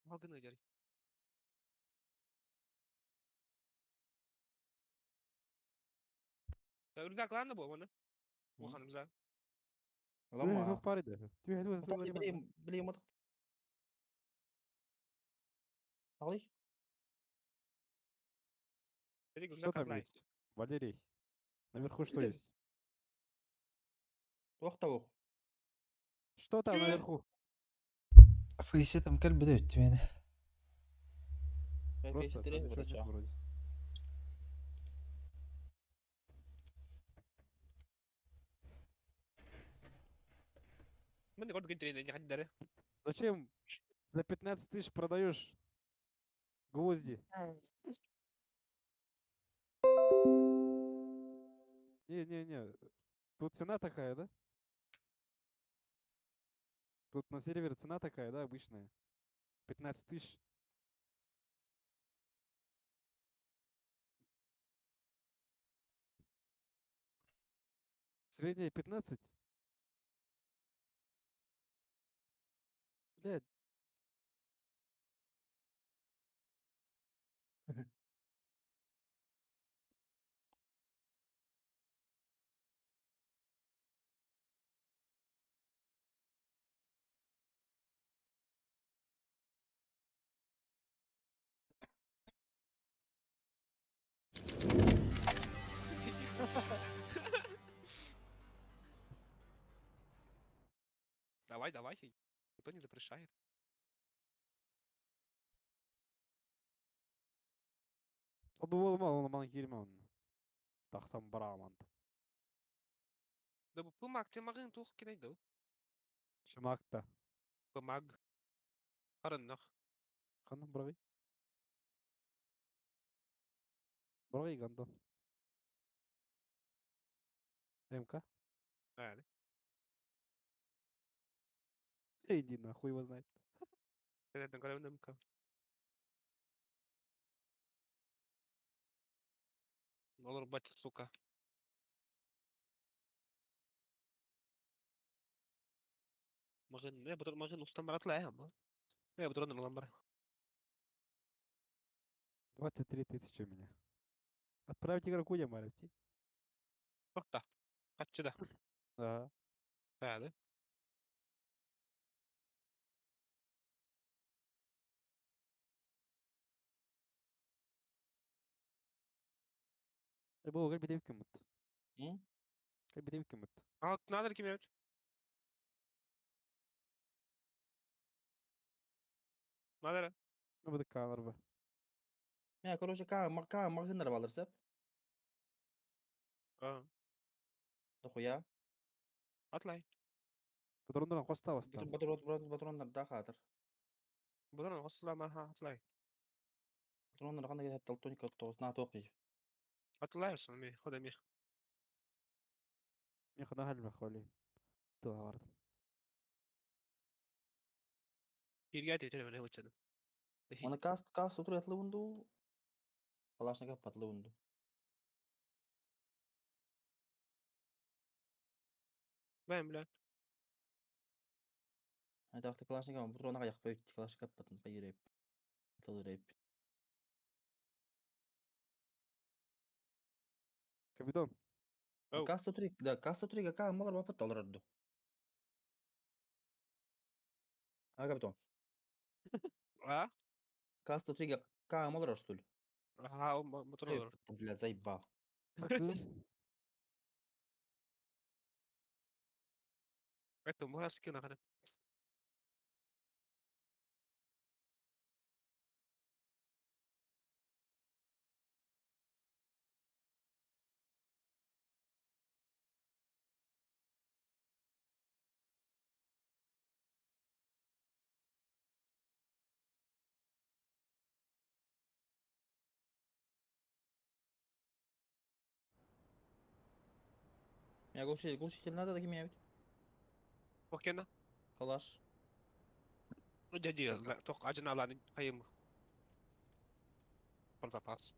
Мал гына дьарый. Рюкзак ладно буо маны. Улаханымза. Ылама. Туох баар иде. Түһэ түһэ түһэ. Билим билим отох. Али? Что там есть? Валерий. Наверху что есть? Туох та буох. Что там наверху? Фейси там кэлбитэ өттүмэни. Просто там ничего нет вроде. Мин гордо гентрейн не хаддары. Зачем за 15 тысяч продаешь гвозди? Не-не-не. Тут цена такая, да? Тут на сервере цена такая, да, обычная? 15 тысяч. Средняя 15? Блядь. Давай, давай. Никто не запрещает. Ол буолма, ол ман киирмэ онно. Тахсан бараамант. Да бу пымак темагын тух кинай дуу. Шымакта. Пымаг. Харыннах. Ханна бырагый? Бырагый гандон. МК? Наверное. Иди нахуй его знает. Это МК. Олор бать, сука. Магын, не, бутыр магын устан барат ла ма. Не, бутыр ламбар. 23 тысячи у меня. Отправить игроку я Марти. Тохта. Хатчы да. Да. Да, да. Бу кел битеп кеммит. М? Кел битеп кеммит. А, надо ким evet. Надо. Ну бу канар ба. Я, короче, ка ка магазиннар балырсып. А, Дохуя. атлай. Патроннар коста баста. Патрон патроннар да хатыр. Бұдан осыла ха атлай. Патроннар кандай кетет Тоника тоғыз на тоқи. Атлай осыла ми, хода ми. Мен хана халба холи. Тула барды. Ирге тетер мене учады. Оны кас кас утур ятлы унду. Калашников патлы унду. Бәм бля. Айтақты Калашников патронага якпай Калашников патын кайырып. Толырып. Капитан. Оу. Кас 103, да, кас 103 ка малар бапат толырды. А капитан. А? Кас 103 ка малар что ли? Ага, мотор. Бля, заебал. Это мы раз кина хана. Я глушитель, глушитель надо таким я ведь. Окена. Калаш. Дяди, тоқ ажын аланы хайым. Про запас.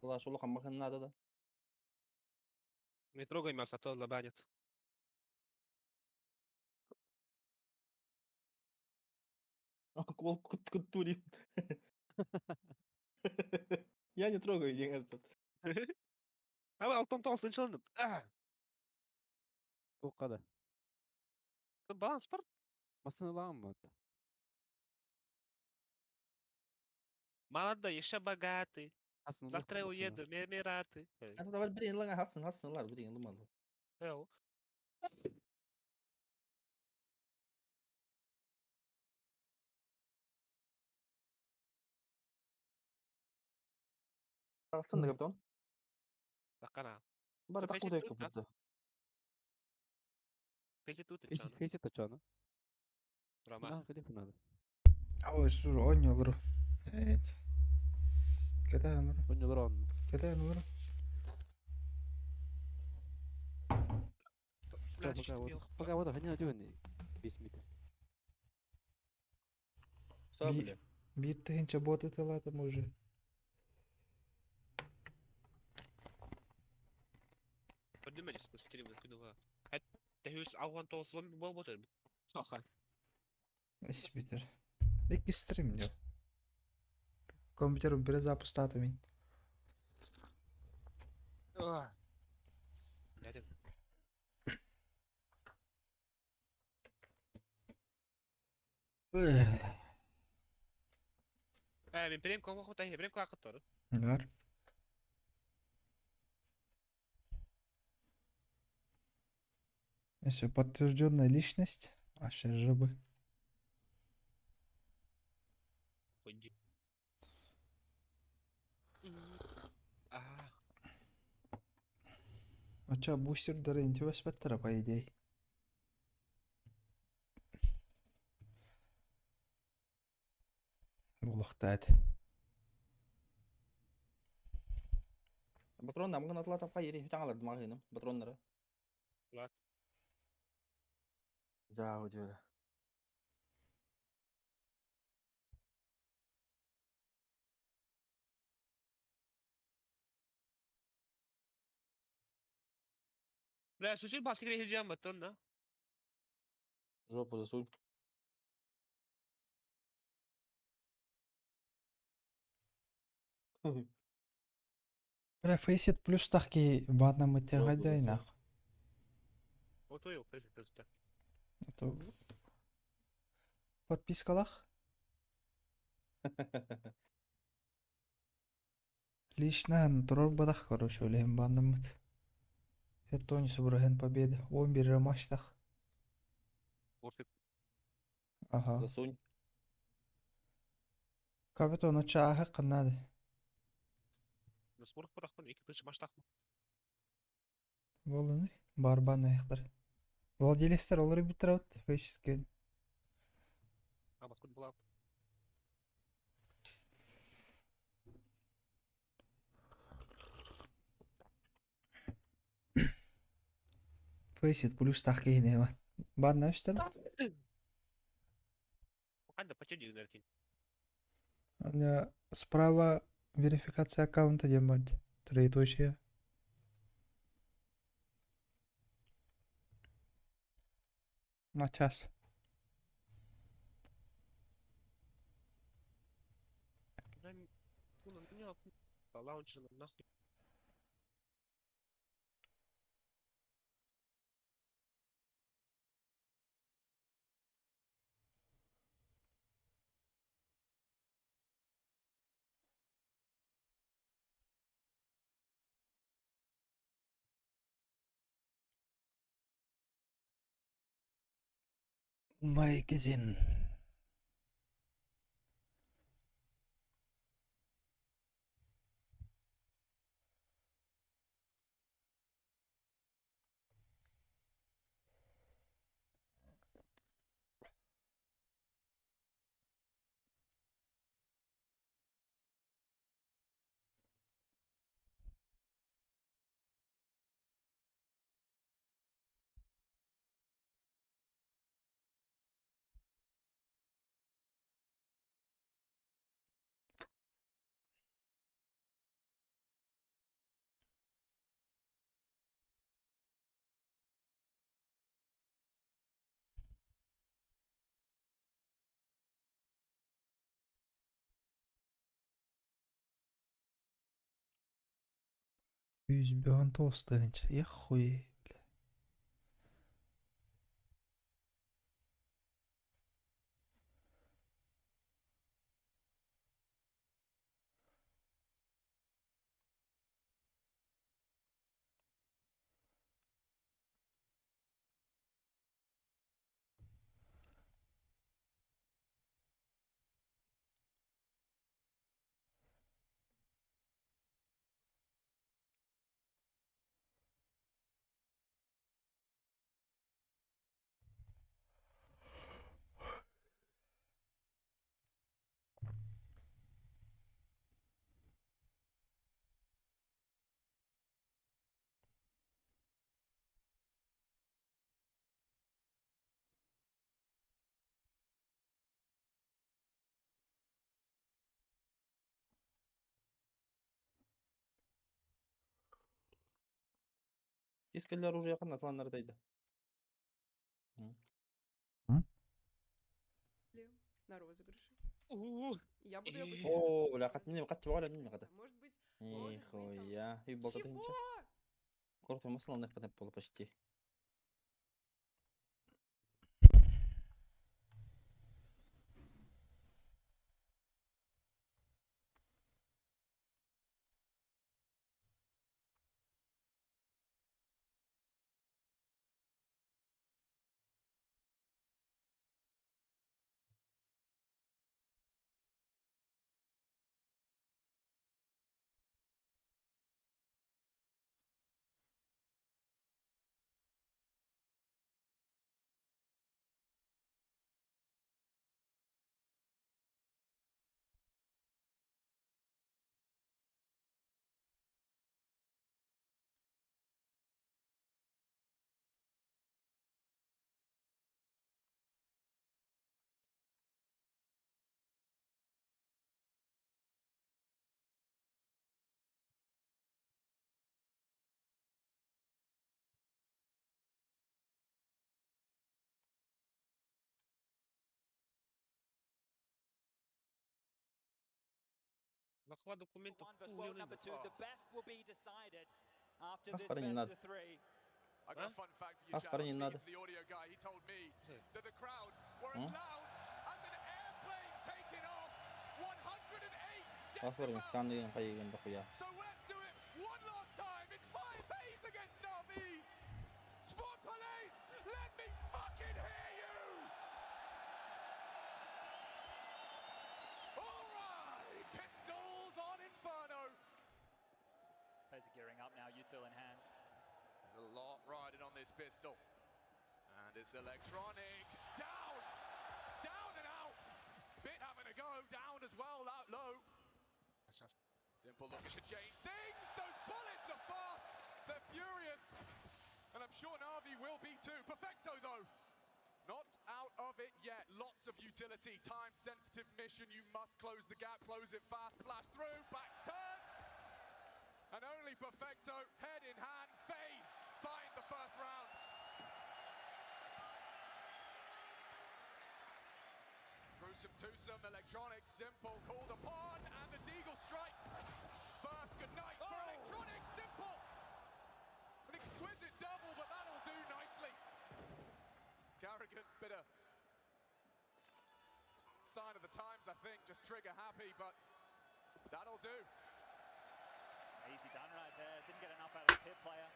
Калаш улахан маһын наада да. Не трогай нас, а то забанят. Кол культуре. Я не трогаю этот. А алтан тоғыз тынчыландым. Туохха да. Баланс бар. Массыыналаҕын бу. Молодой, еще богатый. Хасын Завтра я уеду, в Эмираты. Это давай блин, лага хасын, хасын, лар, блин, лыман. Эл. Хасын да капитан. Бакана. Бары Фейси такуда тут, да? капитан. Фейси тут Фейси тачана. Рома. Надо. Ой, сур, оонньуулар. Evet. Кэтээн олорор. Оонньуулар онно. Кэтээн олорор. Пока вот. Пока вот, ханина түгэн бисмит. Сабля. Биир тыһыынча бот ыталаатым уже. Подумали, стрим күнүгө. Тэхүс алган тоғыз болбот. Саха. Испитер. Икки стрим дио. Компьютер перезапустата мин. Нәден. Э, мен прем кому хватает, прем клакаттар. Бар. Если подтвержденная личность, а жабы. Ходи. А, А чё, бустер дарын баттара, по идее. Булахтает. Патрон намгын атла тапка ери таңалар магыным, патроннары. Лат. Да, удивля. Бля, сусил басты кире баттан да. Жопу засунь. Бля, фейсит плюс тахки бадна мы Жопу гайдай засунь. нахуй. Вот ой, фейсит плюс та. Это подпискалах? Лично турар бадах, короче, олehen бандамыт. Это не собраген победа. Он бир матчтах. Орфик. Ага. Засунь. Капитан оча кыннады. Насморк падахпын, эки тынчы маштахмын. Болуну барбан аяктар. Владелецтер олар бүтүрөт фейситкен. А, баскын була. Фейсит плюс тахки хинева. Бадна үстер. Канда почти дигнер кин. Справа верификация аккаунта диэн бар. Троеточие. На час. Лаунчер нахуй. Магазин. 119 тыһыынча, еххуй, бля. Искэллэр оружие ханна атыланнар дайда. На розыгрыше. Уу. Я буду её быстрее. Оо, бля, хат не хат чугала не хата. Может быть, может быть, там- Нихуя, и болта Чего? Коротко масло потом полу почти. Нахва документов One versus world number two. The best will be decided after Ах, this парень, не best надо. of three. I got Huh? a fun fact for you, Ах, chat. I was парень, не speaking надо. to the audio guy. He told me Слушай. that the crowd were М? as loud as an airplane taking off. 108 Бас парень, decibels. скан поедем дохуя. So let's do it one last time. It's 5 A's against Na'Vi. Sport Police, let me fucking hear you. All right, pistols on Inferno. FaZe are gearing up now, util in hands. There's a lot riding on this pistol. And it's electronic. Down! Down and out! Bit having a go. Down as well, out low. Simple looking to change things. Those bullets are fast. They're furious. And I'm sure Na'Vi will be too. Perfecto, though. Not out of it yet. Lots of utility. Time sensitive mission. You must close the gap. Close it fast. Flash through. Back's turned. And only Perfecto, head in hands, FaZe, find the first round. Gruesome twosome, electronic, simple, called upon, and the Deagle strikes. First, good night for electronic, simple. An exquisite double, but that'll do nicely. Garrigan, bit of sign of the times, I think, just trigger happy, but that'll do. Easy done right there. Didn't get enough out of the pit player.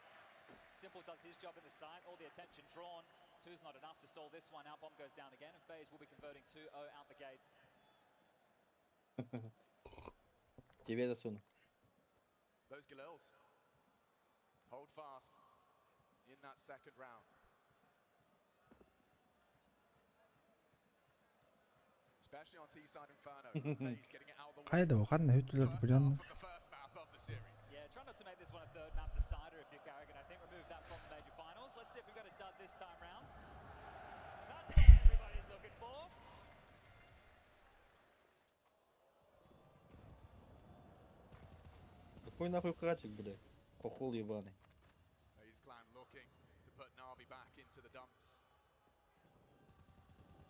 Simple does his job in the site. All the attention drawn. Two's not enough to stall this one out. Bomb goes down again, and FaZe will be converting 2-0 out the gates. Тебе засуну. Those Galils hold fast in that second round. Especially on T-side Inferno. FaZe getting it out of the way. Хайда ханна хөтлөр First булан half of the first map of the series. Yeah, try not to make this one a third map decider if you're Garrigan. I think remove that from the major finals. Let's see if we've got a dud this time round. That's what everybody's looking for. Какой нахуй крачик, блядь? Хохол ебаный. FaZe Clan looking to put Na'Vi back into the dumps.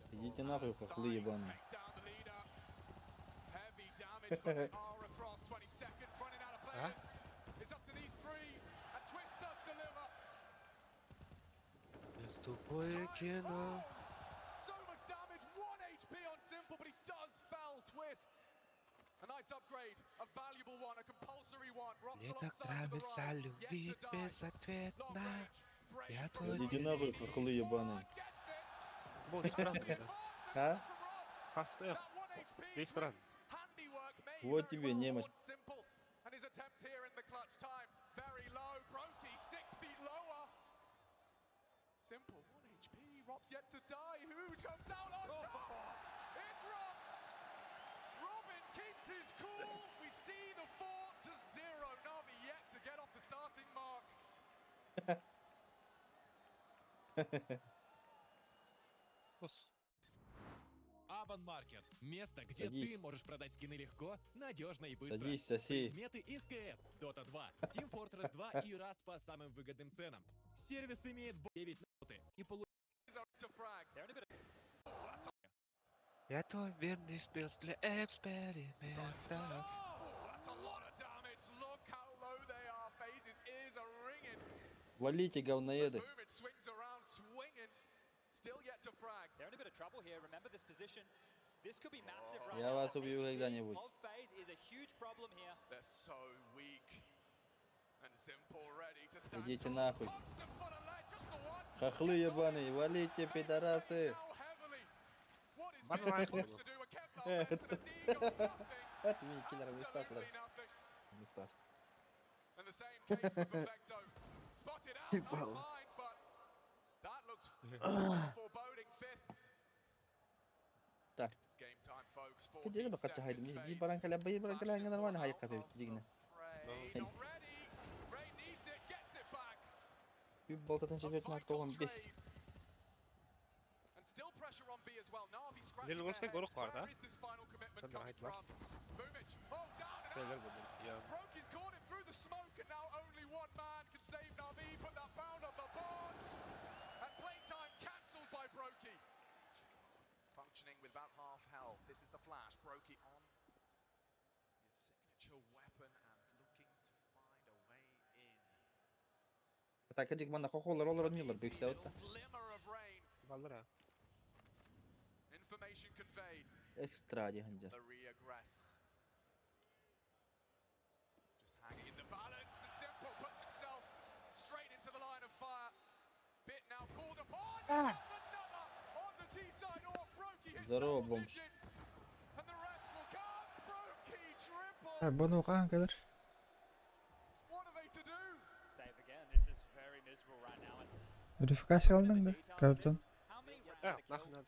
Simple Идите нахуй, has хохлы signs, ебаные. takes down the leader. Heavy damage, but they are across 20 seconds, running out of players. It's up to these three. Тупое кино. So much damage, 1 HP on Simple, but he does foul twists. A nice upgrade, a valuable one, a compulsory one. Ropz Мне так alongside for the нравится ride. Yet любить to die. Long безответно. range, brave Я from твой Иди нахуй, хохлы ебаные. Gets it. Бо, здесь рано, да. А? Хастер. Здесь рано. Вот тебе немощь. And his attempt here in the clutch time, very low. Brokey, 6 feet lower. Simple, 1 HP. Ropz yet to die. Who comes out on top? It's Ropz. Robin keeps his cool. We see the 4-0. Navi yet to get off the starting mark. Босс. Аванмаркет. Место, где Садись. ты можешь продать скины легко, надежно и быстро. Садись, соси. Предметы из КС, Dota 2, Team Fortress 2 и Rust по самым выгодным ценам. Сервис имеет 9 ноты и получает To frag. They're in a bit of Я твой верный спец для экспериментов. Oh, that's a lot of damage. Look how low they are. FaZe's ears are ringing. Валите, As говноеды. Boomich swings around, swinging. Still yet to frag. They're in a bit of trouble here. Remember this position. This could be massive right Я now. вас The убью HP когда-нибудь. of FaZe is a huge problem here. They're so weak. And Simple ready to stand Идите tall. нахуй. Pumps him full of lead, just the one. Хохлы ебаные, валите, FaZe пидорасы. now heavily. What is Барбара Bit Айхман. supposed to do? A Kevlar vest and a Deagle, nothing. Мини киллер в местах, Absolutely nothing. в местах. And the same case for Perfecto. Spotted out, nice Ебало. find, but that looks foreboding fifth. Так. It's game time, folks. 40 Кедере бакача хайдым. seconds, Би FaZe. баранкаля, би баранкаля, Flash нормально Simple хай out кафе of дигне. the fray. Not ready. Ray needs it, gets it back. Би балтатын A чечет vital наркогон бес. trade. And still pressure on B as well. Navi scratching Little their Oscar heads. Gorok var da. Where is this final commitment Sen de coming height var. from? Boomich. Oh, down and Beyler out. bunlar. Ya. Brokey's caught him through the smoke, and now only one man can save Navi. Put that bound on the board. And playtime cancelled by Brokey. Functioning with about half health. This is the flash. Brokey on his signature weapon and looking to find a way in. Так, эдик мана хохолар олар ойнуулар You see бексе little отта. glimmer of rain. Ballar ha. Information conveyed. Экстра дегенде. The reaggress. Just hanging in the balance, and Simple puts himself straight into the line of fire. Bit now called upon. And that's another on the T side. Or Brokey hits Здорово, double бомж. digits. And the rest will come. Brokey triple. Ha, bana okan kadar. What are they to do? Save again. This is very miserable right now. And Верификация алдың да, капитан. How many rounds Ha, to kill? нахуй надо.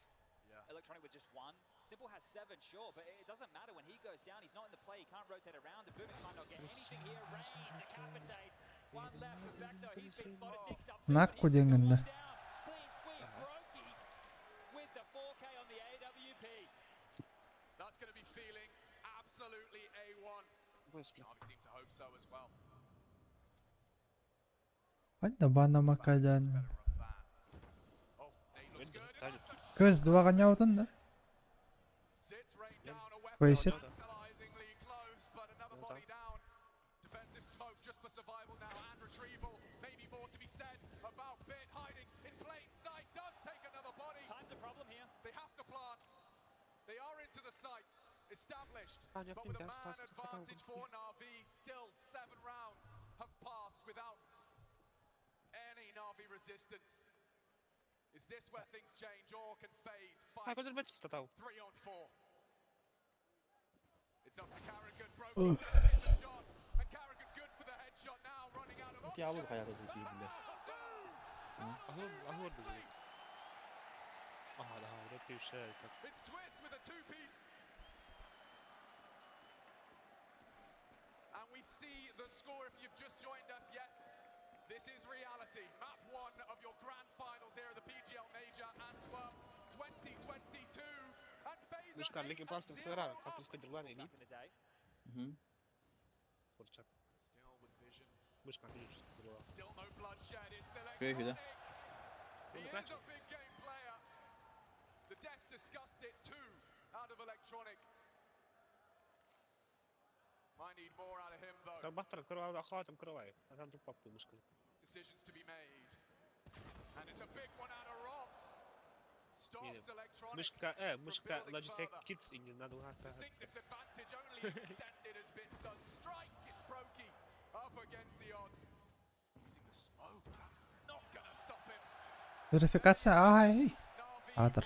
Yeah. Electronic with just one. Simple has seven, sure, but it doesn't matter when he goes down. He's not in the play. He can't rotate around. The Boomich might not get anything here. Rain decapitates. One left for Vector. He's been spotted. Digs up. Nakku He's got one дегенде. down. Clean sweep. Brokey with the 4K on the AWP. That's going to be feeling absolutely A1. Босс, бля. Navi seem to hope so as well. Ханна бана макадан. Better of that. Oh, Nate looks Window, good. And Daniel. that's a Көз дваға отын да. Sits Rain down, a weapon Face it. tantalizingly close, but another Yeah, body down. Defensive smoke just for survival now and retrieval. Maybe more to be said about Bit hiding in plain sight. Does take another body. Time's a problem here. They have to plant. They are into the site. Established. Ah, yeah, But with a think man that's- that's the second advantage one. for Navi, still seven rounds have passed without any Navi resistance. Is this where things change or can FaZe Ha, fight kadar maç tatau. 3 on 4? It's up to Karrigan. Brokey does hit the shot. And Karrigan good for the headshot now, running out of Ти алыр options. хаягы зики бля. Ahur, ahur dedi. Aha, daha orada bir şey. Так. It's Twist with a two-piece. And we see the score if you've just joined us. Yes, this is reality. Map one of your grand finals here at the PGL Major Antwerp 2022. And FaZe Мишка, are Linkin 8 Park and сыграл, 0 up. авторская дерлана Back in the day. Мгм. Kurczak. Still with vision. Мишка, видишь, дела. Still no bloodshed. It's Кайфи, да? Electronic. He Ну, is короче. a big game player. The desk discussed it too out of Electronic. Might need more out of him though. Там бахтар открываю, охватом открывай. А там тут папку мышка. Decisions to be made. Мышка, мышка Logitech Kids иннин надо угадать. Верификация ай. Аатар.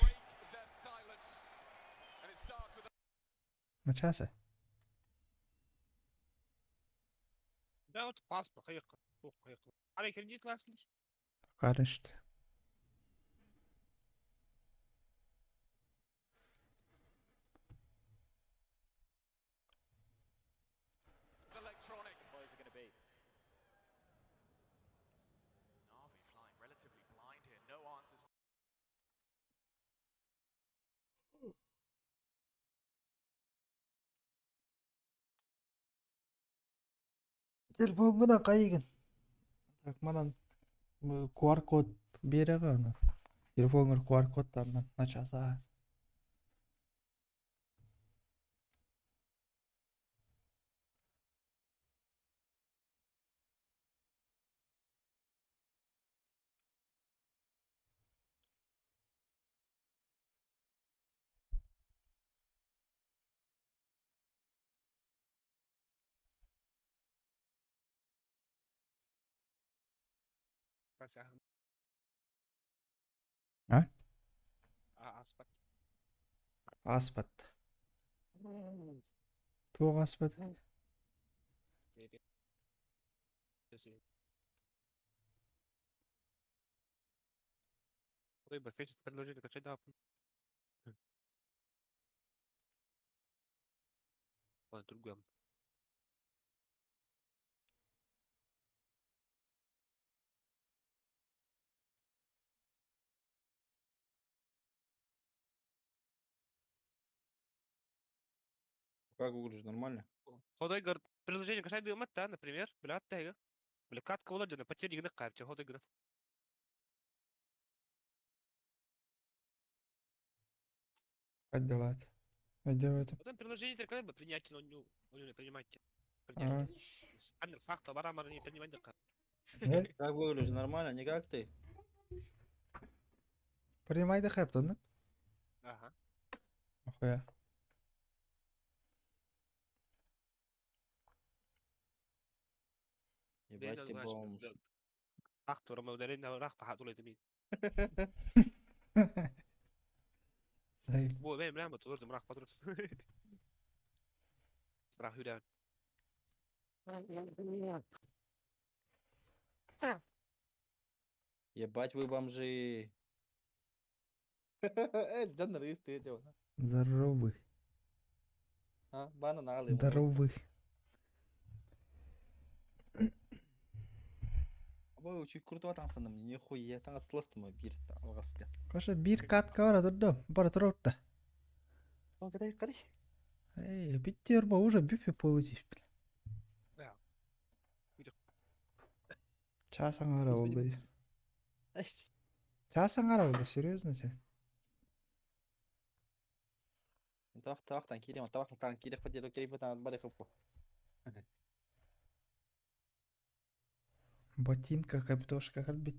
Начаас. Да, вот паспорт, хайык, хайык. Ара кредит классный. Карышт. Телефоҥҥунан хайыгын? Так манан QR-код биэрэҕэ аны. Телефоҥҥар QR-кодтарынан начаас ааһа. А? Ааспат. Ааспат. Туох ааспат? Как выглядишь, нормально? Ходай гар приложение кашай дымат например, бля тега. Бля катка владена потери на карте, ходай гар. Как дела? Это? Потом приложение только бы принять, но не не принимайте. Принять. Сахта барамар не принимать. Как выглядишь, нормально? Не как ты? Принимай да хэп, да? Ага. Охуя. Ебать ты бомж. Ахтур, мы ударили рах по хату летми. Бо, мен прямо тут рах по Рах юда. Ебать вы бомжи. Э, Джанрысты эти вот. Здоровы. А, банан Здоровы. Бу чуть круто таҥсаным, нихуя, таҥас ластыма бир алгаска. Коша бир катка бара турду, бара турукта. О, кадай, кадай. Эй, биттер ба уже бүпе получить. Да. Час аңара болду. Час аңара болду, серьезно тебе? Тавах тавахтан киирем, тавахтан киирэх патер киирэх патан бары хоппо. Ботинка, каптошка, кальбит.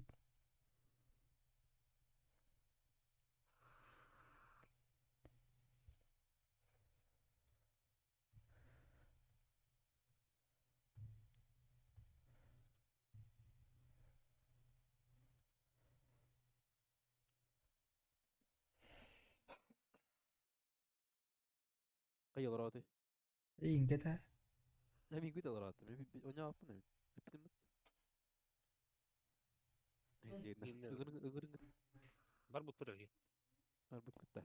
Кайылрааты. Ингете. Эмин куйталрааты. Мен оñааппын эми. Эптим. Ыгырын Бар бут пытыр. Бар бут кытта.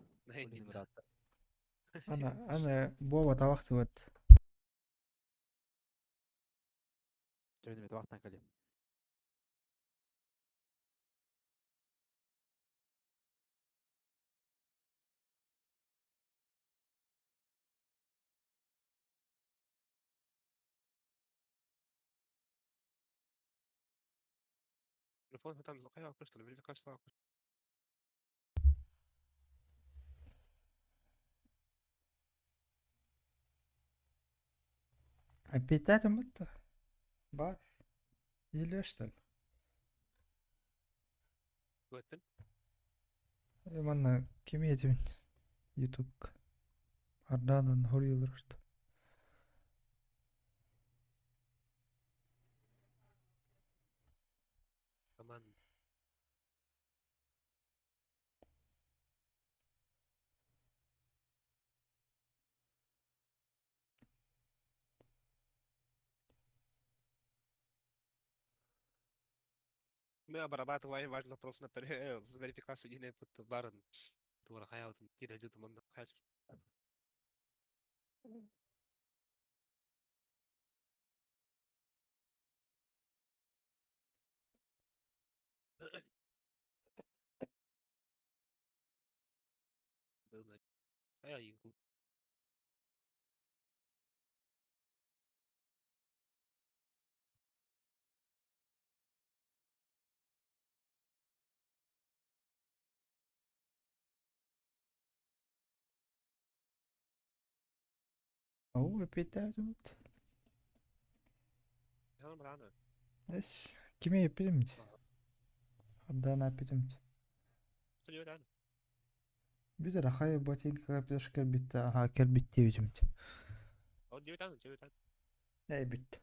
Ана, ана Бова тавахты вот. Жөнүмө табактан калем. Телефон там кайга кыштыр, бир кашта. Опять это Бар. Или что ли? Туоттан. Манна кими этибин? Ютубка. Ардаанан хоруйалар. Команд. Мы обрабатываем ваш запрос на верификацию единой барын. Тура хаятын кире жутуманда хайс. Оо, эппиэттээбит. Эс, кими эппитим? Ардаана эппитим. Бүтэр ахай ботинкаҕа пеш кэлбиттэ, аһаа кэлбит диэбитим. Ээ бүттэ.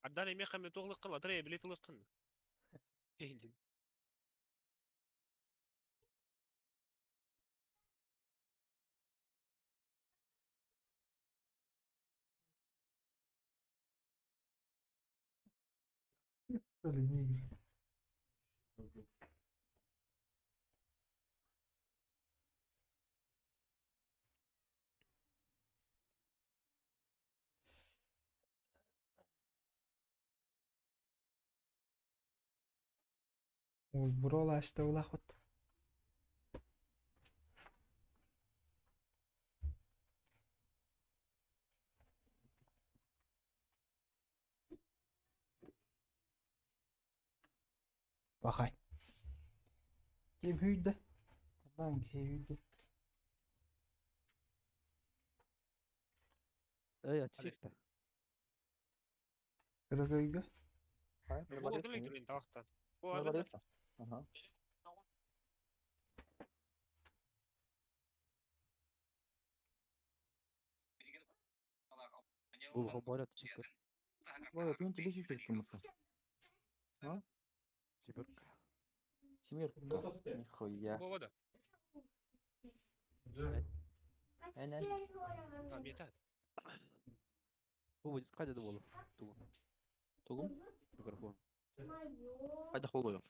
Ардан эмиэ хаме туохлыккын, атыр эбили тылыккын. Ол буруол ааста улаахпыт. Бахай. Ким hүйдэ? Ханан киһи hүйдэ? Эй, аччыкта. Өрөгөйгө? Ага. Бу бара аччыкта. Ой, ты не чуть кумыса. А? Сибирка. Семерка. Нихуя. Эн эн. Бу қайда да болу. Тугу. Тугу? Микрофон. Хайда холую.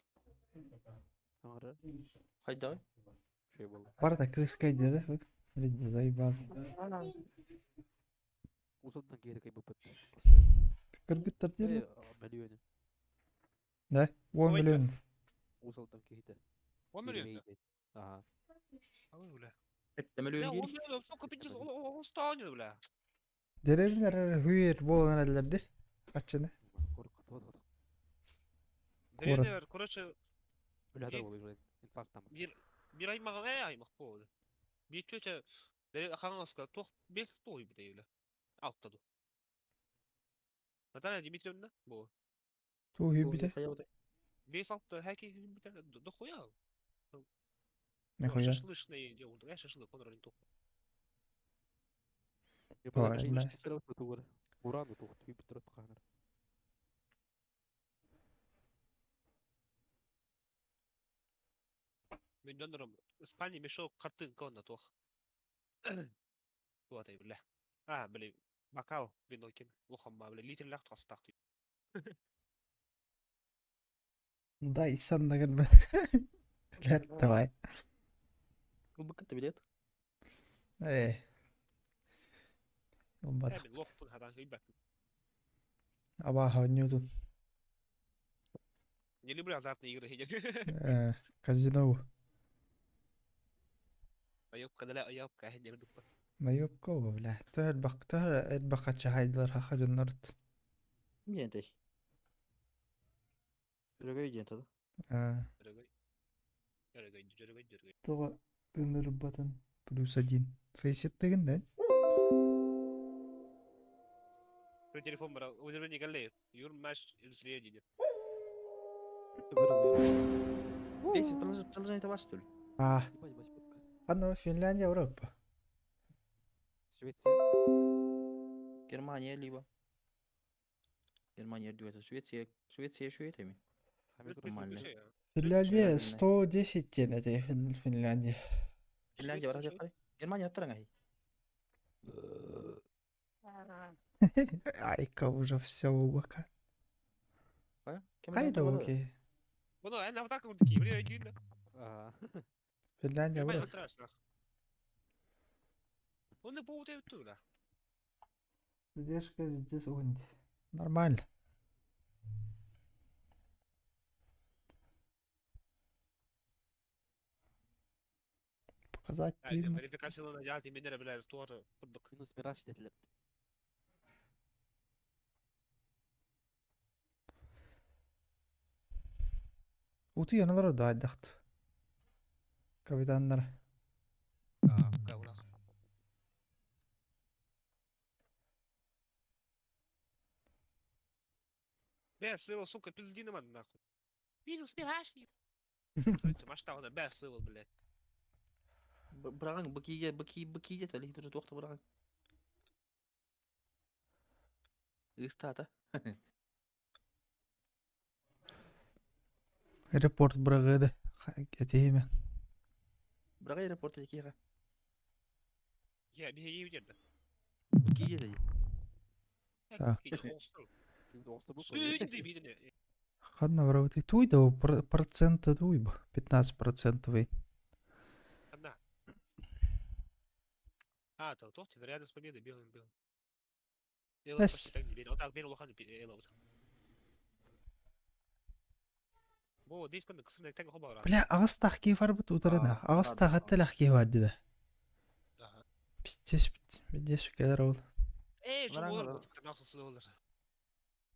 Аңара. Хайда. Шей болу. Барда кыскай деді. Блин, заебал. Усылдан кейді кай бупыт. Кыргыттар диэн. Миллионы. Да? 10 миллион. Усылдан кейді. 10 миллион. Ага. Это миллион 10 миллион, сука, пиздец, он станет, бля. Деревнер хуйер болан эрэллэрди. Хаччыны. Деревнер, короче, Бля, да болу, инфаркт там. Bir bir аймаҕа ээ аймах буолла. Биир чүөчэ Хаҥаласка туох биэс туой бile алта ду. Наталья Дмитриевна бу. Туу хүйбүтэ. Биэс алта хэки бүтэ дохуя. Нихуя. Шашлычный делал, я шашлык, он ролин тух. Уран тух түйбүт турат каанар. Мен донором спальный мешок картинка онна туох. Туатай бля. А, били, бокал вино кем. Лухамма, бля, литрлях тостах. Да, исан да кэлбэт. Лет давай. Кылбыкка билет. Ээ. Бат. Мен лохпун хадан хүйбәт. Абаха ньютун. Не люблю азартные игры. Казино. Айопка, да, айопка, не люблю. Наёбка бля. Төһөр бак төһөр эт бакача хайдылар хаха дьоннорут. Диэн тэй. Өрөгөй диэн тада. Тоҕо ынырбатын плюс один. Фейситтигин да? Телефон бар, уведомление кэллэ. Your match is ready. Фейсит приложение бар что ли? А. Ханна Финляндия, Европа. Швеция. Германия либо. Германия үрдүгэтэ. Швеция, Швеция Швеция ми? Нормально. Финляндия 110 диэн этэ Финляндия. Финляндия барар дьахтары. Германия аттаран аһый. Айка уже все убака. Кайда окей. Бұны ән аватарка курдук кийбири өйдүүн. Финляндия бар. Оны боут өттү Задержка везде секунд. Нормально. Показать тим. Верификацияны жаати менен биле туары курдук. Минус мираж дедилер. Утуяналар да айдахт. Капитаннар. Бә, сывыл, сука, пизди на нахуй. Минус мираж. Маштабына бә, сывыл, блядь. Быраҕыҥ быкиге быки быки диэтэ илиһи турар туох да быраҕыҥ. Ыыстаата. Репорт быраҕыады. Этиһимэ. Быраҕай репорт киһиэхэ. Я, биһиги битерді. Быки диэтэ. Так. Сүйді бидіне. Ханна барабыт. Туй да процента туй бу. 15%. Одна. А, то, то, теперь рядом с победой белым белым. Эс. Бля, аҕыс киһи барбыт утарына. Аҕыс таах киһи бар дии. Пиздец, пиздец кэлэр ол. Эй, что болар, нахуй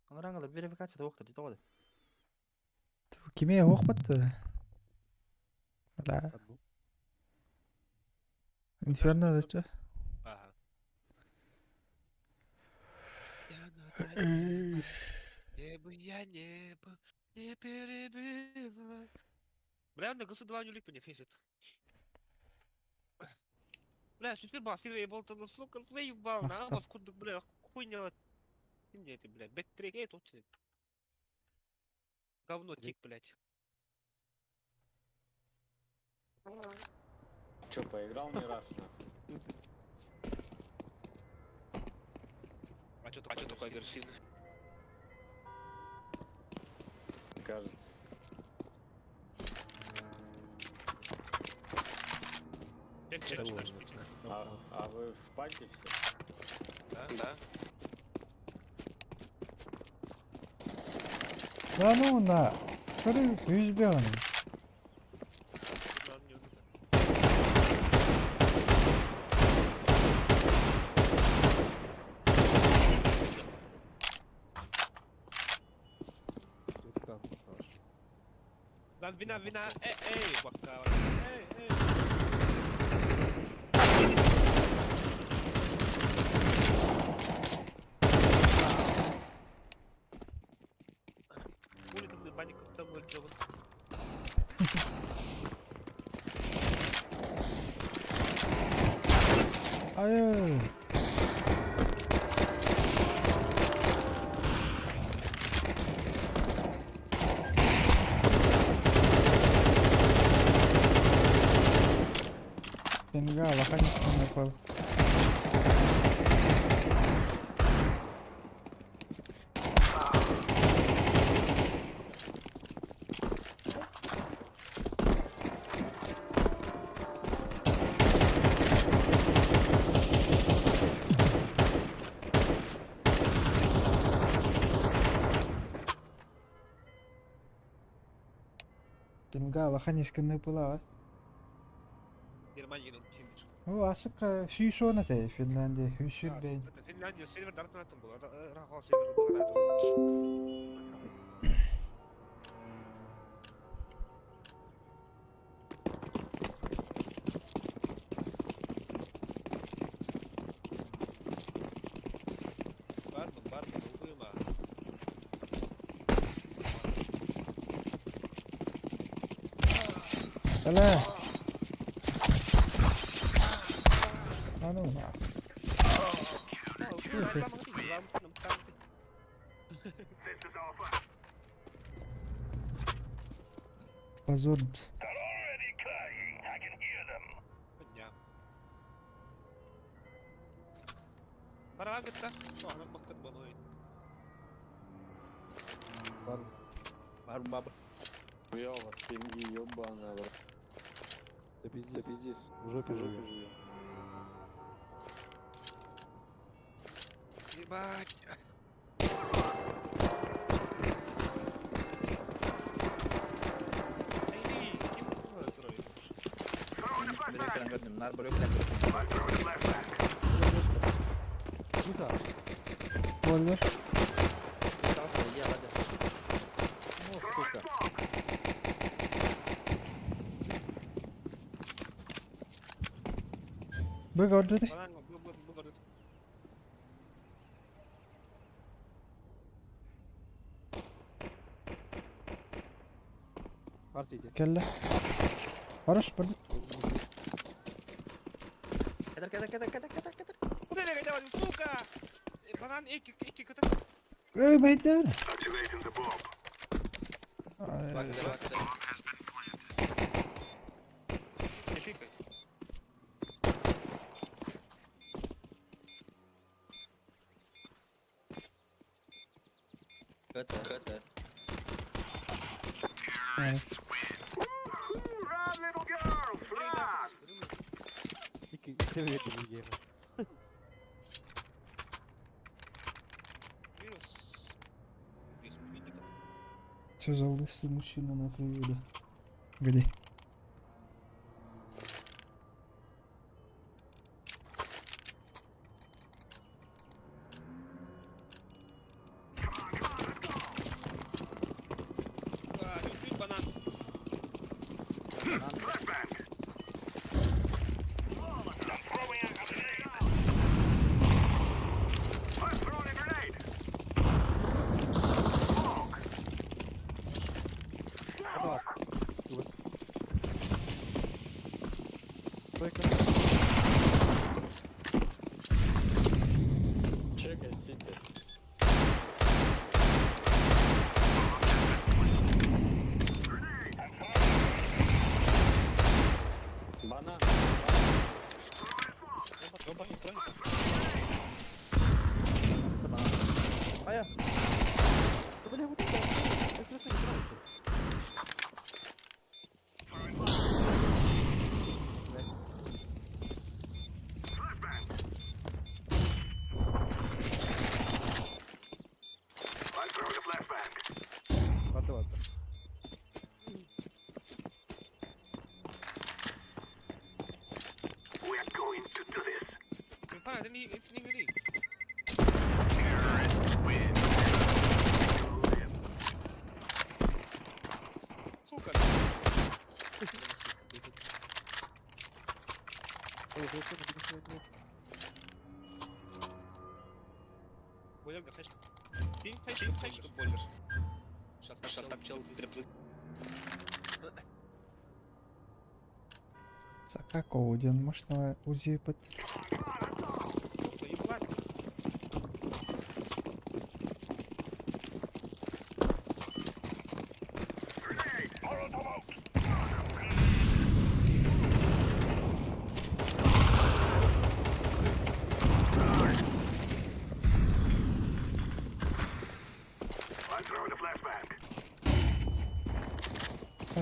Анараңалар верификация да оқтар дейді ғой. Киме оқпат. Бля. Инферно да что? Ага. Где бы я не был, не перебивай. Бля, на ГС 2 не не фейсит. Бля, шүтер бас, ебал, ну, сука, заебал, на вас, куда, бля, хуйня. Мне ты, блядь, бэктрек, эй, тут. Говно тик, блядь. Чё, поиграл Мираж, нахуй? А чё, а чё такой агрессивный? Кажется. Чек, чек, чек, чек. А вы в паке все? Да? Да. Да ну на. Көрү yüz bir. Lan vina vina ey ey bak ey ey. Ай. Пинга, лоханис напал. Пинга, лоханис напала. Германияның темір. О, асык сүйсона те Финляндия, сүйсүр бейн. Финляндия сервер дартын бұл. Рахал сервер бұл. Кэлээ. А ну нахуй. Позорить. Хуя у вас пинги, ёбаная, в рот. Да пиздец, да пиздец. В жопе живем. Ебать. Киса. Бойлер. Сука. Б көрдү. Арсите. Кэллэ. Хорош, барды. Кедер, кедер, кедер, кедер, кедер, кедер. Сука! Банан эки, эки кыта. Эй, байтер. Два кедер, два кедер. Не пикай. КТ, КТ. Ики, привет, геймер. Минус. Что за лысый мужчина на превью? Где? Банан. Тройка. Чекай, сити. Банан. А я. Да бля, вот это. Это не нравится. Ладно, ладно. Сука. Бойлер, хэш. Пинг, хэш, хэш, бойлер. Сейчас, сейчас так чел переплыл. Сакако диэн машина УЗИ пыт. Ебать.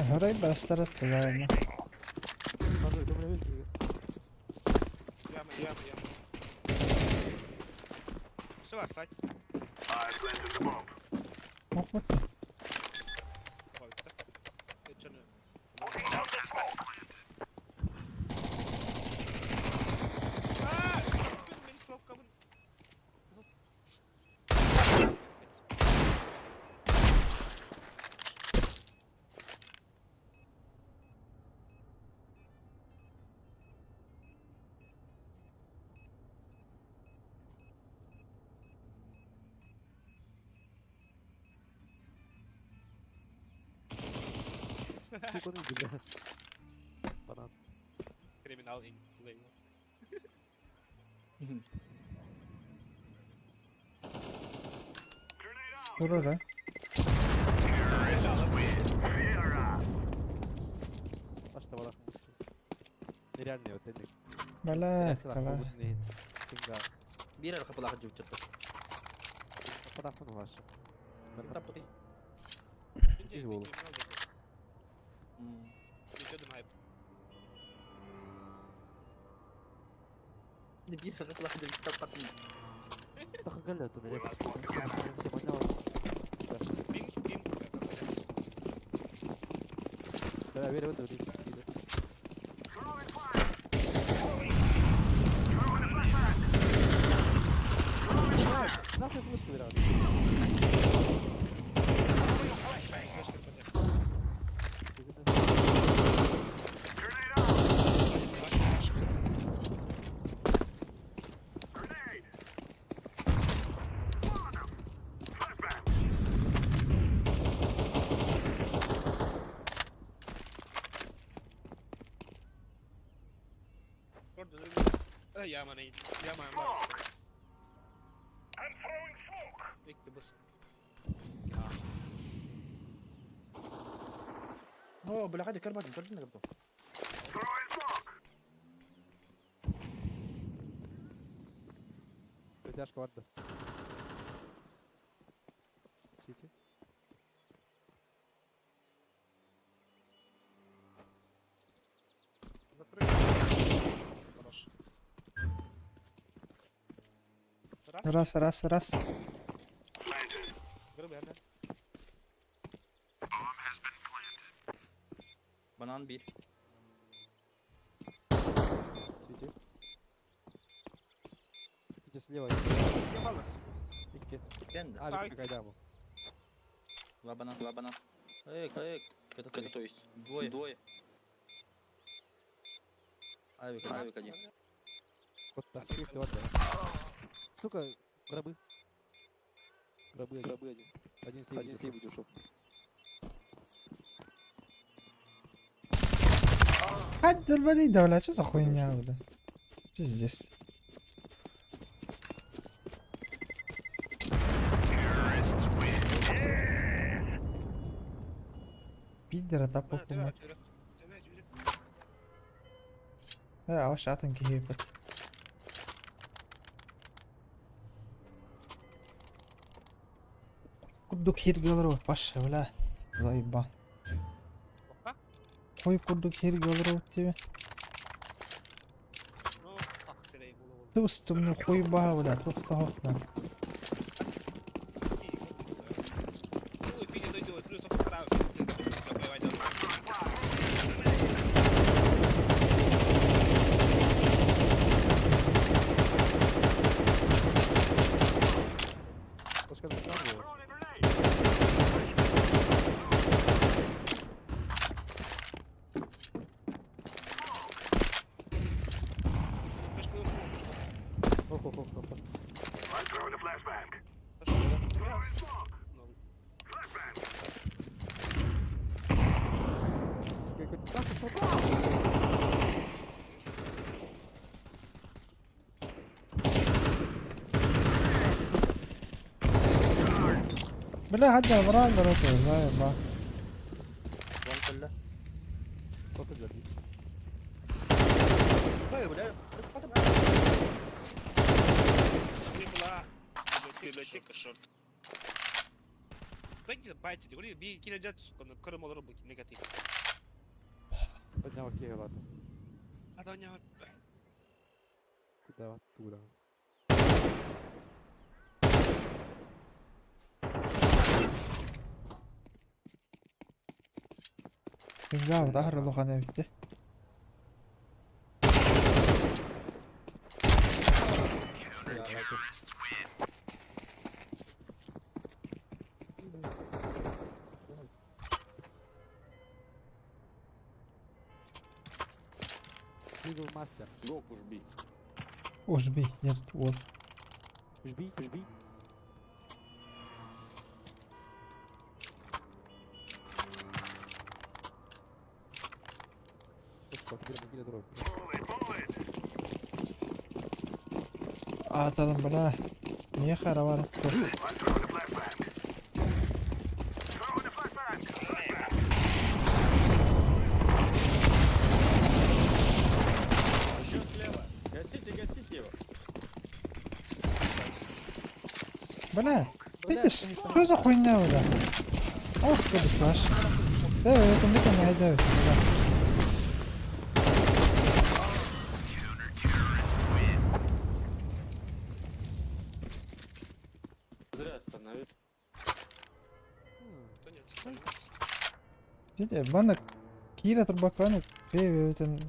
Харай бастарат наверное. Андрей, ты меня видишь? Яма, яма, яма. Все, Арсать. Ох, вот. Ой, так. Это А, мен слабкабын. Сука, ну, бля. Турар а? Ашта балах. Нереальный вот энник. Бэлээ, кала. Биир эрэ хапылаах дьүбүт Патахпын ваша. Таппыты. Буолу. Биир эрэ хапылаах дьүбүт таппатын. Тахагалля то нарекс. Симонял. Да, верю в это. Нахуй флешку вирал. О, бля, хайда карбатын, көрдүн да Вытяжка варда. Сити. Раз, раз, раз. Банан бир. Сити. Сити слева. Икки. Кенде. А, кайдаму. Два банан, два банан. Эй, эй, это, это то есть. Двое, двое. Авик, авик один. Вот так, скрипты, вот Сука, гробы. Гробы, гробы один. Один сейв, один сейв ушел. Хаддер бля, бля, что за хуйня, бля? Пиздец. Пидора тапок. Э, аваш атын киһи Курдук хирге олорор Паша, бля. Заебал. Ой, курдук хирге олорор тебе. Тустум хуй баха, бля, тухта хохна. Пускай на камеру. Ох, ох, ох, ох. Бля, хаддер брал, заебал. Вон кэллэ. Сколько забить? Эй, бля, Поднял окей, ладно. Куда? Оттуда. Пизда, вот ахар лохана битте. Google Master. Go push B. Ужби, нет, вот. Жби, жби. Господи, Аатарын бля. Миэхэ эрэ бар. Еще слева. Гасите, гасите его. Бля, видишь, что за хуйня, бля? Господи, флаш. Давай, это мы там найдем. Зря остановил. Да нет, остановился. Видите, бана Кира турбаканы бэйбэтин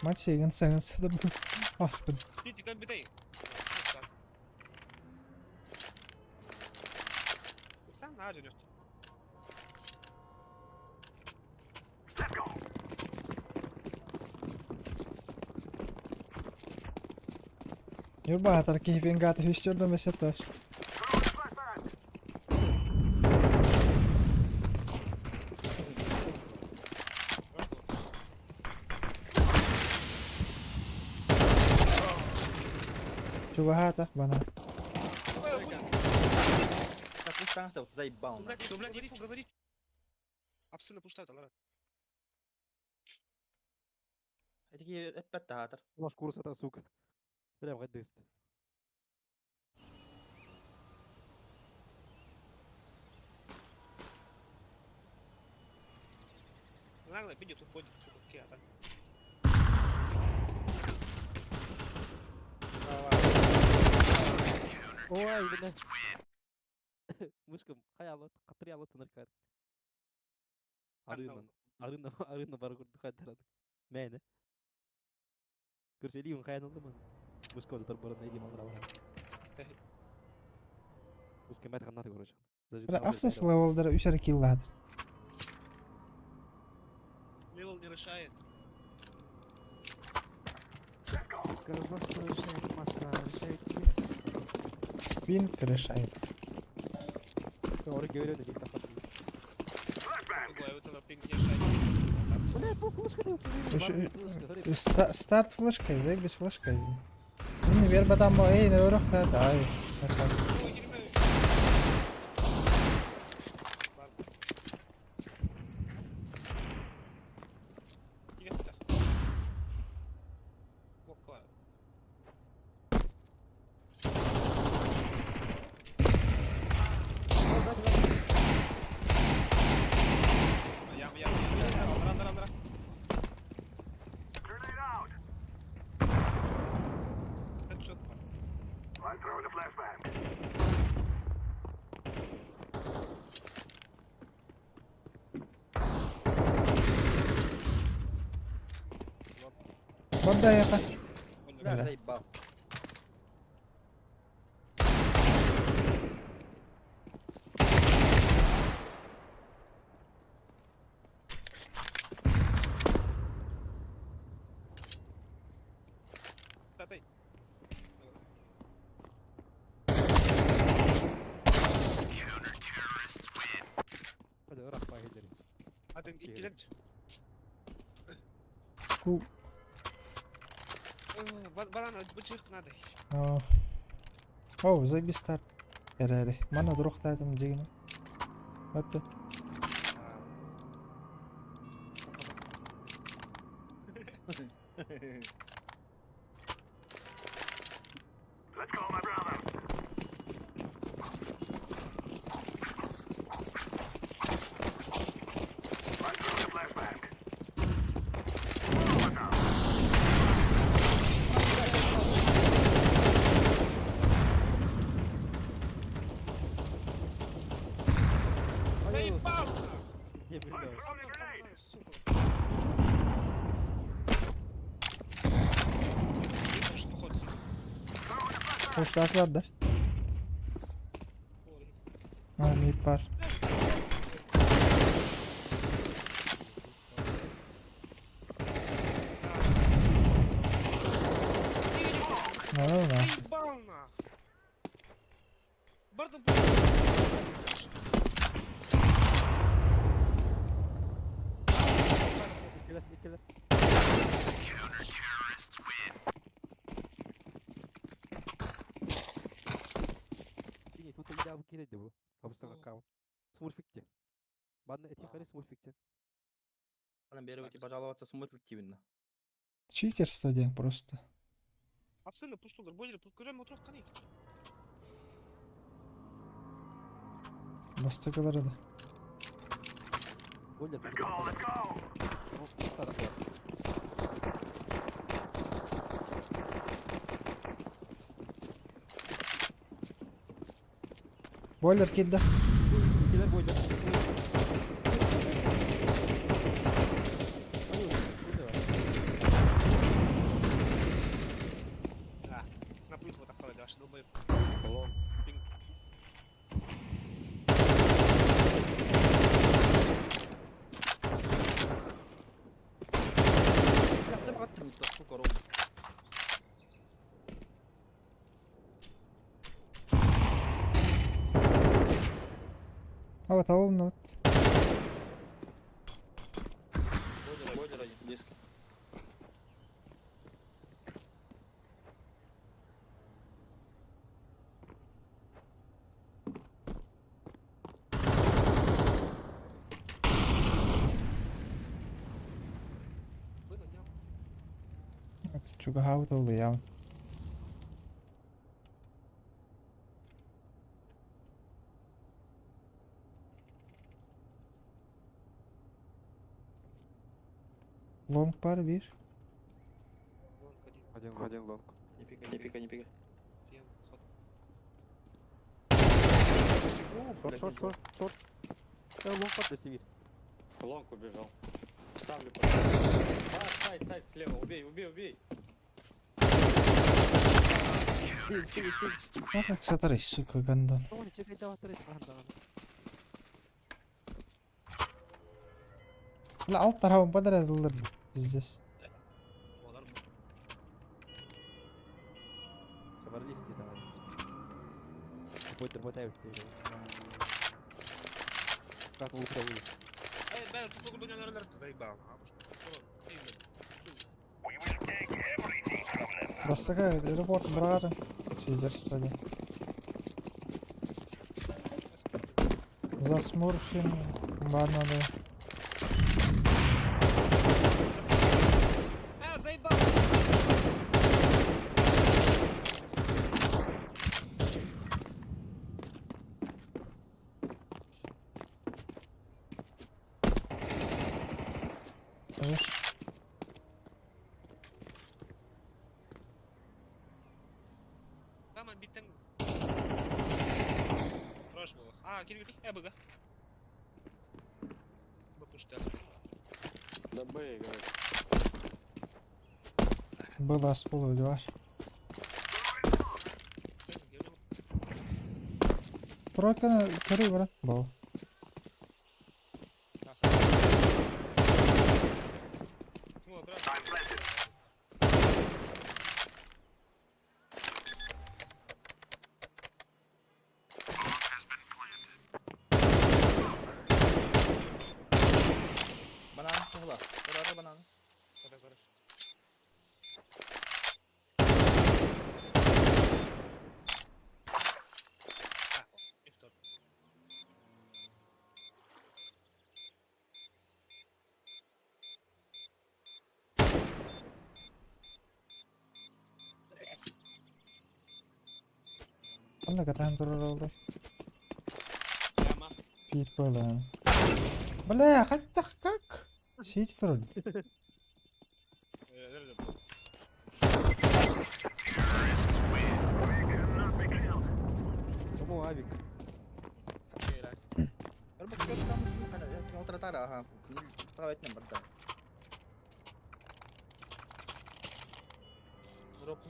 Матсегин сэгин сыдыр. Господи. Видите, как бедай. Вот так. Сам на один. Нюрбаатар киһипин гаата хүстүрдө месеташ. Чугаһаатах бана. Так, пусть там что, заебал Ну, нахуй. блядь, ну, блядь, говори, говори. Апсына пуштат, алара. Такие опять театр. Наш курс это, сука. Бля, вгадыст. Нагло, видит, уходит, сука, киата. Ой, бля. Мышкам хаялат, катрялат наркар. Арына, арына, арына бар курду хайдарат. Мәне. Көрсели un хаялды мын. Мышка отыр барын эли малра бар. Мышка мәт ханнаты короче. Бля, ахсас левелдер үсер киллаатыр. Левел не решает. Сказал, что решает масса, решает вес. Пинг решает. Ори говорю, да не Другой, вот это пинг не решает. Бля, флешка Еще- Старт флешкой, заебись флешкой. Не вер батам эй, не урох та ай. Наказ. Ой, не remove. Ладно. Тебе куда? Опа. Яма, яма, яма, яма. Андра, андра, андра. Headshot. Банда яка. Бля, Бля. заебал. Татай. Атын иккилер. Ку. Банан, бычых надо. О. О, заебись старт. Эрэри. Мана друг таатым дегин. Вот. Заебал! Не, бля. Сука. Видишь, что ходит? Хуштаклар да. А, мид бар. Ну, да. Заебал нах! Бардым. Киллер, киллер. Бу киирейди бу. Абысаң аккаунт. Смурфикте. Банна эти хари смурфикте. Анан бери типа жаловаться смотрит именно. Читерство диэн просто. Абсолютно пуштулар, бойлер, көрөм отурук кани. Бастакылары да. Бойлер. Let's go, let's go. Бойлер киирдэ. Килер бойлер. На плюс вот так дальше, долбоеб. Лонг. Пинг. Бля, ты богатый, сука, Рома. А вот ол ну. Бойлер, бойлер один, близко. Чугаһаабыт ол я. Long бар bir. Лонг один. Один, один лонг. Не пикай, не пикай, не пикай. Тем, ход. Шорт, шорт, шорт, шорт. Лонг под Сибирь. Лонг убежал. Ставлю. А, сайт, сайт слева. Убей, убей, убей. А как сатарый, сука, гандон. Бля, alt tarafım kadar Пиздец. Олар Собрались давай. Будет работать. Как лучше выйдет. Эй, бля, тут могу заебал. Бастака аэропорт брары. Читерство диэн. За смурфин бар надо. А, заебал! Хорош. Там биттен. Хорош было. А, кири быга. Б пушта. Да Б играй. Было с полу var. Тройканы көрүү брат. Бол. Банан, тығыла. Көрәрі банан. Хорош, хорош. А, и втор. Анда катаан турар oldu. Яма. Пит было. Бля, хотя как? Сидите турар. Кому авик?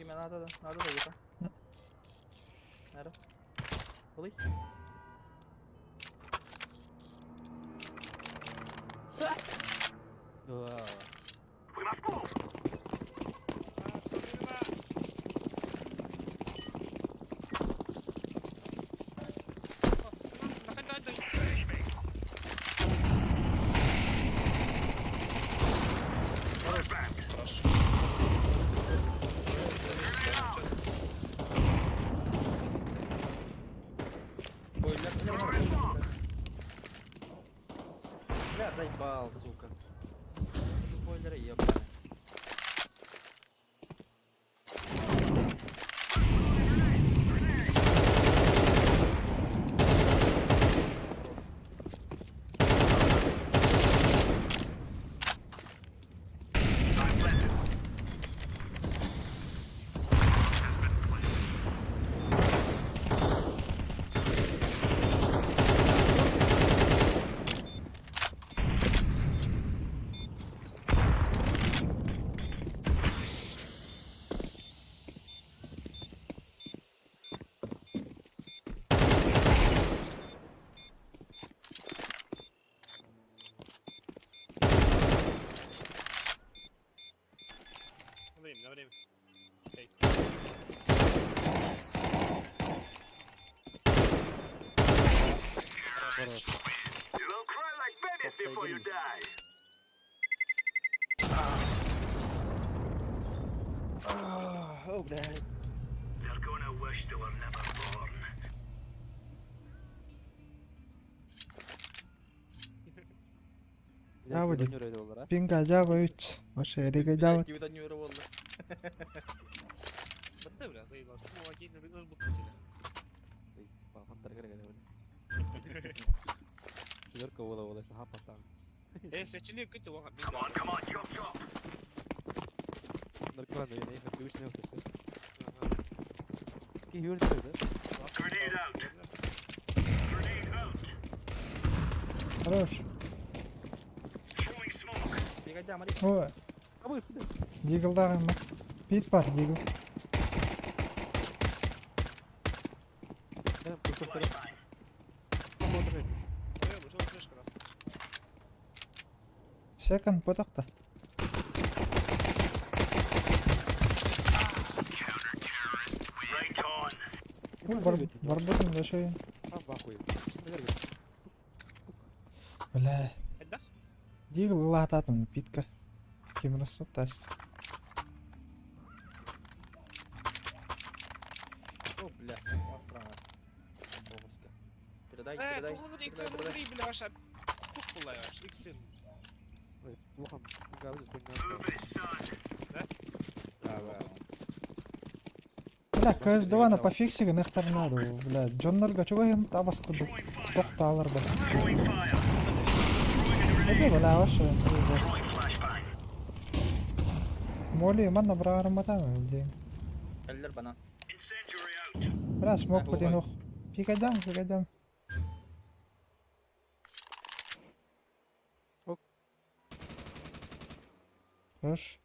Надо, надо да, ета. Надо. Ылый. Бойлер. Бля, заебал, сука. Бойлеры ебаные. На время, на время. Эй. Хорош. О, блядь. Да, будет. Пинга Java 3. Вообще, регайдават. Кибет не урвал. Да, бля, заебал. Ну, окей, на бутылке. Э, сечени кыты вага. Хорош. Бегай, Марик. О, Диглдагы ма. Пит бар, дигл. Секонд потакта. Ой, бар, барбутын да шоyun. Бля. Это? Дигл ылаататым питка. Ким рассоп таст. О, бля. Охрана. Богуска. Передай, Э, передай. тугы Передай, иксен передай. внутри, бля, ваша. Тух была, ваш, иксен. Бля, КС-2 на пофиксиге нехтар надо, бля. Джоннарга чуга hem табас куду. Тохталар ба. Это бля, ваша. Моли, ман набрарым батам, дим. Эллер банан. Бля, смог потянух. Пикайдам, пикайдам. Ок. Хорош.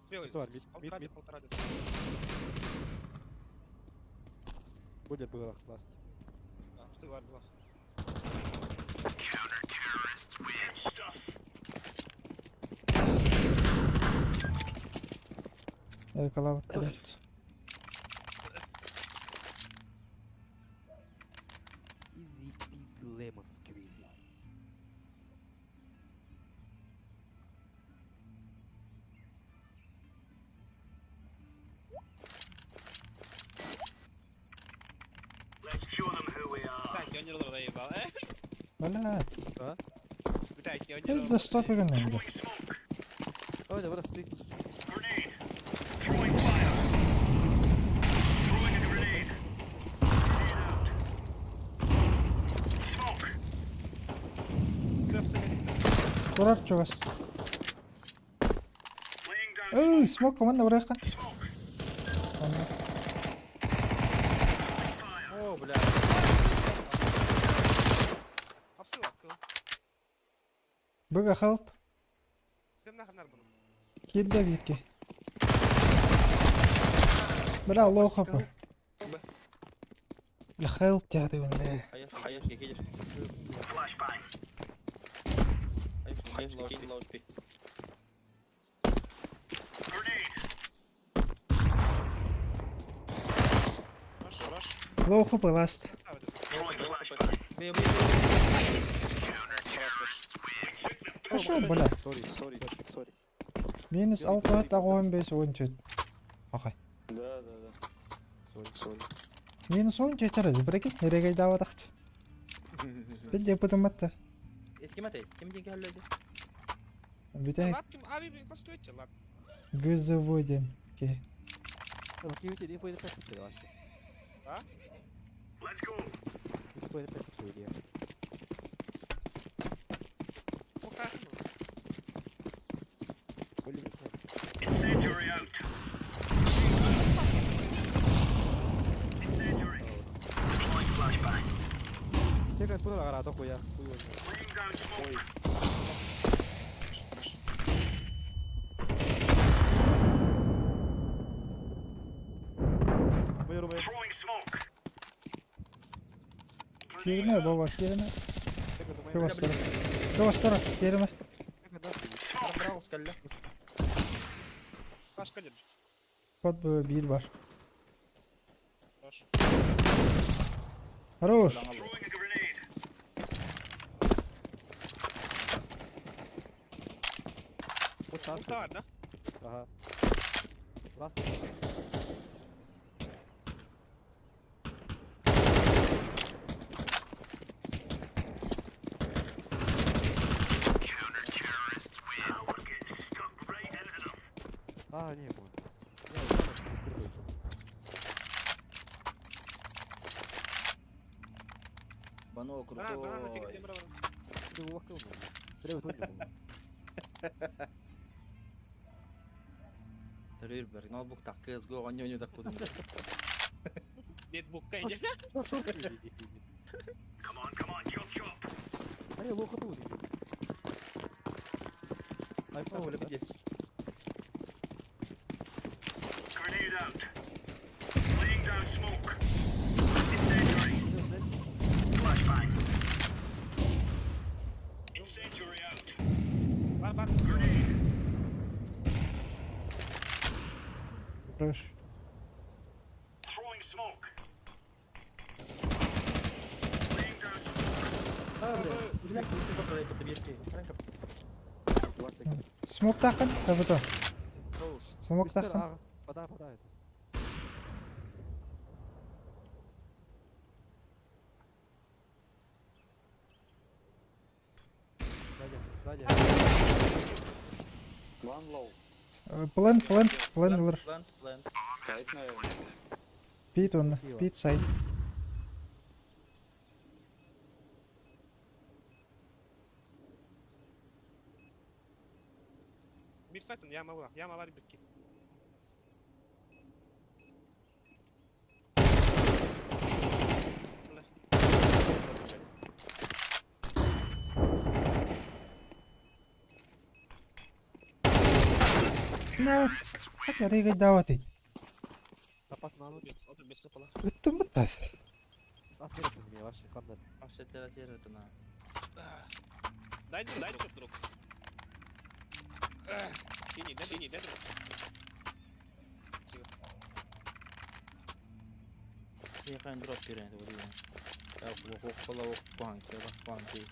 Белый. Свар, мид, мид, Полтора, мид. полтора. Будет было ласт. А, ты вар, два. Калавр, блядь. Easy peasy lemon squeezy. Так, я не заебал, э? Бля, Так, я не это стопига надо. Ой, да ты. Турар чугас. Эй, смок команда бырайхан. О, бля. Апсыла, кыл. Быга help. Сен нахер нар буну. Кирде бирке. Бля, лоу хп. Бля, help тяды бля. Хаешки, хаешки, кинешь. Хаешки, хаешки, кинь лаучпи. Раш, раш. Лоу хп ласт. Бей, бей, бей. Пошел, бля. Сори, сори, сори. Минус 6 85 14. Окей. Да, да, да. Сори, сори. Минус 14 эрэ, прикинь, эрэгэйдаабатахчы. Бид япытымматта. Ким этэй? Ким диэн кэһэллэйди? Бүтэһик Лад ким ави постойте, лад. ГЗВ диэн киһи. Киһи инфо это вообще. А? Инфо это все Пока. Блин, Секрет куда гора, хуя. Хуй его знает. Майор, майор. Кииримэ, Вова, кииримэ. Секрет, майор. Чугастара. Чугастара, кииримэ. Секрет, нахуй. Браво, скалля. Пашка держи. Под б биир баар. Хорошо. Хорош. Вот так. Устава, да? Ага. Ласт. А, не, вот. Не, вот так, скрытой. Бано Банан, банан, крутой. фиг, браво. Ты его лохкал, ну. Треба тоже было. Төрүр бер, ноутбук так CSGO оонньуу так кудум. Нетбукка иди. Ну, что ты иди, иди. А не, лоха тут. Айфон, Оля, где? Бар, бар. Хорош. Смоктааххын, табыта. Смоктааххын. Пода, пода это. Сзади, сзади. One low. Плент, плент, плент ылар. Плент, плент. Сайт, наверное. Пит онно, пит сайт. Bir сайтын, яма була. Яма бар бир ки. Нэ, хат эрэгэйдаабатый. Тапат на ногу. Отыр бес топола. Ыттым быттар. Ответь мне вообще, хандар. Вообще тера это на. Дай, дай друг, друг. Синий, дай, синий, дай друг. Спасибо. Я хайн дроп кирен, это вот. Я ох, кола, ох, панки, ох, панки.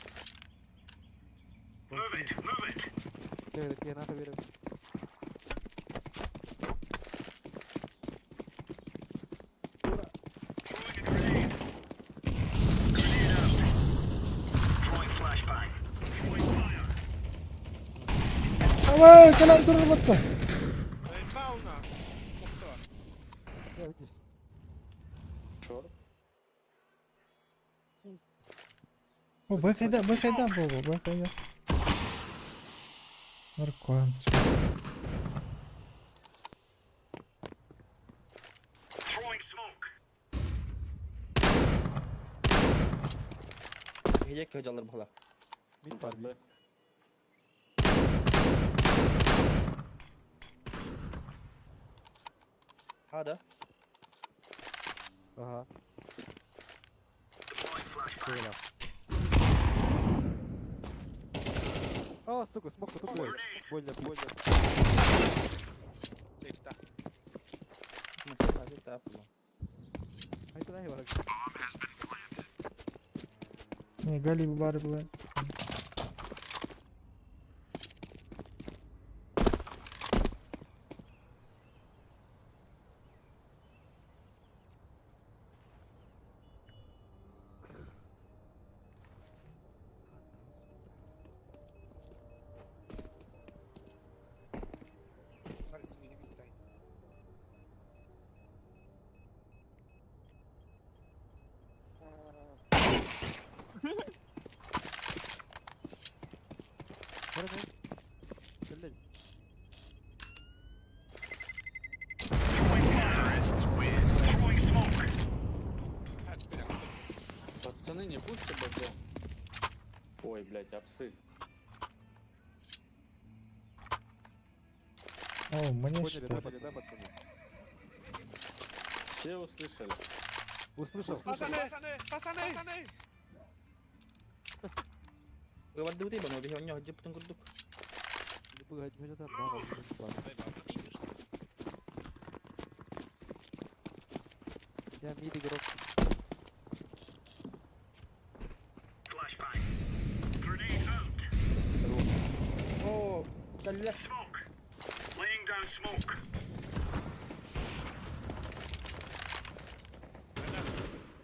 Ты, ты нахуй верю. Ава, кэлэн турар батта. Пауна. Устава. Я видишь. Шорт. О, бэхэйда, бэхэйда болу, бэхэйда. Наркоан. Где кадалар была? Мид бар, Б. А, да? Ага. Всё, А, сука, смог тупой. Больно, больно. Сейфта. А это дай враг. Не, Галил бар была. блядь, апсы. О, мне Поняли, что? да, пацаны? Да, пацаны? Все услышали. Услышал. Пацаны, пацаны, пацаны! Виводив риба, но у нього діпнув курдук. Не погоди, хоть это одна, может, два. Я мид игрок. О, калля.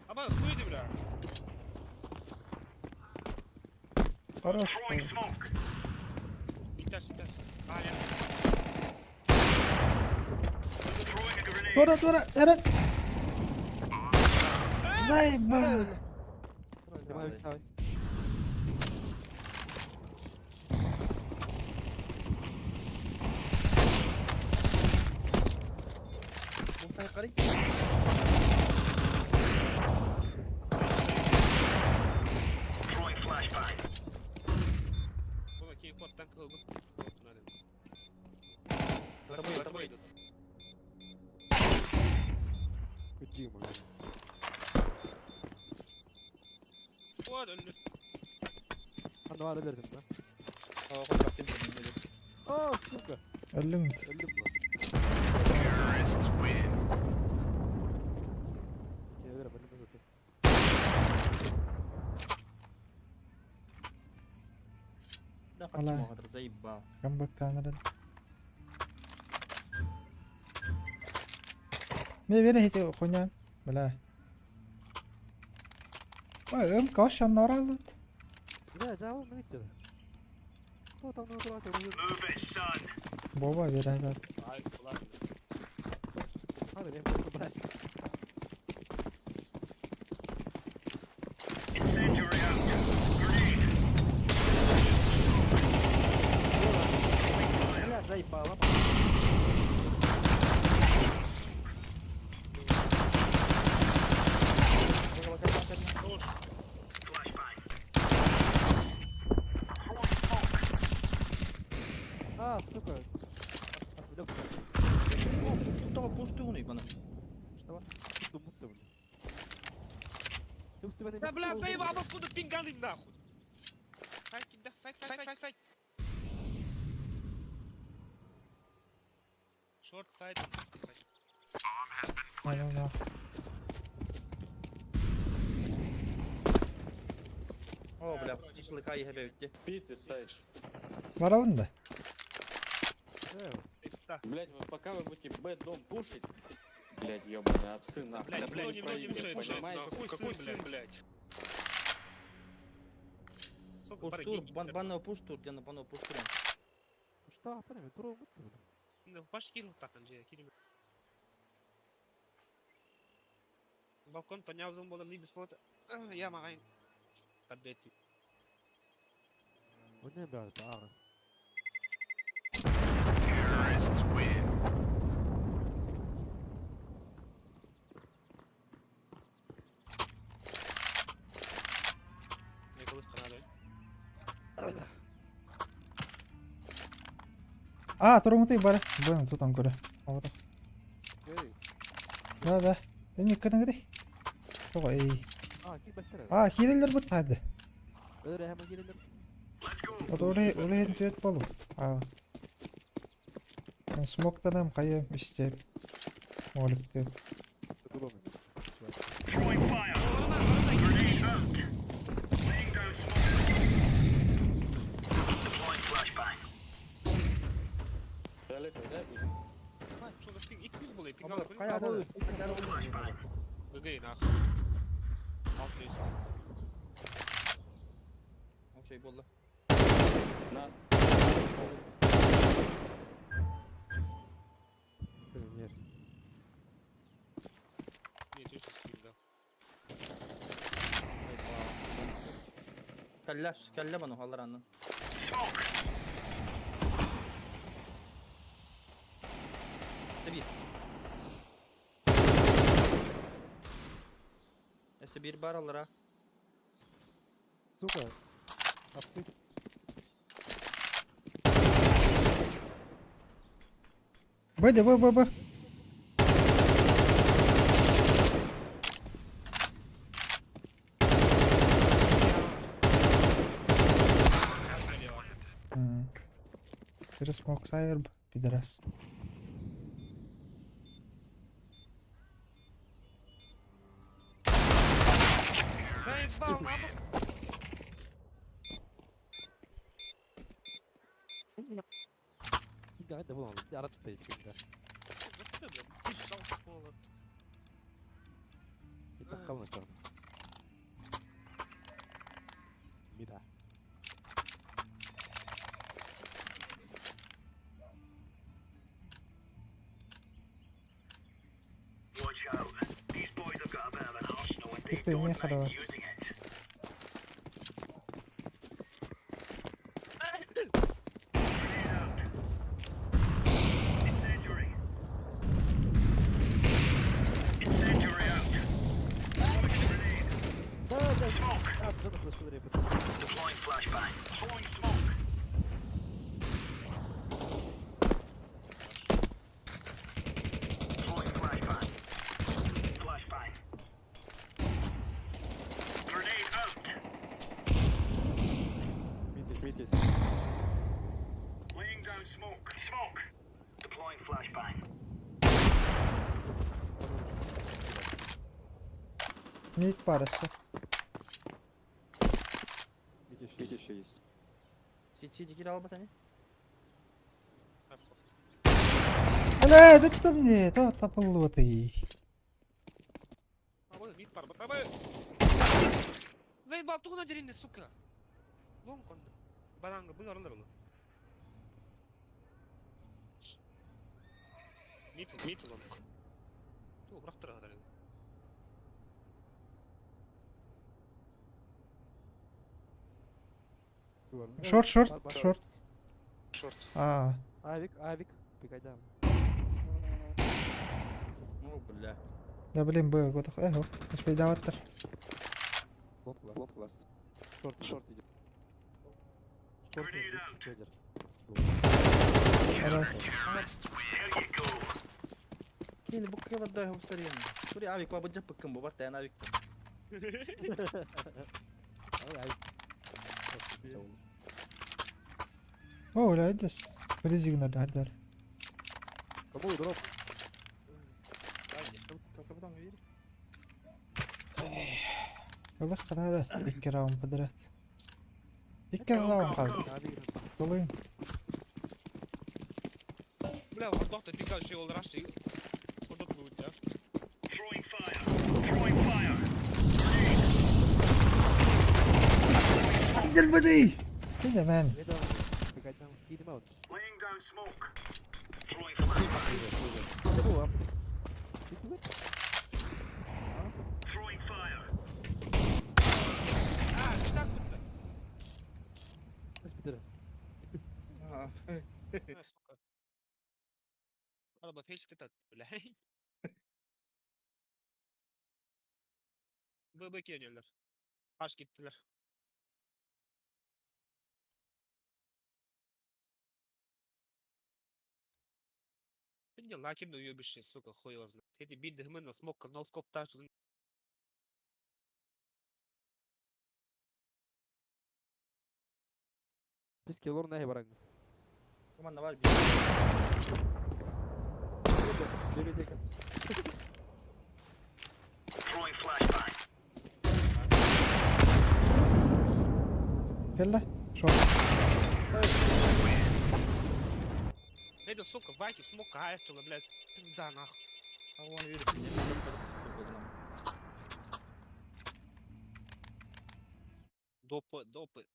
Аба, хуй бля. Хорош. Иттас, иттас. А, я. Тура, тура, эрэ. Заебал. Давай, давай. Мусор қарай. Вон, окей, кот, танк, вот, надо. Тобой, Тобой тобой. идут. Дима. Вот, он, А, ну, алерт, да? О, хоть как кем-то А, сука! Өлүм. Өлдүм ба. Я верю, өлдүм зато. Да, Ола. хочу заебал. Камбэк танырын. Ме вере хити хуйнян. Бля. Ой, өм кош анноралыт. Бля, жабыл мен иттеді. Кто там на дурак? Боба вере хити. Ай, ладно. Надо, я буду брать. Бля, заебала. Хорош. А, сука. Отвлекся. Кто пуштуны, ебана? Что? Что будто, блин. Ты себя Да, бля, заебал, откуда пинганы нахуй? Сайт, да, сайт, сайт, сайт, сайт. Шорт, сайт, сайт. Anu нах. О, бля, шашлыка ебе өтте. Пит и сайт. Барабын да. Да. Блядь, вот пока вы будете Б дом пушить, блядь, ебаные апсы нахуй. Блядь, Блядь, никто не проигрываете, мешает, блядь, понимаете? нахуй. Какой сын, блядь? Сука, бары, Пуштур, гений, бан, блядь. банного пуштур, где на банного пуштура. Что? Понятно, туру будто, блин. Ну, Баш кирил так, Анджея, кирил. Балкон тоняв болар ли бесплатно. Я магайн. Кадети. Вот не брат, ара. Не колыс канады. А, туруҥутый бары. Bueno, тут он көрө. Ого. Эй. Да, да. Эни кытыҥыты. Того эй. А, ким баттер? А, хирелер бут хады. Өлөр hemen gelirler. Вот оле оле төт болу. А. Смоктанам кайым истеп. Моликти. Дулом. Фиолетовый, да, будет? Что за пинг? Иккил был, пингал. Кая, ГГ нахуй. Алты есть. Окей, болды. На. Нет. Не, чуть пинга. Калля, калля бану, алларанны. Себир. Эсе бир бар аллара. Сука. Апсы. Б, Б, Б, Б. Через смог сайерб, пидорас. Заебал, нахуй. Ты не хорош. Мид парасы. Бля, это там не, это тапыллы. Заебал, тугу на сука. Вон кон. Бананга, был орын орын. Мид, мид лонг. Ту, бырахтыра хатар. Шорт, шорт, шорт. Шорт. А. Авик, авик, пикайдам. Ну, бля. Да блин, Б, вот, эх, успей даваттар. Лоп, ласт. Шорт, шорт идет. Шорт идет. Кини бу кылар да хустарин. Тури авик бабы жап кым бу бар тән авик. О, бля, здесь. Призигнали, отдали. Кому дроп? والله قناة икки раунд подряд. Икки раунд қалды. Толайын. Бля, вардохта пикал şey oldu raştı. Orada bu ya. Gelmedi. Киде мен. Araba felç at бля. BB geliyorlar. Kaç gittiler. Не, лакин уебище, сука, хуй его знает. Эти биды мы смог но скоп тачу. Писки лор на баран. Команда var. Келді. Шорт. Это, сука, байки, смог качала, блядь. Пизда, нахуй. А он верит, иди, сука, к нам. Допы, допы.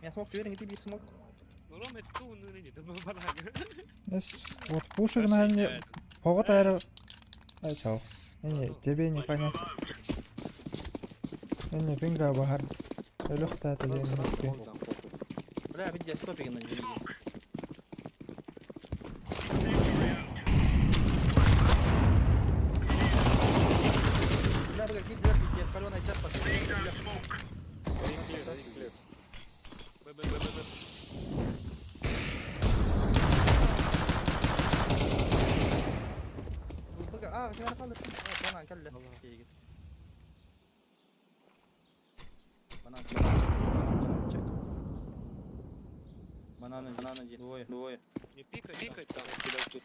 Я смог, ты уверен, ты бей смог. Ну, Рома, это ту, ну, не, да, банан. Эс, вот пушек на не... Погод аэро... Ай, чау. Не, тебе не понять. Не, пинга бахар. Өлөх та деген нетке. Бля, видите, стопики на нее. Бля, бля, где пиздец. Каленая сетка. Один clear, один clear. Б, Б, Б, Б, Б, push. А, ким эрэ хаалла. Банан кэллэ. Банан. Банан. Банан, банан один. Двое, двое. Не пикай, пикай там, тебя тут.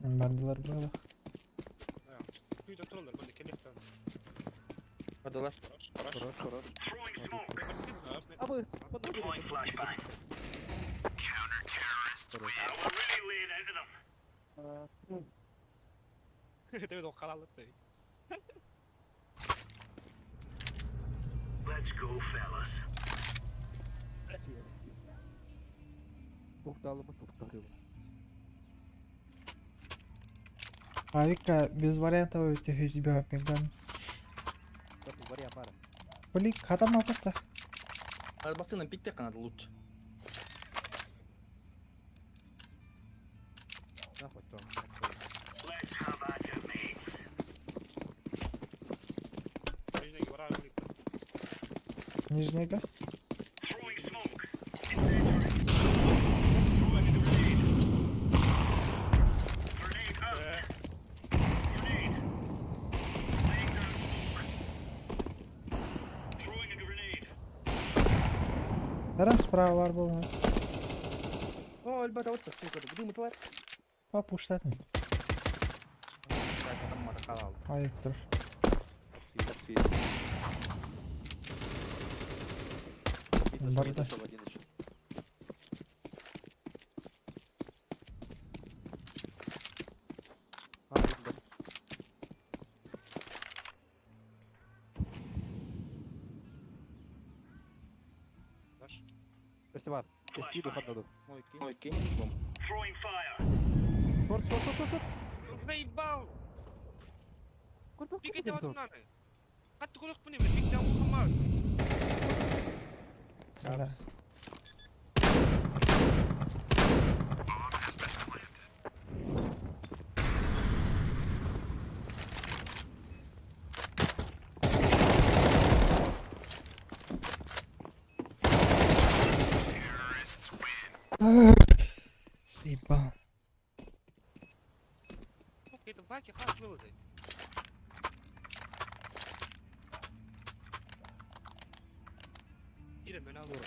Бардылар быһыылаах. Күйді тұрыңдар, міне келек там. Подала. Хорош, хорош. Хорош, хорош. А вы с- по ноге Деп ол қалалы ты. Тукталымы тукталымы. Авика без вариантов этих тебя мегдан. Варя пара. Блин, хатам апта. Арбасы нам пиктек надо лучше. Нахуй там. Нижний вражий. Нижнийга. Раз справа бар был. О, ребята, вот сука, дым тварь. Папуштатын. Так, там маркалал. Айып тұр. Барда. Один еще. А, один, да. Наш. Спасибо. Я скину хат Ой, кинь. Ой, кинь. Бом. Шорт, шорт, шорт, шорт, шорт. Заебал! Көрбө, Пикай деп атым мынаны. Қатты көрек бұны, мен пиктен оқыма. Бля. Заебал. Это баки хас вылазай. Или мен алып.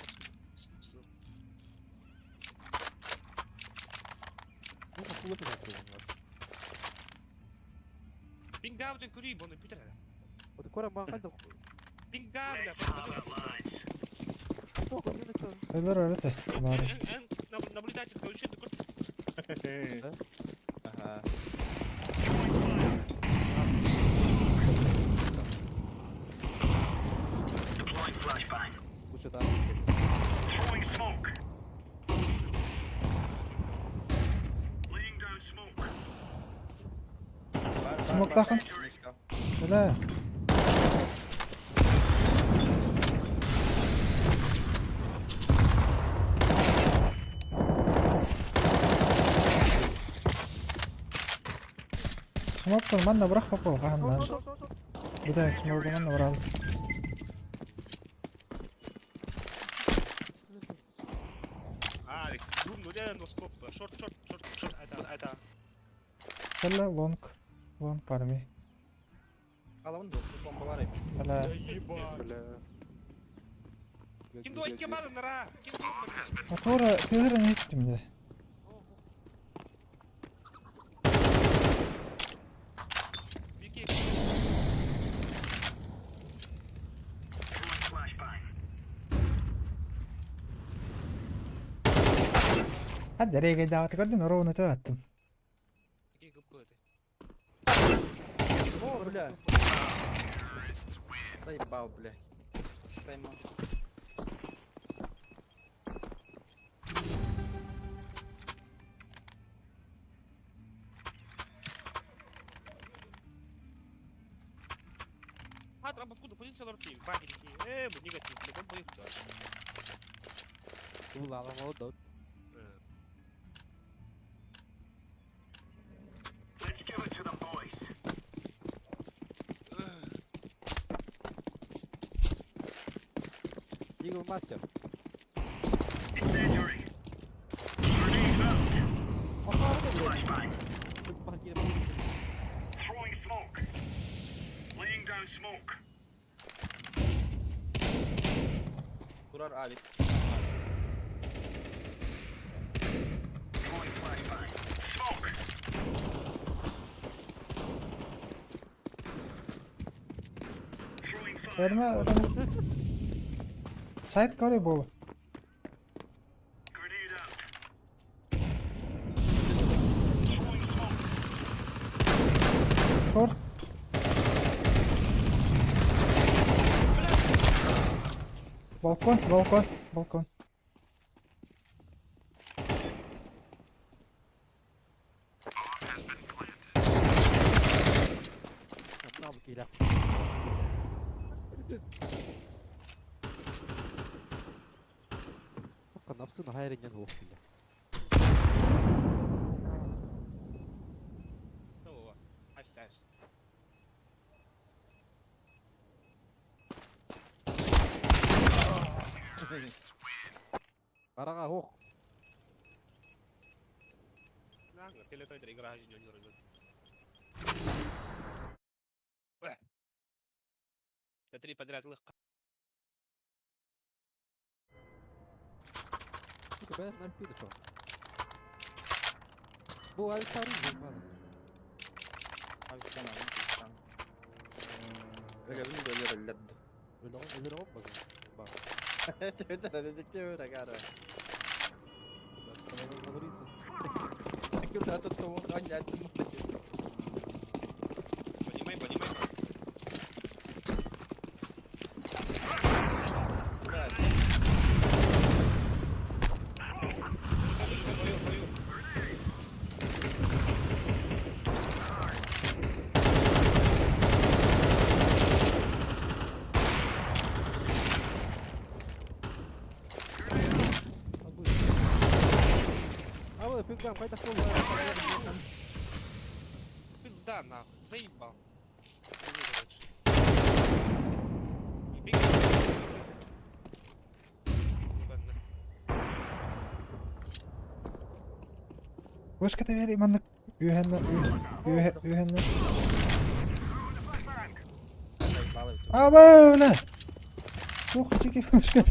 Ну, акула пизда. Пинг дауден күрей, бұны питер. Вот кора маған да. Пинг дауда. Өлөр өрөтө. Бары. Наблюдатель көрші көрт. Ага. Лучше да. Смок тахын. Бля. Смок манна бұрақ попал қағандан. Бұда смок манна бұрал. А, зум, ну да, но скоп. Шорт, шорт, шорт, шорт. Это, это. Бля, лонг. Лонг парми. Алан был, бомба варай. Бля. Бля. Ким дуай кем бары нара? Ким дуай? Мотора тыгырын еттім де. Беке. Hadi nereye daveti gördün ровно өтіп аттым. Беке көп көрді. О, бля. Заебал, бля. Поймал. А, там откуда позиция лорки? Баги такие. Э, негатив, блядь, он поехал. Улала, молодой. Дигл мастер. Турар авик. Ölme ölme. Сайт көрей Бова. Шорт. Балкон, балкон, балкон. О, Ась, ась. Хараҥа суох. Телетойдер игра Да три подряд лыха. Сука, бля, нафиг ты дошел. Бу авик сарый мана. Авиктан, авиктан. Рагавин доллар лед. Өлөҕүн бага. Ба. Поднимай, поднимай. Бою, бою. А вы, пигам, қайда қол. Пизда нахуй, заебал. Иди, короче. И беги. Ладно. Вышка бери маннык үһэннэ үһэ үһэннэ. Аба, бля. Ух, тики вышка.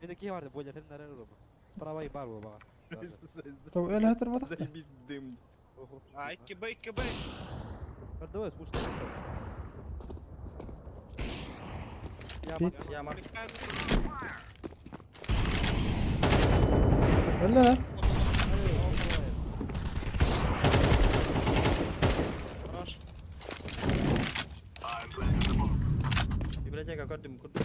Меники барды, бойлер, хем нарар оба. Справа и бар оба. То эле хатыр батакта. Заебись дым. А, 2Б, 2Б. Давай, слушай. Бит. Яма. Эле. Хорош. Библиотека көрдүм көрдүм.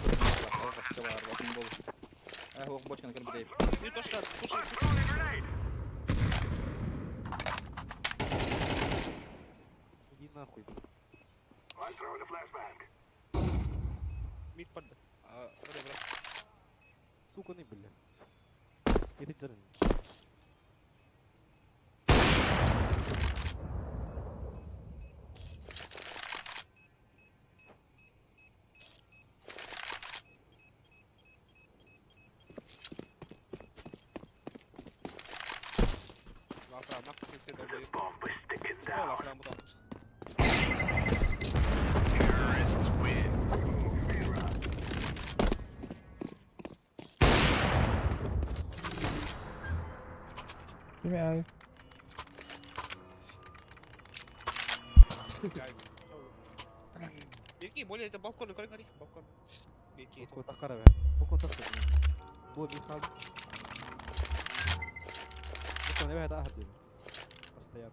Ох, бочканы көрбүт. Не то что, слушай, слушай. Иди нахуй. Мид под. А, ребра. Сука, не бля. Перед Кими ай. Беги, более это балкон, гори, гори, балкон. Беги. Балкон таққара бә. Балкон таққара. Бу михал. Балкон эбэ ахыр дейм. Постоянно.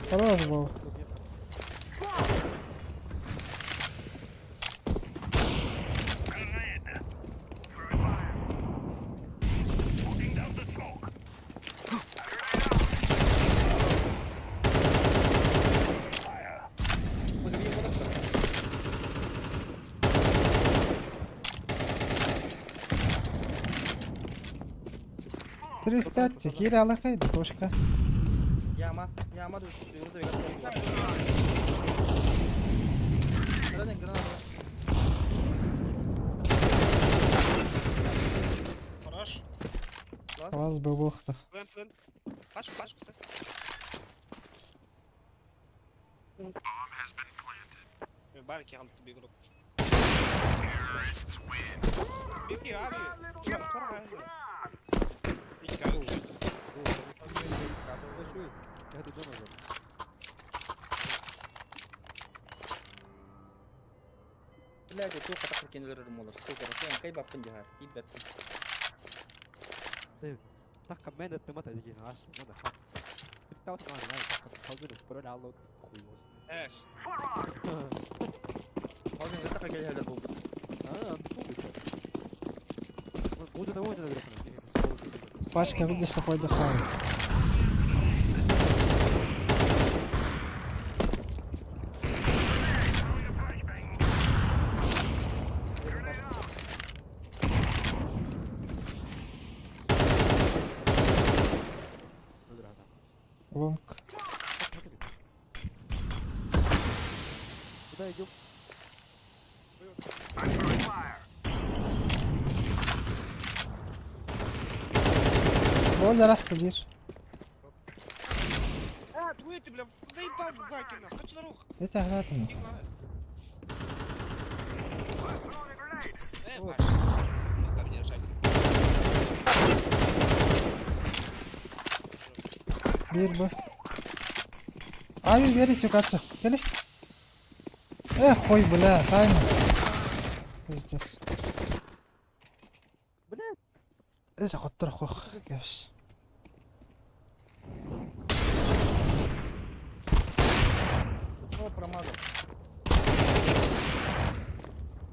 Хорош был. 3-5, киир алакай, точка. Яма, яма грузовик отсюда. Граната, граната. Хорош. Лаз быбылхтах. Плент, плент. Пачку, пачку, ставь. Барки алды тебе игрок. Беги, аби. İki abi уже. Блядь, я туха так прикинули рымолар, сука, Руслан, кай бабкын дихар, ибет. تقب ما تمت هذيك عاش ماذا حق تعرف ما لا تقب خلصنا على хуй его Эш. Hozir это как я был. А, вот это вот это Пачка, видишь, такой дыхает. Лонг. Куда идем? Боля раз bir. А, твой ты, бля, заебал баки нахуй. Хочу на рух. Это гратым. Э, Паш. Там не решай. Bir bu. Abi beri tükatsa. Gel. Эх, хуй, бля, тайна. Пиздец. Бля. Эс хоттор хох. Кэс. О, промазал.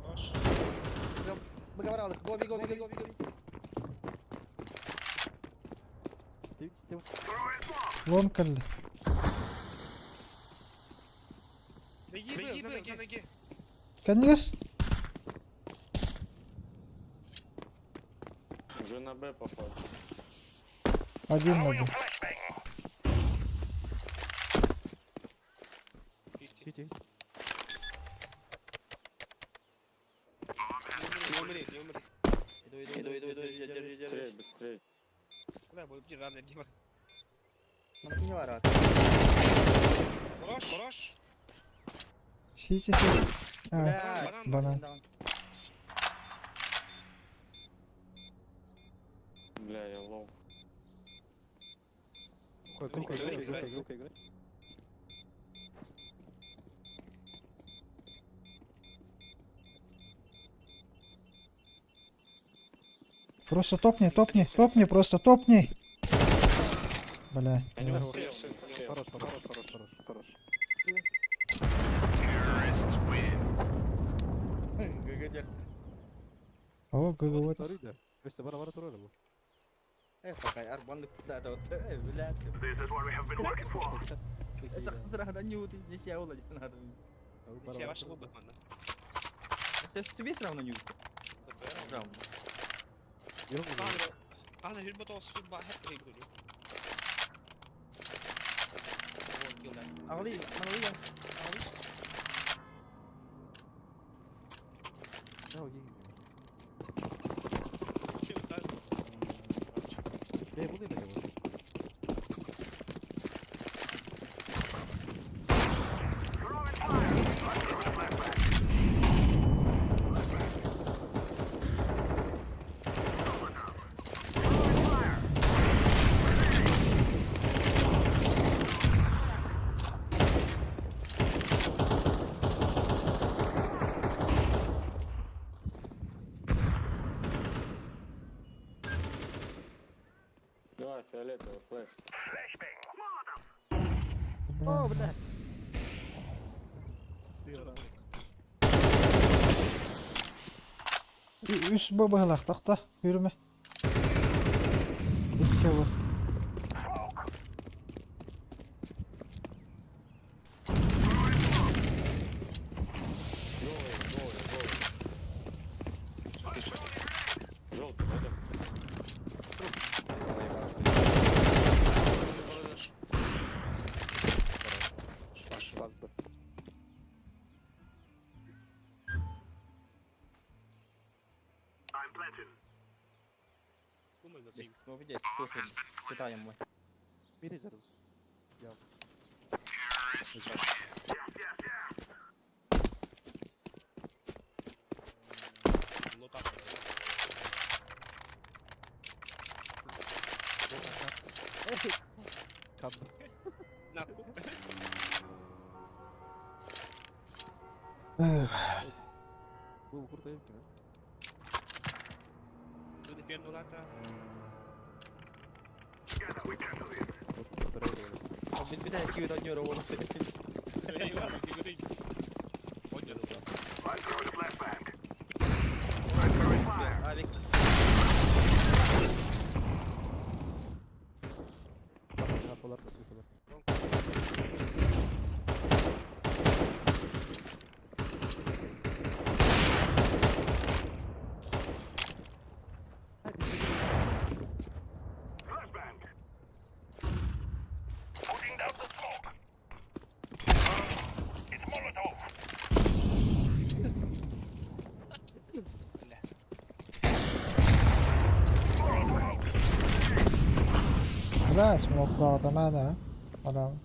Хорош. Выговаривал, гоби, гоби, гоби, гоби, гоби. Стив, стив. Лонг кэллэ. Беги, беги, на ноге, ноге. Кэннигэр. Уже на Б попал. Один на Б. Сити. Не умри, не умри. Иду, иду, иду, иду, иду, держи, Быстрее, держи. быстрее. Бля, буду рано, Дима. Нам не варат. Хорош, хорош. Сити, сити. А, Банан, банан. Бля, я low. Играй, играй, играй, играй, играй. Просто топни, топни, топни, просто топни. Бля. Я не не. успел, не успел. Хорош, хорош, хорош, хорош, хорош. ГГ. О, ГГ вот. Второй, да. То есть, бара, бара, второй, да. Эх, пока арбан куда то блядь. Все ваши лобы, ладно. Тебе все равно не уйти. Равно. Ана, hur bara hette игру. Али, али, Давай, фиолетовый флеш. Бля. Бля. Үс бу быһылах тохто. Yürüme. Икки бу. Голый, голый, голый. Желтый, да? Бля, смоктаата мээнэ. Баран.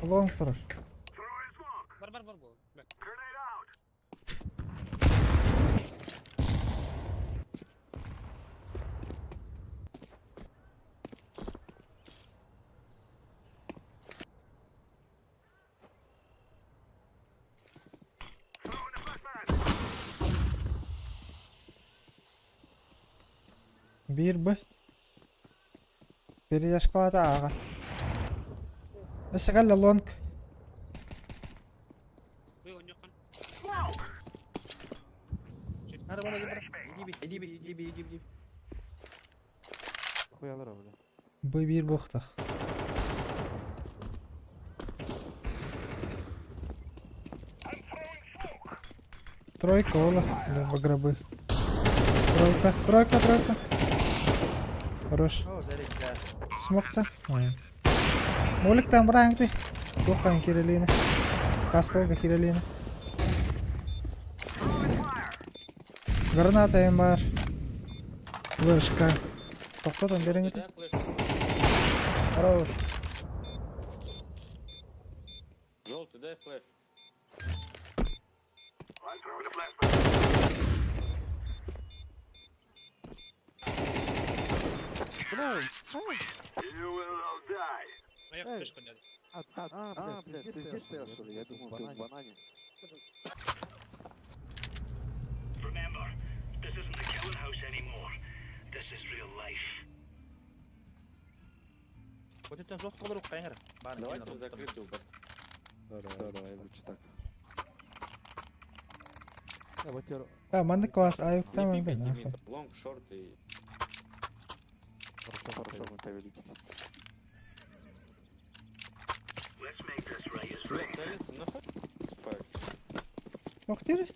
Long турар. Биир Б. Передашкалата ааҕа. Өссө кэллэ long. Б биир буохтах. Тройка, ола, либо гробы. Тройка, тройка, тройка. Хорош. Смокта. Молик там браҥ ты. Туоххан кирелиини. Кастолга кирелиини. Граната им бар. Флешка. Тохтотон бериҥ Хорош. Желтый, дай флеш. Давайте в закрытую А, маннык класс аюктан Не маңдай пикайте нахуй. мид, long, short и... Бля, Салют, нахуй спать? Ох ты.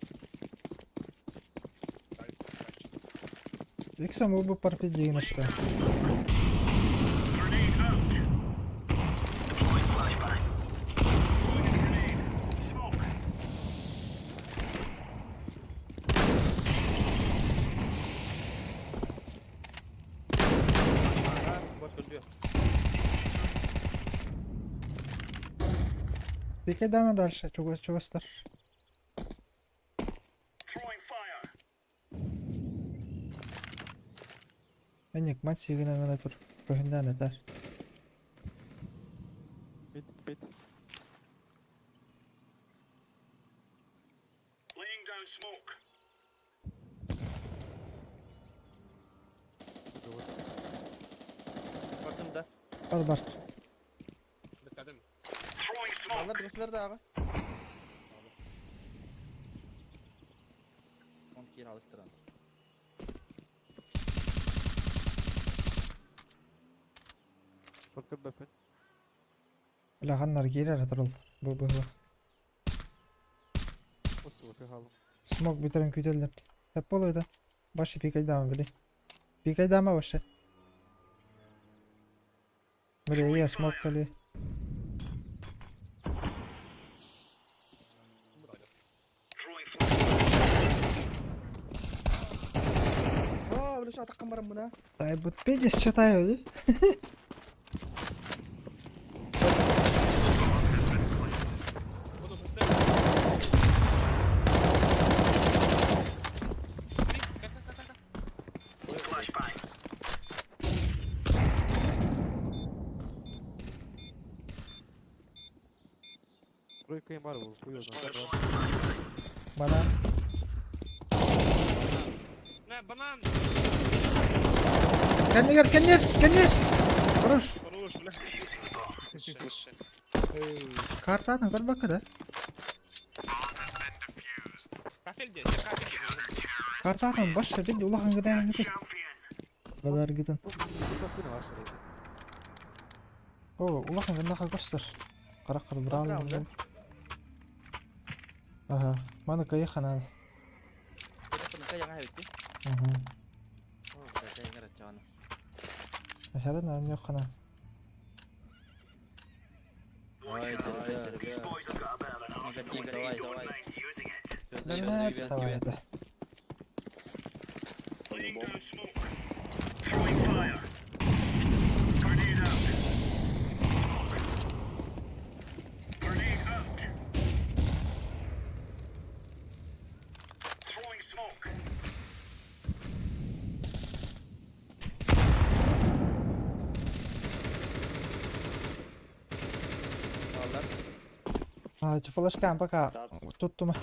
Иксам был бы парпидейно что. Пикайдама дальше, чугастар. Энигма сигына мена тур. Көһүннән этер. Мид, мид. Бардым да. Бар бар. Бекадым. Алар gösterdi abi. Он кир алыштыран. Шорт көрбөппүн. Улаханнар киирэр турул. Бу быһылах. Ос хаалым. Смок бүтэрин күүтэллэр. Тэп буолуо да. Башы пикайдама били. Пикайдама башы. Били я смок кали. Aa, böyle şey atakkan барам buna. Тай бут педис читаю, да? Буду составить. Тройка им бар ол, хуй его знает. Банан. На, банан! Кэннигэр, кэннигэр, кэннигэр! Хорош. Хорош, бля. Шесть, шесть. Картаны көрбөккө да. Кафель где? Кафель где? Картаны башы бит улахан гыдаан гыты. Бадар гытын. О, улахан гынаха көстөр. Караккыр биралым. Ага, маны кайханан. Ага. Ахара на нёхана. Давай, давай. Давай, давай это. А, флешкам пока. Тут тума.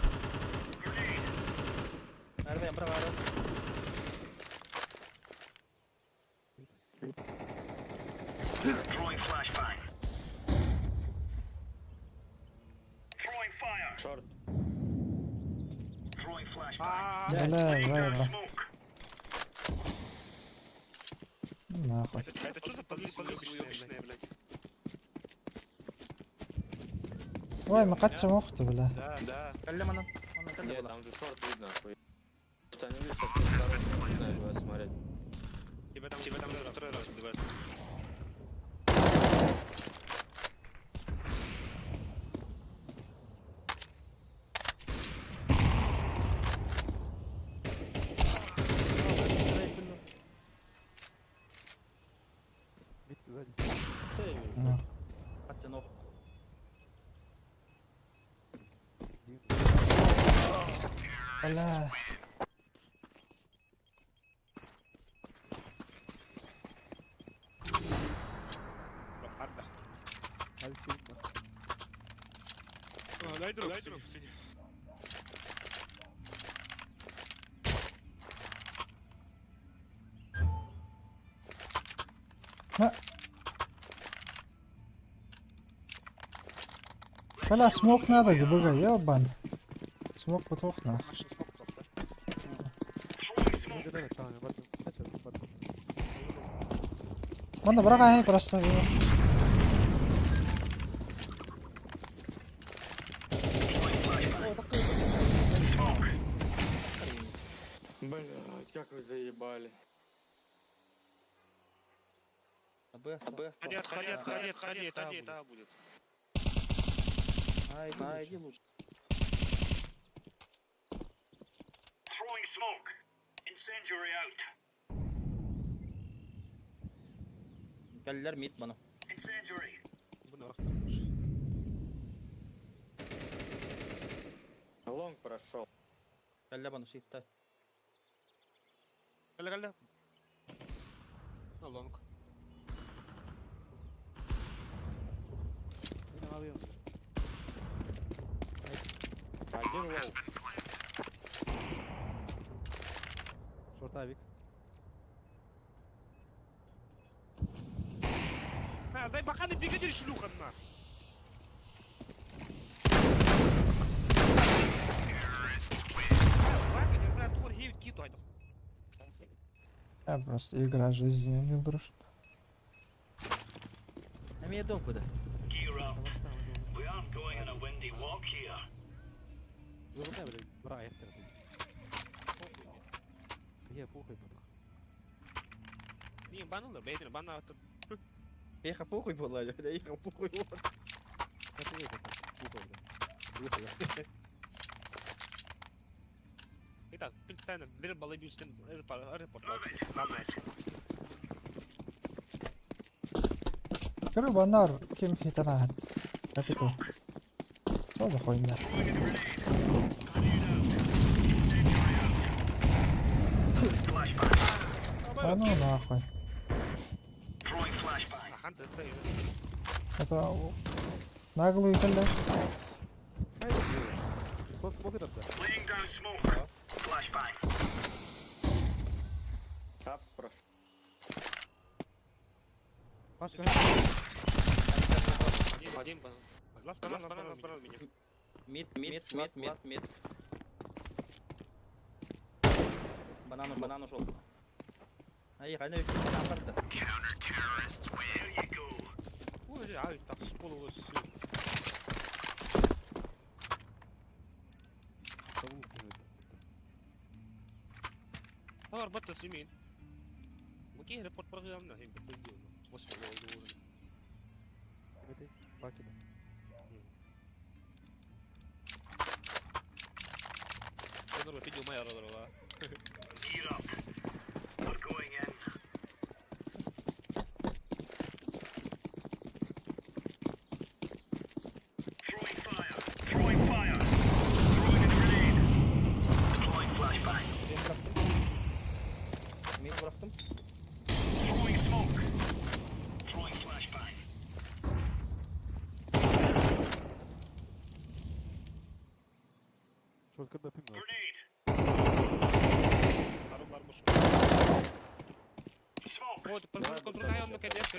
Шорт. Бля, бля, Нахуй. Это что за позиция уебищная, блядь? Ой, мы мохту, бля. Да, да. Нет, там же шорт видно. Что они видят, со всех сторон, не знаю, куда смотреть. Тебя там даже второй раз убивают. Мид сзади. Нахуй. Бля. Арда. Альфа. Дай друг, дай друг, синий. Бля, смок надо, гбга, ёбан. Смок потох нах. Манда брага просто. Блять, как вы заебали. Б, Б. Ходи, отходи, отходи, отходи, это А, это А будет. А, иди, а, иди лучше. Кэллэр мид бана. Буну арахтар. Лонг прошел. Кэллэ бана шифта. Кэллэ, кэллэ. На лонг. Один лоу. Шорт авик. А, зай баханы бригадир шлюха на. Я просто игра жизни не дружит. Эмиэ док буда. Вырубай, блядь, бра, я хер. Я похуй потом. Не, банулар, бейтин, бана Еха похуй была, я еха похуй. Это я похуй, блядь. Итак, пильтайна, бир балыбюстен, аэропорт. Көрө банар ким хитана. Капиту. Что за хуйня? А ну нахуй. Это наглую кэллэ. Что смог этот, да? Апс прошел. Пашка, Один, один, банан. Лас, банан, банан, банан меня. Мид, мид, мид, мид, мид. Банан ушел, банан ушел. А еха, ну банан барда. Ой, а, так, с полу Товар батта семейн. Окей, репорт программ на хим это пакет. Мид бырахтым. Шорт КБ пимно. Вот, контрольная он на коне, Есть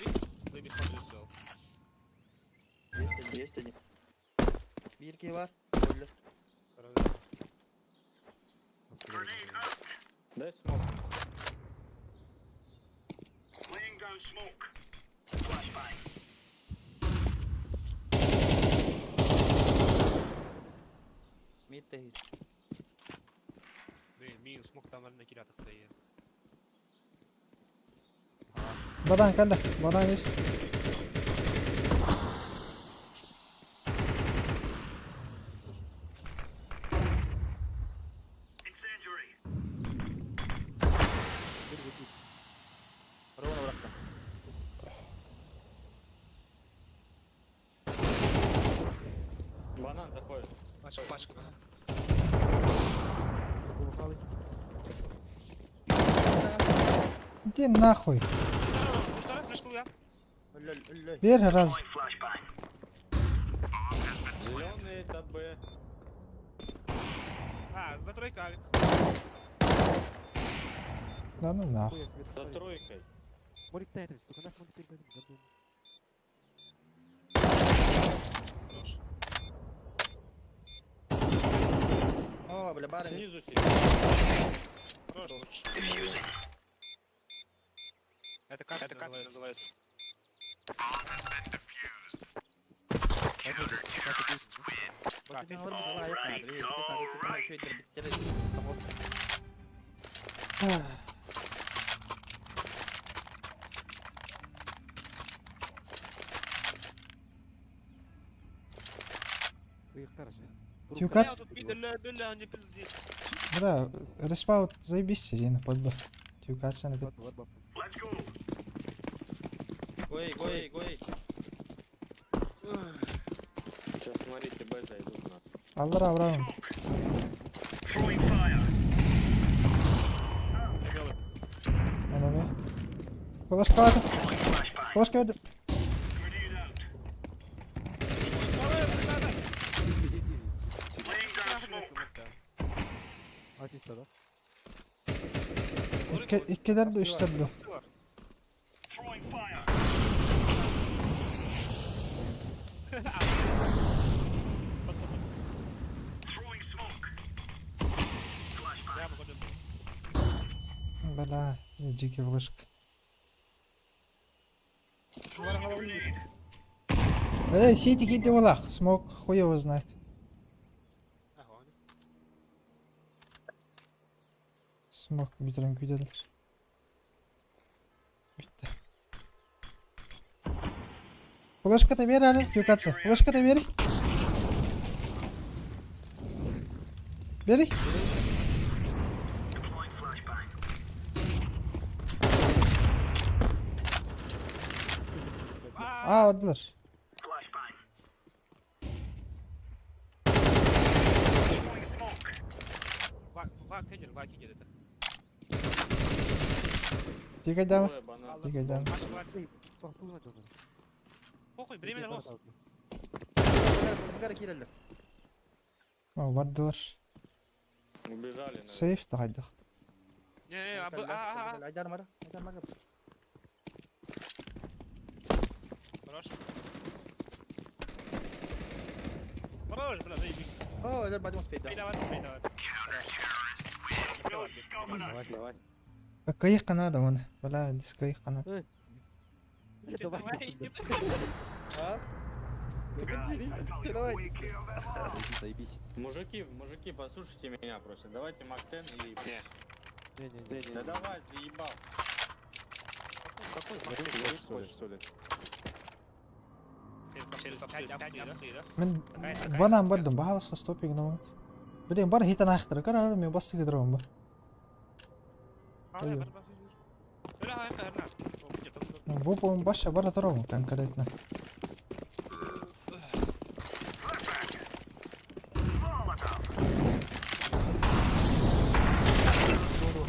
один, есть один. Бир бар. Өллө. Дай смок. Мид тehir. Блин, мин смог там на килятах стоит. Бадан кэллэ. Бадан есть. Ровно бырахтым. Банан заходит. Пашка, Пашка. Иди нахуй. Что, флешку я? Өллө, өллө. Бер раз. Зеленый это Б. А, за тройка, Алик. Да ну нахуй. За тройкой. Молик на этом, сука, нахуй молик перед этим, О, бля, бары. Снизу сидит. Хорош. Это как это как называется? Тюкат. Бля, тут пидор, бля, не пизди. Бля, респаут заебись сирена подба. Тюкат сен кыт. Гой, гой, гой. Сейчас смотрите, Б зайдут нас. Аллар авраам. Белый. Энеми. Флешка калаты. Флешка öldü. Иди, иди, Атиста, да? Икки иккилер ду үстер ду. Бля, дикий флешка. Эй, сити киди олах. Смок хуй его знает. Смок биtirен күйдедилер. Bitti. Флешката бер әлі, Тюкатса. Флешката бери. Бери. Aa oradalar. Пикайдама. Двое банан. Пикайдама. Похуй, временно лох. О, бардылар. Убежали, наверное. Сейф тағайдық. Не, не, а, а, а, Хорош. Хорош, бля, заебись. О, это бадим успеть, да. Давай, давай, давай. Давай, давай. Кайық қанады оны. Бля, дис кайық қанады. Давай, иди. А? Давай. Заебись. Мужики, мужики, послушайте меня просто. Давайте Мактен и... Не-не-не. Да давай, заебал. Какой что ли? Через 5 да? Мен банан бардым, бағалса стопик намат. Блин, бар хитан аяқтыры, қарар, мен басты кедірім ба. Бу, по-моему, баша бара тұрам конкретно.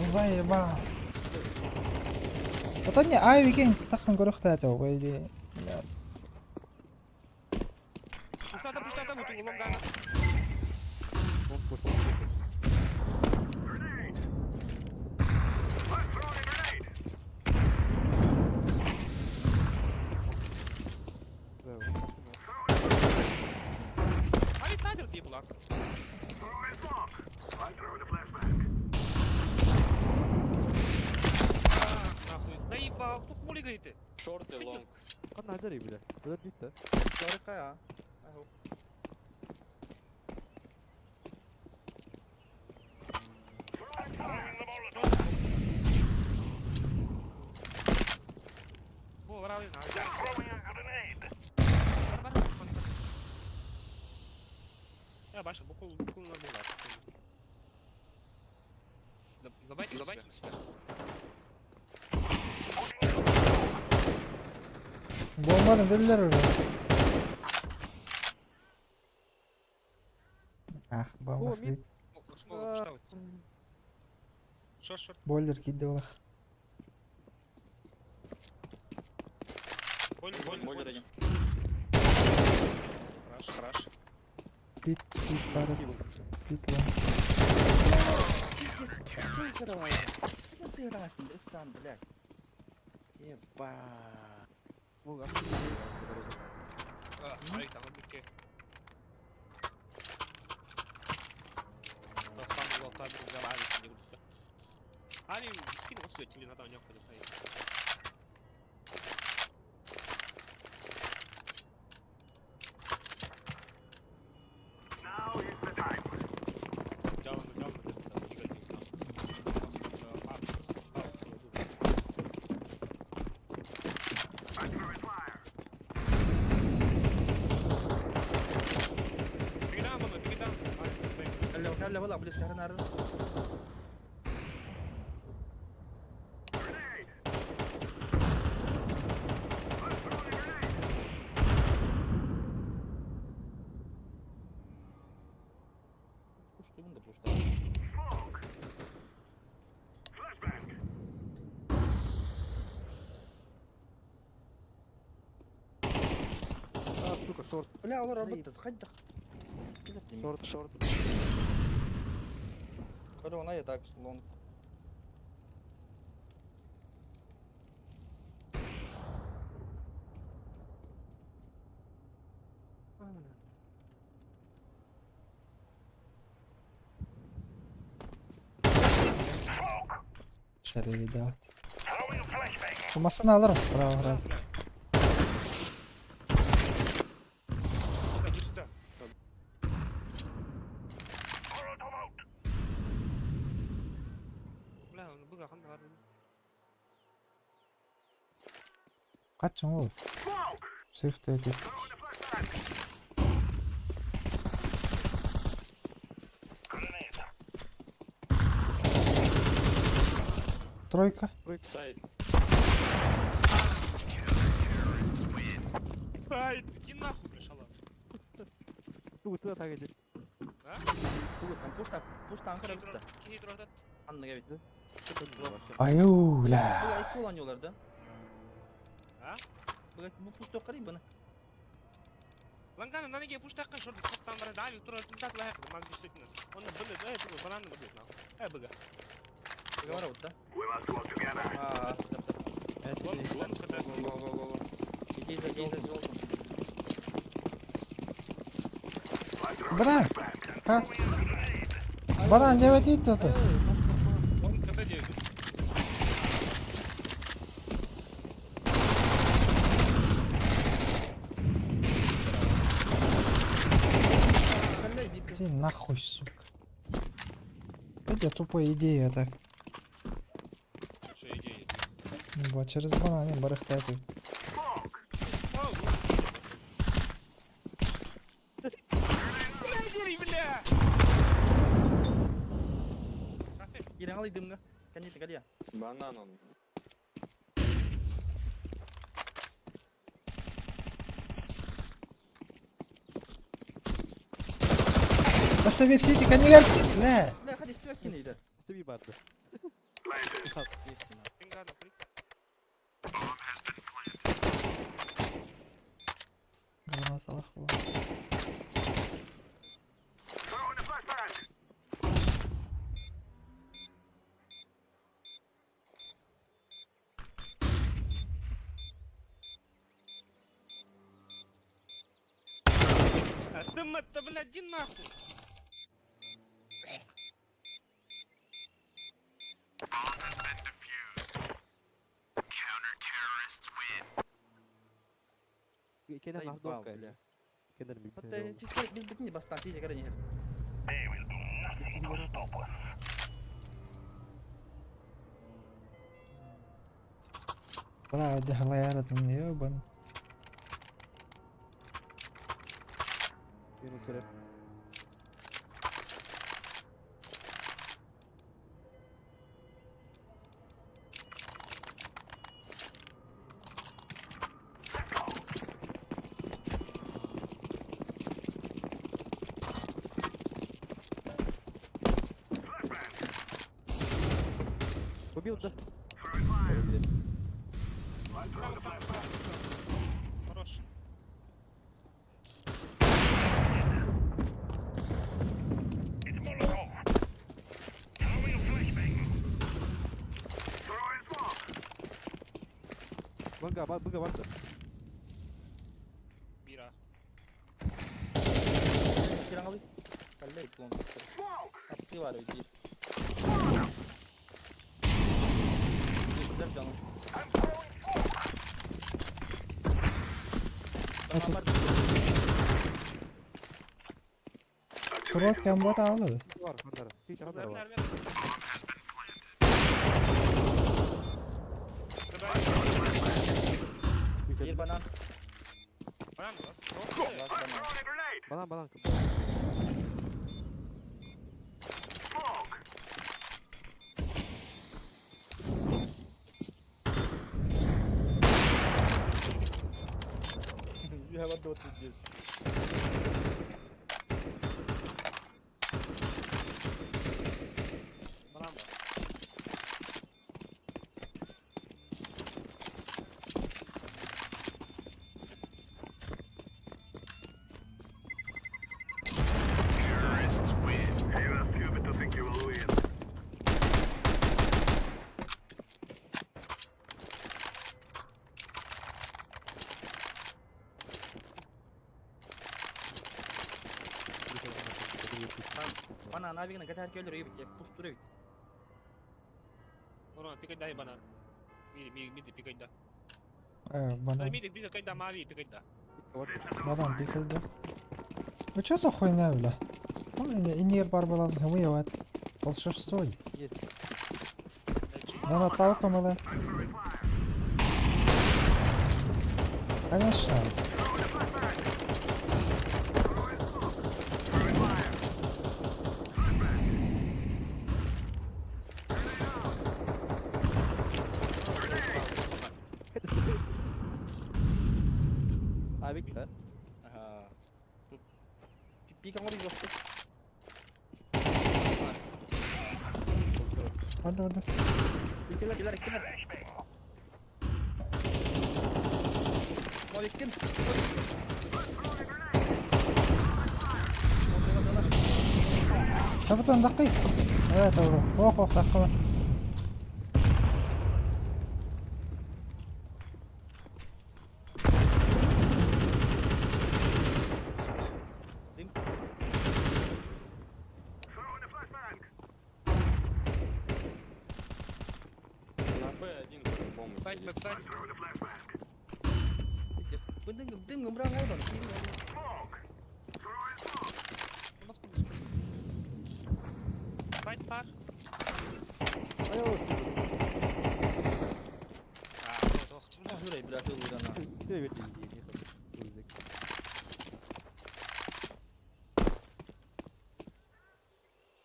Заеба. Потом не ай викинг таққан көріқті әте, по идее. Бля. Пустота, пустота, вот углом гана. Али тазер где была? Нахуй, наебал, тут мули говорит. Шорт и лонг. Қана бля. Бля, битті. Жарыққа, О, правильно. Я бачу, букву букву не була. Давайте, давайте на себя. Bombanı bildiler oraya. Ah, bomba О, мид. Шорт, шорт. Бойлер кидdi олақ. Бойлер, бойлер, Бойлер один. Хорош, хорош. Пит, пит, бары, пит лан. Блядь. Еба. А, там обики. Бля, была, близко, гранара. Пуштуйбун да пуштаабын. А, сука, шорт. Бля, олор арбыттас, хайдах. Шорт, шорт. Корона я так, лонг. Шари давать. Масына алырым справа играть. Иди сюда. Бля, он быга хан бар. Качан ол? Сейфте деп. Тройка. Сайт. Ай, иди нахуй, бля, шалава. Тугу туда так иди. А? Там пушта, пушта Анкара битти. Кихи турат. Анныга битти. Аю, бля. Бу айт kullanıyorlar da. А? Bu bu пушта qarang buni. Лангана на ноге пуш такка шорт токтан бара да тура пиздат лайк маг действительно. Он был э банан будет нахуй. Э быга. Говорю вот, да? А, стоп, стоп. Лонг, лонг, КТ. Го, го, го, го. Иди за, иди за желтым. Бля. Как? Банан 9 дейді это. Лонг КТ 9. Иди нахуй, сука. Это тупая идея так. Что идея? Бо через банан барахтати. Бля, бля! Кирен алый дымга. Конечно, калия. Банан он. Баса берсейdi канигер. Бля. Бля, ходи, все кине иди. Сиби барды. Пингана, при. Граната лахуа. А ты мать-то, бля, иди нахуй. Кенен Заебал, нахдок. бля. Кенен Вот без битни бастан, тиже, когда не. Бля, дехлаярат ёбан. Минус время. Убил, да? Ой, блин. Право, право, право. Хорош. Бага, бага, бага. Бира. Кирен алый. Калия, лонг. Апсы var иди. Güzel canım. Это Тройка бота алды. Бар, хандар. Сити хандар бар. Bir banan. Банан, Last banan. Банан, банан. барда вот здесь. Банан бар. Банан авигна катар келер бит, пусть туре бит. Урон, пикай банан. Миди, миди, миди, пикай да. Банан. Миди, пикай да, мави, пикай да. Банан пикай да. Ну чё за хуйня, бля? Он инер бар была, воевать. Волшебство. Да наталка мала. Конечно. Авик, да? Ага. Пика мори жестко. Hadi hadi. Киллер, киллер, киллер. Мори ким? Шабытан даққи. Э, doğru. Ох, ох, даққыма. На Б1 по-любому Сайт, сидит. бэксайт. Дым, дым, брал, он. Сайт пар. Ай, А, вот, ох, Журей, бля, ты лудана. Ты ведь не не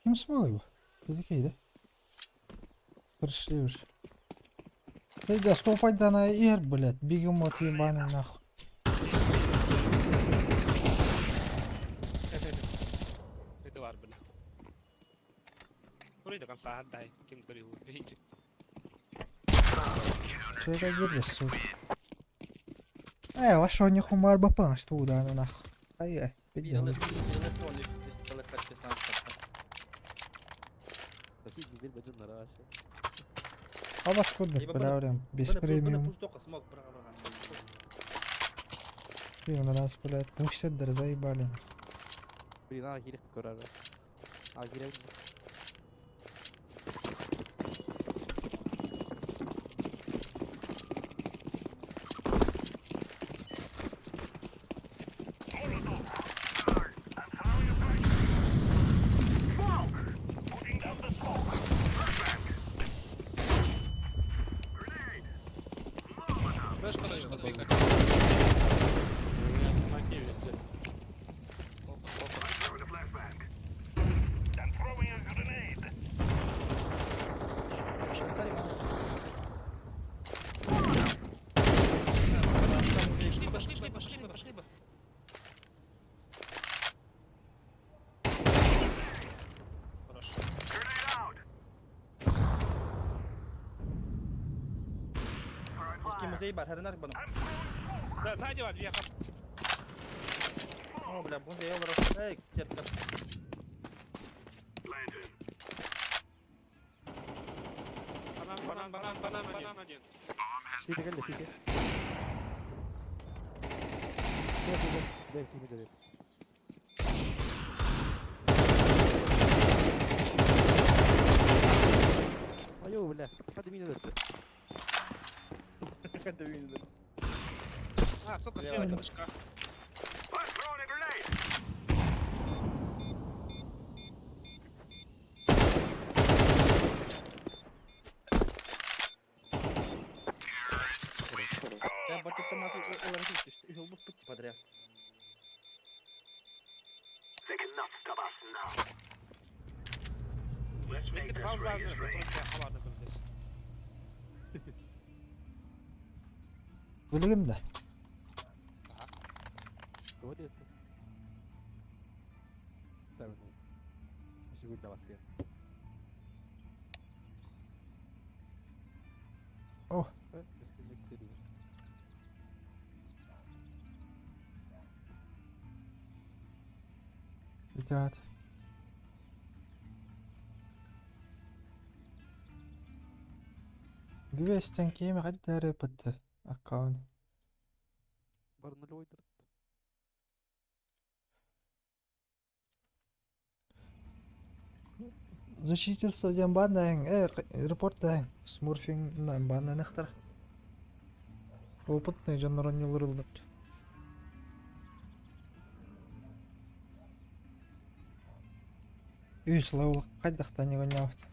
Ким смогли бы? Ты такие, да? Пришли уже. Эй, да стопать да на эр, блядь. Бегемот ебаный нахуй. Это var, бля. Вроде до конца отдай. Кем говорил, убейте. Че это гирбис, сука? Э, вашего не хумар бапан, что да, ну нахуй. Ай, ай, пиздец. Аба скудно, бля, без премиум. Ты на нас, блядь, пусть заебали нахуй. Блин, а, гирек көрәрі. А, гирек. Флешка даю, У меня смоки везде. Пошли бы, пошли бы, пошли бы, пошли бы. Хорошо. Музей бар, хәренәр баны. Да, сзади вас, въехал. О, бля, музей олар. Эй, терпе. Банан, банан, банан, банан, банан один. Сити келді, сити. Сити, сити. Бер, кимі дерек. Айо, бля, хadi мені дерек. Хәдә инде. А, сука, слева девушка. Я бакетта маты олар түште. Юл бу подряд. Билигин да. Блин. О. Дисконнектировали. Ребят. Гвестен кеми қайда репетті аккаунт. Бар нулевой дырт. Зачительство диэн бааннаһыҥ, репорт смурфинг бааннаныхтар. Опытный дьоннор онньулар ыллар. Үс левел хайдахтан ньыгынньаабыт.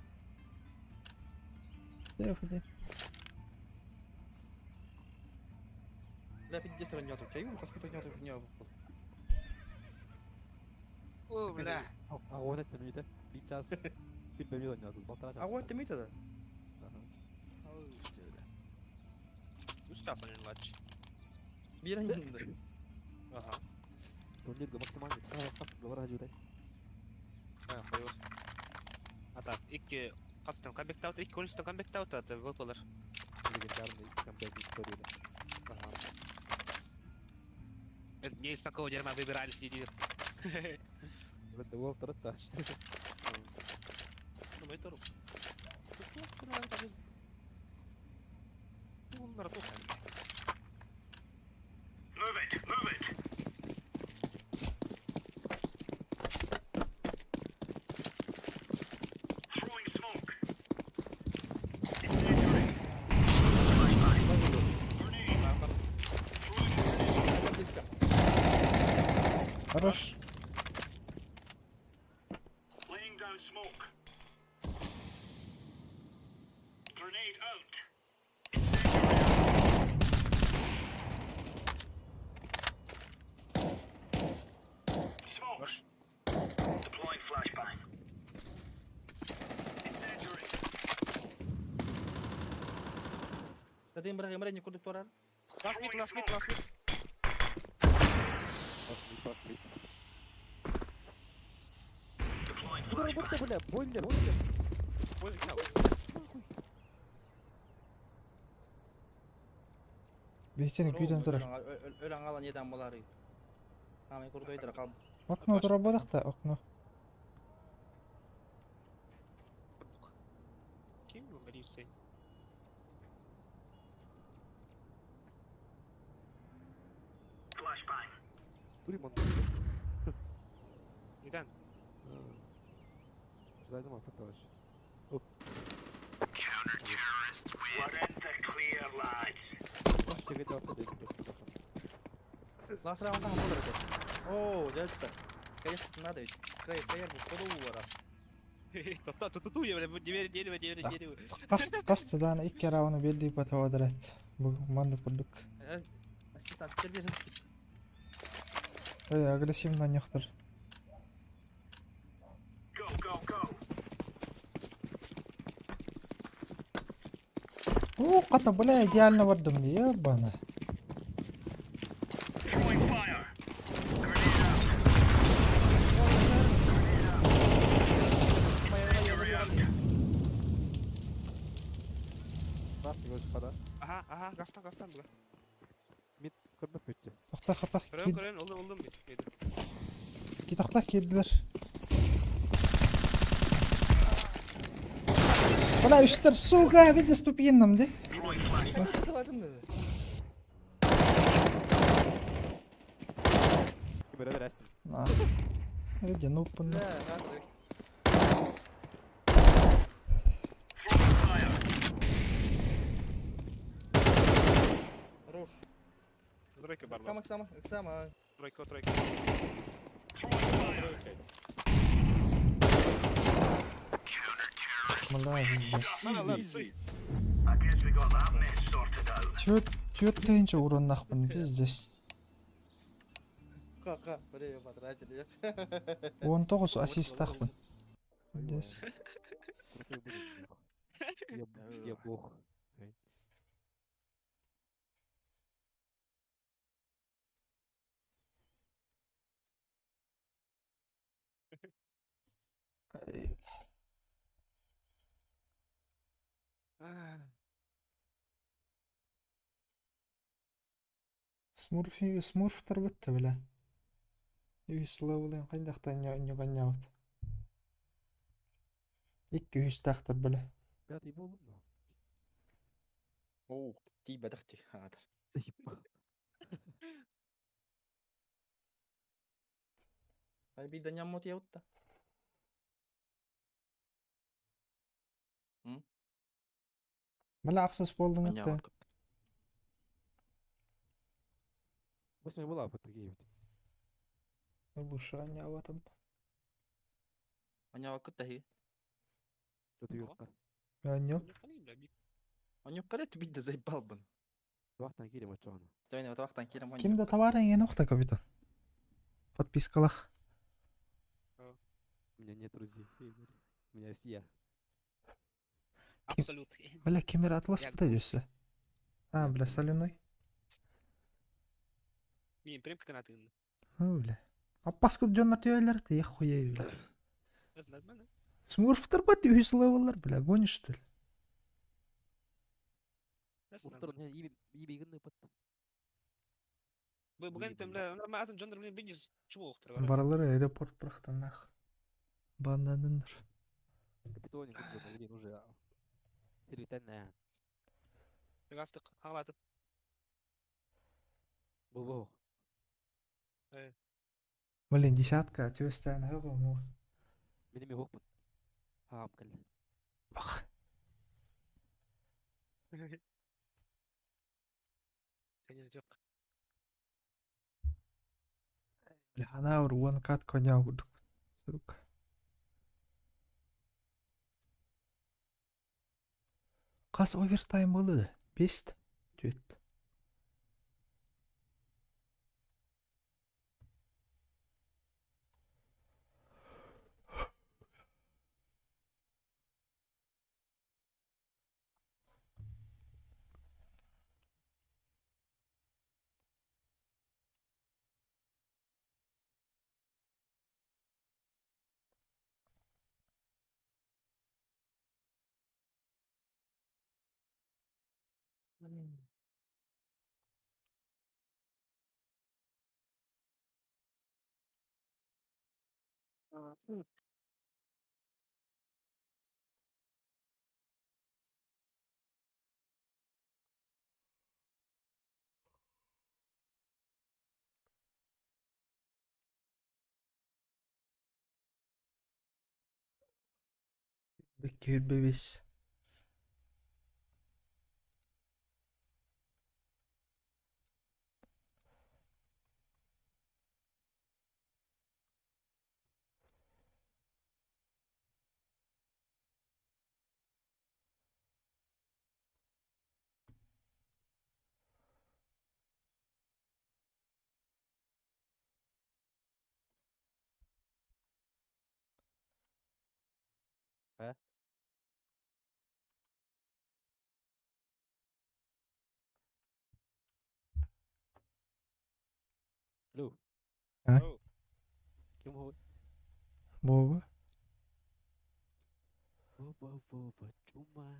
Дэ. Бля, пиздец ранняту. Чай, хоспитал няту не О, бля. А он это мита. Bir час. Bir бемил ойнадым. Полтора часа. А вот ты мита да? Ага. Үс час ойнолач. Бир аннында. Ага. Турнирга максимальный. Хас говора жудай. А, хуй. А так, икки хастан камбэк таут, икки конустан камбэк таут, это выпалар. Легендарный камбэк истории. Ага. Это не из такого дерьма выбирались, не Это Уолтер Тач. Ну, мы это руку. Хорош. Хорош. Тадым брак эмре не курдук турар. Last mid, last mid, last mid. Пас мид, пас мид. Куда бля, бойлер, бойлер. Бойлер, Бехтерин күйден турар. Өлөн алан едан болары. Ами курдуйдыр кал. Окно турар да, окно. Ким говорится? Туриман. Neden? Ждайдым апаталаш. Last round там болар экен. О, дядька. Конечно, надо ведь. Кай, кай, ходу уара. Ту-ту-ту, я, бля, дерево, дерево, дерево, дерево. Каст, каст даана икки рауны белли батавадарат. Бу манды курдук. Ассистент, бер. Ой, агрессивно нехтар. О, ката, бля, идеально бардым, ебана. Ага, ага, гастан, гастан, бля. Мид көрбөп бүттү. Тохта, хата, Көрөн, көрөн, олдум, олдум. Мид. Китахта кирдилер. Бля, үстер, сука, види ступинном, ди. Кимере бересиң. На. Види, ну, пын. Хорош. Тройка бар. Сама, сама, сама. Тройка, тройка. Бля, пиздец. Молодцы. Чё тынча урон нахпын, пиздец. Ха-ха, время потратили. 19 ассист тахпын. Пиздец. Я бог. Ай. Смурфи, смурфтар бытта, бля. Үс левелин хайдахтан ньуганньаабыт. Икки үстээхтэр, бля. Пятый был, ну. Оу, тиийбэтэх дии, аатар. Заебал. Ай биирдэ ньаммут ябытта. Бля, ахсыс буоллуҥ этэ. Анньаабат. Восьмой была вот такие вот. Лучше анньаабатым. Анньаабаккыт таһыы. Четверка. Анньо. Анньуккара биирдэ заебалбын. Вахтан киирим очоҕуна. Төйнө отоохтан киирим. Ким да товар эҥин охта капитан. Подпискалах. У меня нет друзей, Игорь. У меня есть я. Абсолют. Бля, кемер атлас быта. А, бля, соляной. Мин прям как на. Ну, бля. Аппаскы дьоннор түөллэр, ты я хуею, бля. Нормально. Смурфтар бат үһүс левеллар, бля, гонишь, что ли? Уттар иби гынны пат. Бүгін бля, нормально атын дьоннор блин бидис чубулуктар. Баралар аэропорт бырахтан нах. Баннаныннар. Капитоник блин, уже. Тиритен. Гастык, халатып. Бу. Блин, десятка, түөстään хөҕө му. Минеми хокпут. Хаам кэл. Бах. Жок. Бля, ана уон кат коня курдук. Сука. Хас овертайм болды? Бест. Түет. Беккер бебес. Алло. А? Ким хой? Вова. Вова, Вова, чума.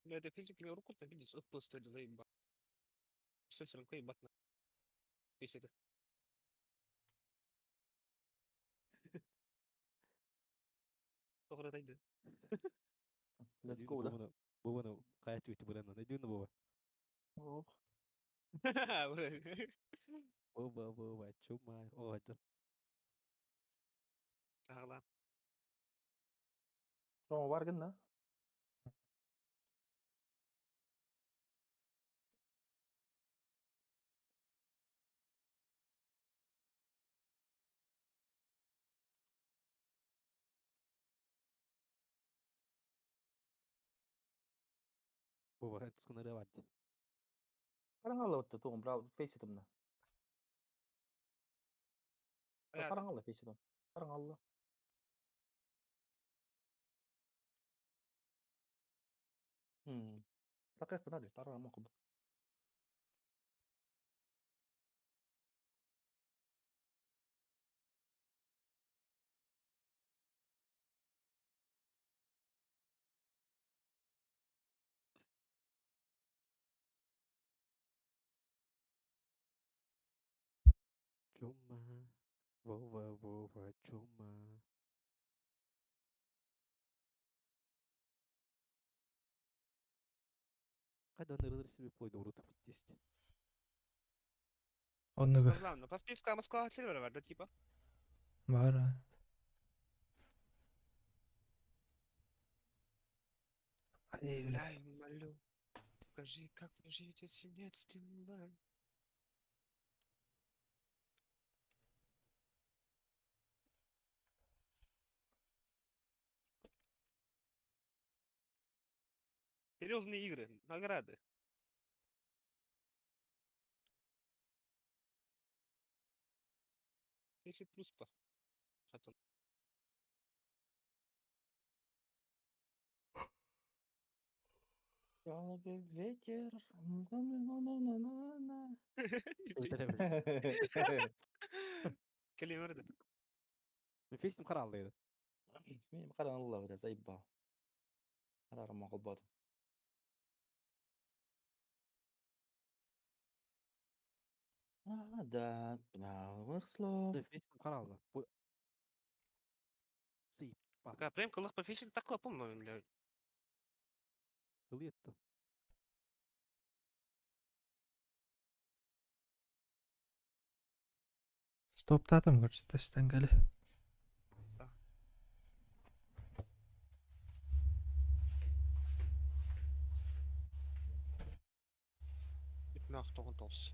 Бля, это физик или руку то видишь, FPS то заебал. Сенсором ебать на. Если это. Тоғры дайды. Let's go, да? Бованы кая чуйты булан. Найдюна Вова. Ох. Вова, Вова, чума. О, это. Ағла. Соң бар гын, да? Вова, тускунары бар. Караңалла отты тугум, бра, фейси тумна. Караңалла фейси тум. Караңалла. Пока надо, второй мог бы. Чума, Вова, Вова, чума. Хайда нырылыр себе пойду урут 10. Оннугу. Главное, по списку Москва сервера бар, да, типа? Бара. Ай, бля. Дай, молю. Покажи, как вы живете, если нет стимула. Серьезные игры, награды. Десять плюс по. Хатон. Голубый ветер. На-на-на-на-на-на. Келемерді. Фейсим харалды. Мен қаран бля, заебал. Қарарым мақұл бадым. А, да, новых слов. Фейсим харалды. Сыйпа. Пока прям кылых по фишке такое помню, бля. Ылыетті. Стоптатым, короче, тестен кели. Нах тоғын толс.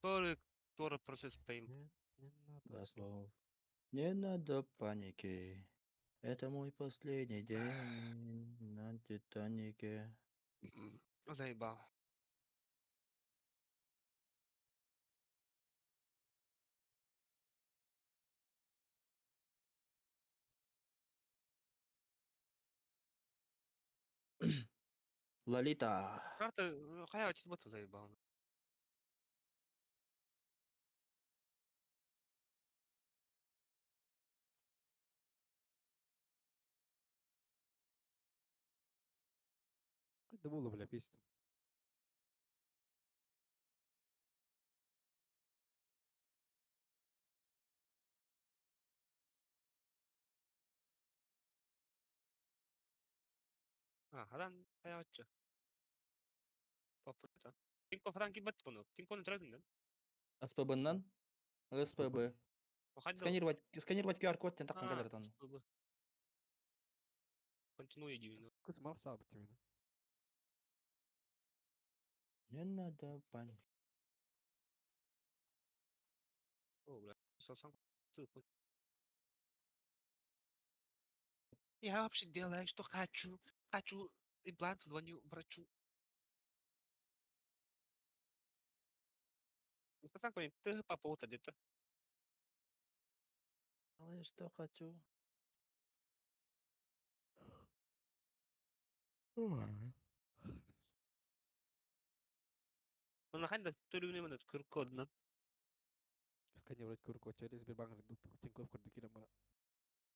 Торы, торы процесс пейм. Не, не надо Да, слов. слов. Не надо паники. Это мой последний день на Титанике. Заебал. Лолита. Карта, хайа чит заебал. Это было, бля, фейсим. А, харан хайа чы. Папа. Тинко франки бат пону. Тинко не трудно. СПБ-нан. СПБ. Сканировать, сканировать QR-код, так на Континуй дивно. Кыз мал сабы тимин. Не надо паники. О, бля. Сасан. Я вообще делаю, что хочу. Хочу имплант, звоню врачу. Сасан, ты папа где-то. Делаю, что хочу. Ну, нахай төлүнө менен көр кодунан. Сканировать QR-код через Сбербанк ведут. Тинькофф курдуки мара.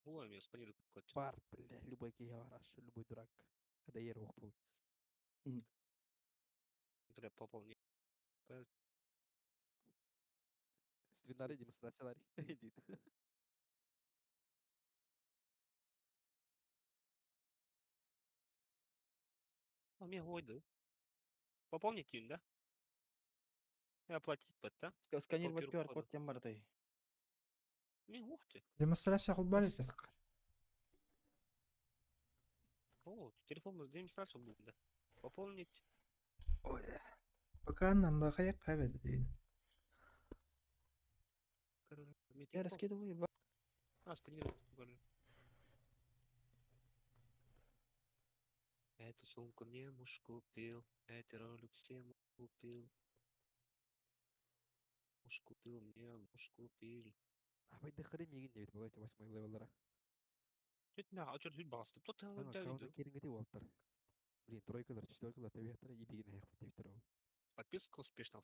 Ой, мен сканирую код. Бар, бля, любой киевараш, любой дурак. Это ер охпул. Треба пополнить. Стринари, демонстрация лари. Иди. А мне гойду. Пополнить юн, да? И оплатить под, да? Сканировать QR-коду. QR-код тем бардай. Не, ух ты. Демонстрация холбарите. О, телефон демонстрация будет, да. Пополнить. Ой. Пока нам да хаяк кабеди дейин. Я раскидываю, ебать. А, сканировать. Эту сумку мне муж купил, эти ролик всем купил. Муж купил мне, муж купил. А байда хрен мигин не бит, восьмой левеллера. Аккаунтан киириҥҥитий уолаттар. Блин, тройкалар, четверкалар тэбиэхтэрэ, ибигин эһиэхпит диэбиттэрэ ол. Подписка успешна.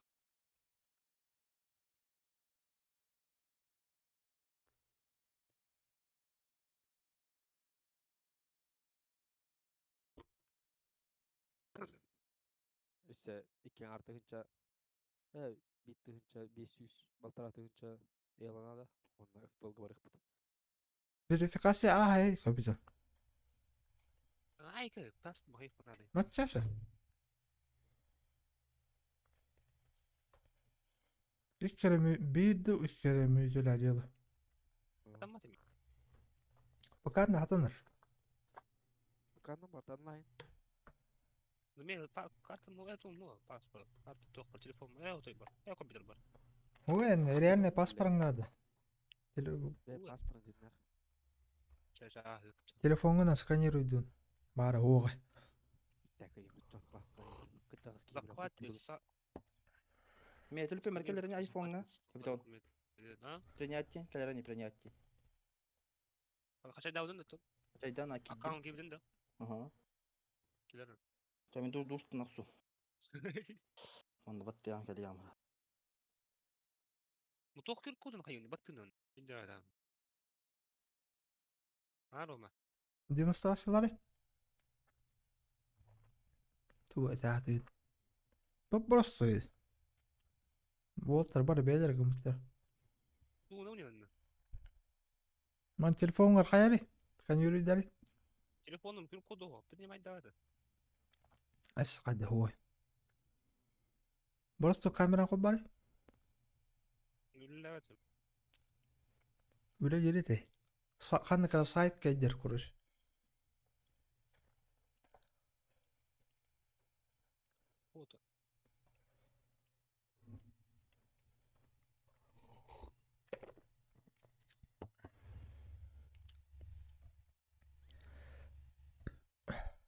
Өссө икки аҥаар тыһыынча, биир тыһыынча биэс сүүс балтараа тыһыынча ыалана да уонна ФПЛ-га барыахпыт. Верификация ааһай компьютер. Айка, пас бахай фанаты. Наччаша. Үс kere mi bir de üç kere mücadele ediyordu. Пока натанар. Канна бартан Карта, ну, это, ну, паспорт, карта, тохпор, телефон, той бар, компьютер бар. Ой, реальный паспорт надо. Паспорт диннах. Телефоҥҥун сканируйдун. Баара уоҕа. Мен түлпе меркелерин айфонга. Капитан. Принятие, кэлэрэ не принятие. Хачайдаудын да Хачайдан аки. Аккаунт кибдин да. Ага. Килер. Мен душ душ нахсу. Онда баттыян кэлиям. Ну тох кир кодун хайын баттын. Да. Арома. Демонстрациялары. Тугу этаатыгыт. Просто Уолтар бары бэйэлэр гыммыттар. Ман телефоҥҥар хайарый? Сканируйдары? Телефоном күн кодуһу, принимай давай. Ас хайда хуой. Просто камера холбары? Үлэлээбэтим. Үлэ диэри Ханнык эрэ сайт кэйдэр курус. Фото.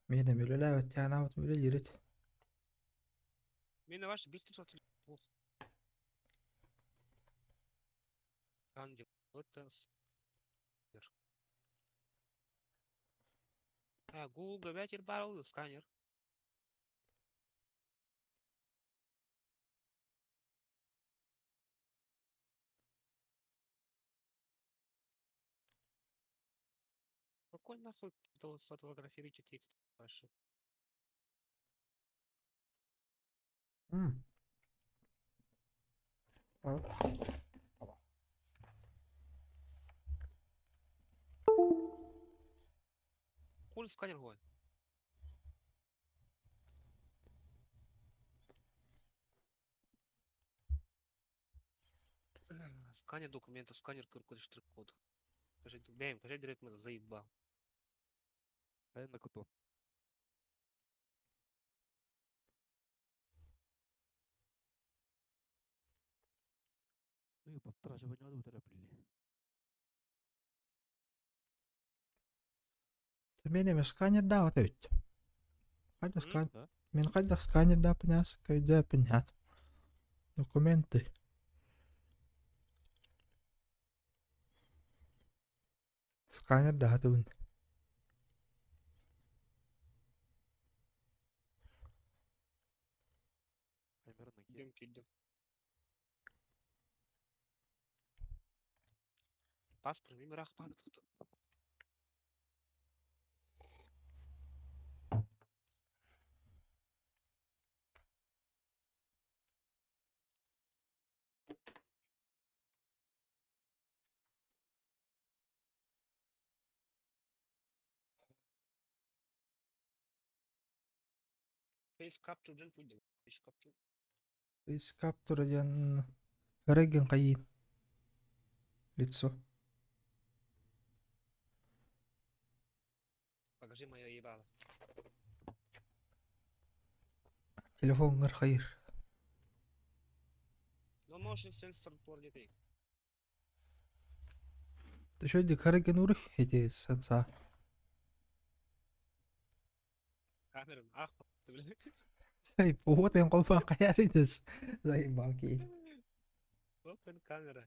Миэнэ үлэлээбэт тянаабытым үлэлиирит. Мен ваш быстро сатыл. Это А, Google ветер барыл сканер. Какой нахуй сфотографируйте текст ваши? М. А? Куль сканер гой. Сканер документов, сканер QR-код, штрих-код. Скажи, бэм, скажи, директ заебал. А на куту. Ой, баттара жабаньяды утара билли. Мен сканер да вот ведь. Хайда скан. Да? Мен хайда сканер да пняс, кайда пнят. Документы. Сканер да туун. Камераны киэр. Идем, кидем. Паспорт, мен бірақ паспорт. Face capture ден пуйдем. Face capture. Face capture диэн Регген хайын. Лицо. Покажи мое ебало. Телефоҥҥар хайыр. No motion sensor туалеты. Ты Регген урых эти сенса. Камера, ах, ты, бля. Эй, вот эн колпан хайарыдыс. Заебал кей. Open камера.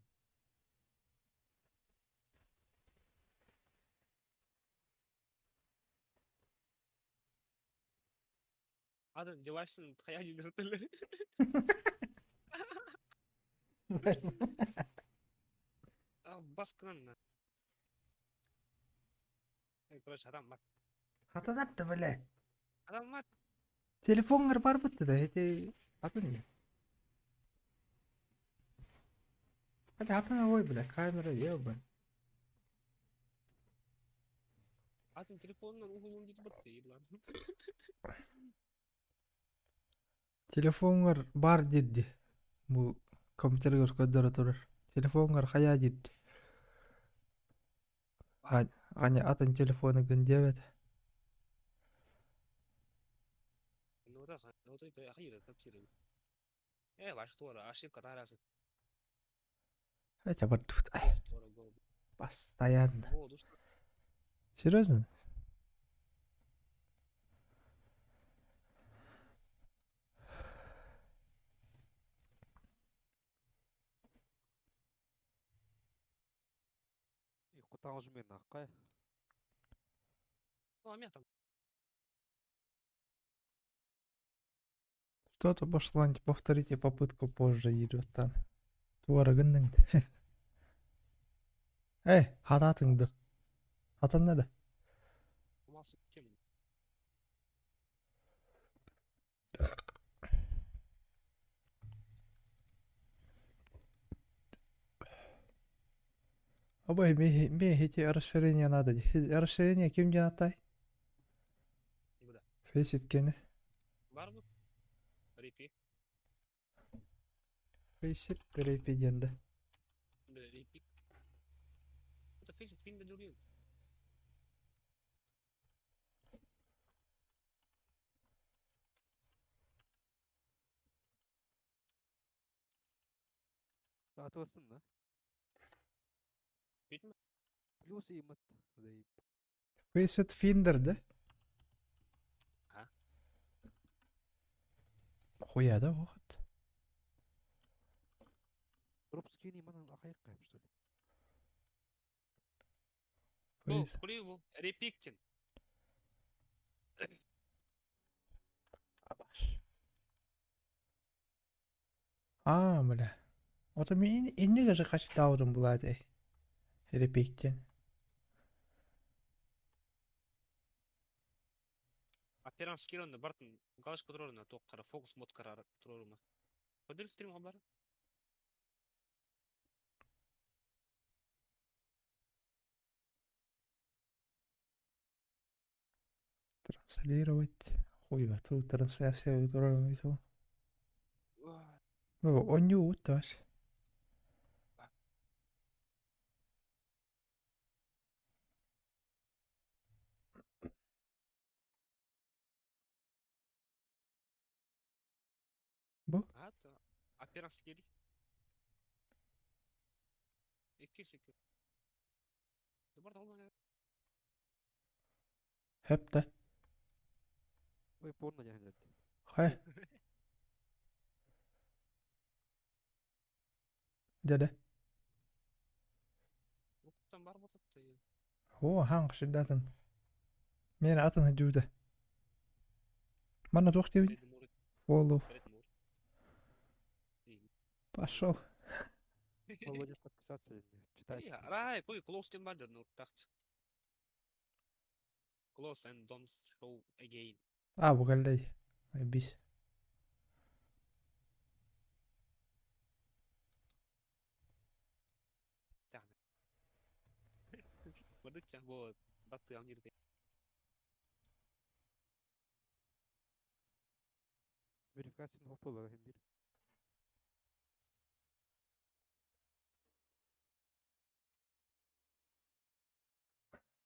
Атын девайсын хайа диир Баскынан. Короче, адам мат. Хатанар бля. Адам мат. Телефонгар бар бытты да, эти атын не. Hadi хатана ой, бля, камера ебан. Атын телефонунан уһулун диир бытты, еблан. Телефонгар бар дирди. Бу компьютергер көрдөрө турар. Телефонгар хайа дирди. Аня атын телефоны гын диэбэт. Ну да, ну ты ахира тапсирин. Э, ваш туора, ошибка тарасы. Хотя бы тут постоянно. Серьезно? Что-то пошло, повторите попытку позже, Еревтан. Туарагынның. Эй, хататыңды. Хатан да. Абай, мне эти расширения надо. Расширение ким атай? Фейсит кені. Бар mı? Репи. Фейсит репи денді. Репи. Это фейсит фин да Атылсын да. Bitme. Плюс имат. Заеб. Фейсит финдер, да? А? Хуя, да, вот. Дроп скин иманан ахайық что ли? Бу, кули бу. Репиктин. А, бля. Вот мен инне же хочу даурым булады. Репиктен. Appearance кирон бартын галочка турорuna тоқ қара фокус мод қара турорuna. Көдөр стрим бар. Транслировать. Хуй, тут трансляция турорuna то. Оню уташ. Бу? Appearance кири. Икки секунд. Бар да Хепте. Ой, порно дегенде. Хай. Дяде. Уктан бар ботатты. О, ханг шиддатын. Мен атын хадюда. Мана тух тиби? Follow. Пошел. Володя подписаться, читать. Рай, кой close тем бар ну тахт. Close and don't show again. А, бугалдай. Бис. Мадыча, вот, баты амнирды. Верификацияны хоппула хим бир.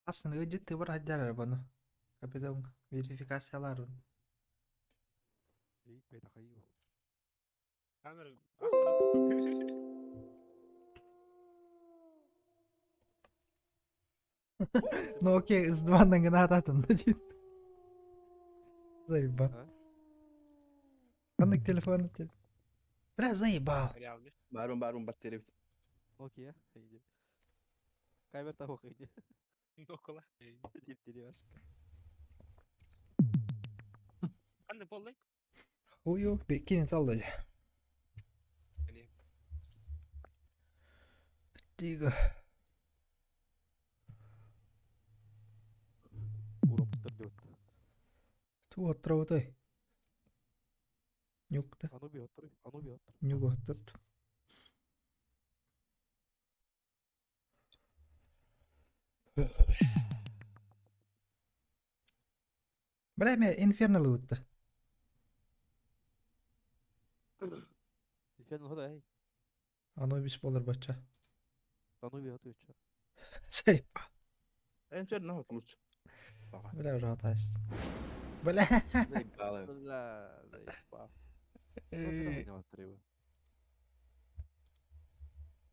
Aslında ödüttü var hadder bana. Капитан верификацияларын. Ей, бета хайы. Камера. Ну окей, с два на гранататын один. Заебал. Ханнык телефон тел. Бля, заебал. Реально. Барун барун баттеребит. Nokia. Хейди. Камер того хейди. Нокола. Дип деревяшка. Ханна буоллай? Хую, бикини саллы. Тига. Уроммуттар диэбит. Туоттарабытай. Нюкта. Ануби оттор, Ануби оттор. Нюк оттор. Бля, мен Инфернал ытта. Инферно хода эй. Анубис болар бача. Ануби оту үчө. Сейп. Инферно лучше. Бля, уже хатайсыз. Бля. Заебало. Бля, заебал. Э,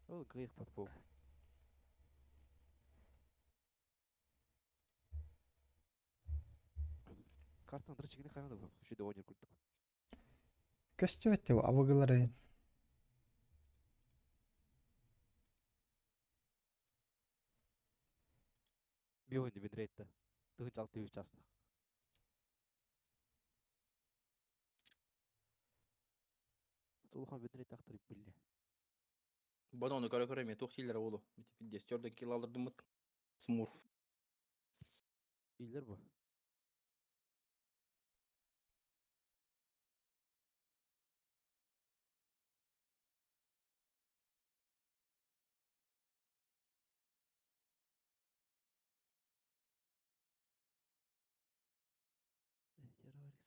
Ол грех попал. Картан дырчыгыны хайганы бу. Үшөдө ойнор курдук. Көстүбэт деп абыгылар эйин. Би ойнду винрейтте. Тыгынча алты үч часта. Тулхан винрейт актырып биле. Бананы көрө-көрө мен туох сийлер оолу. Бити пиздец килл алдырдыммыт. Смурф. Илер бу.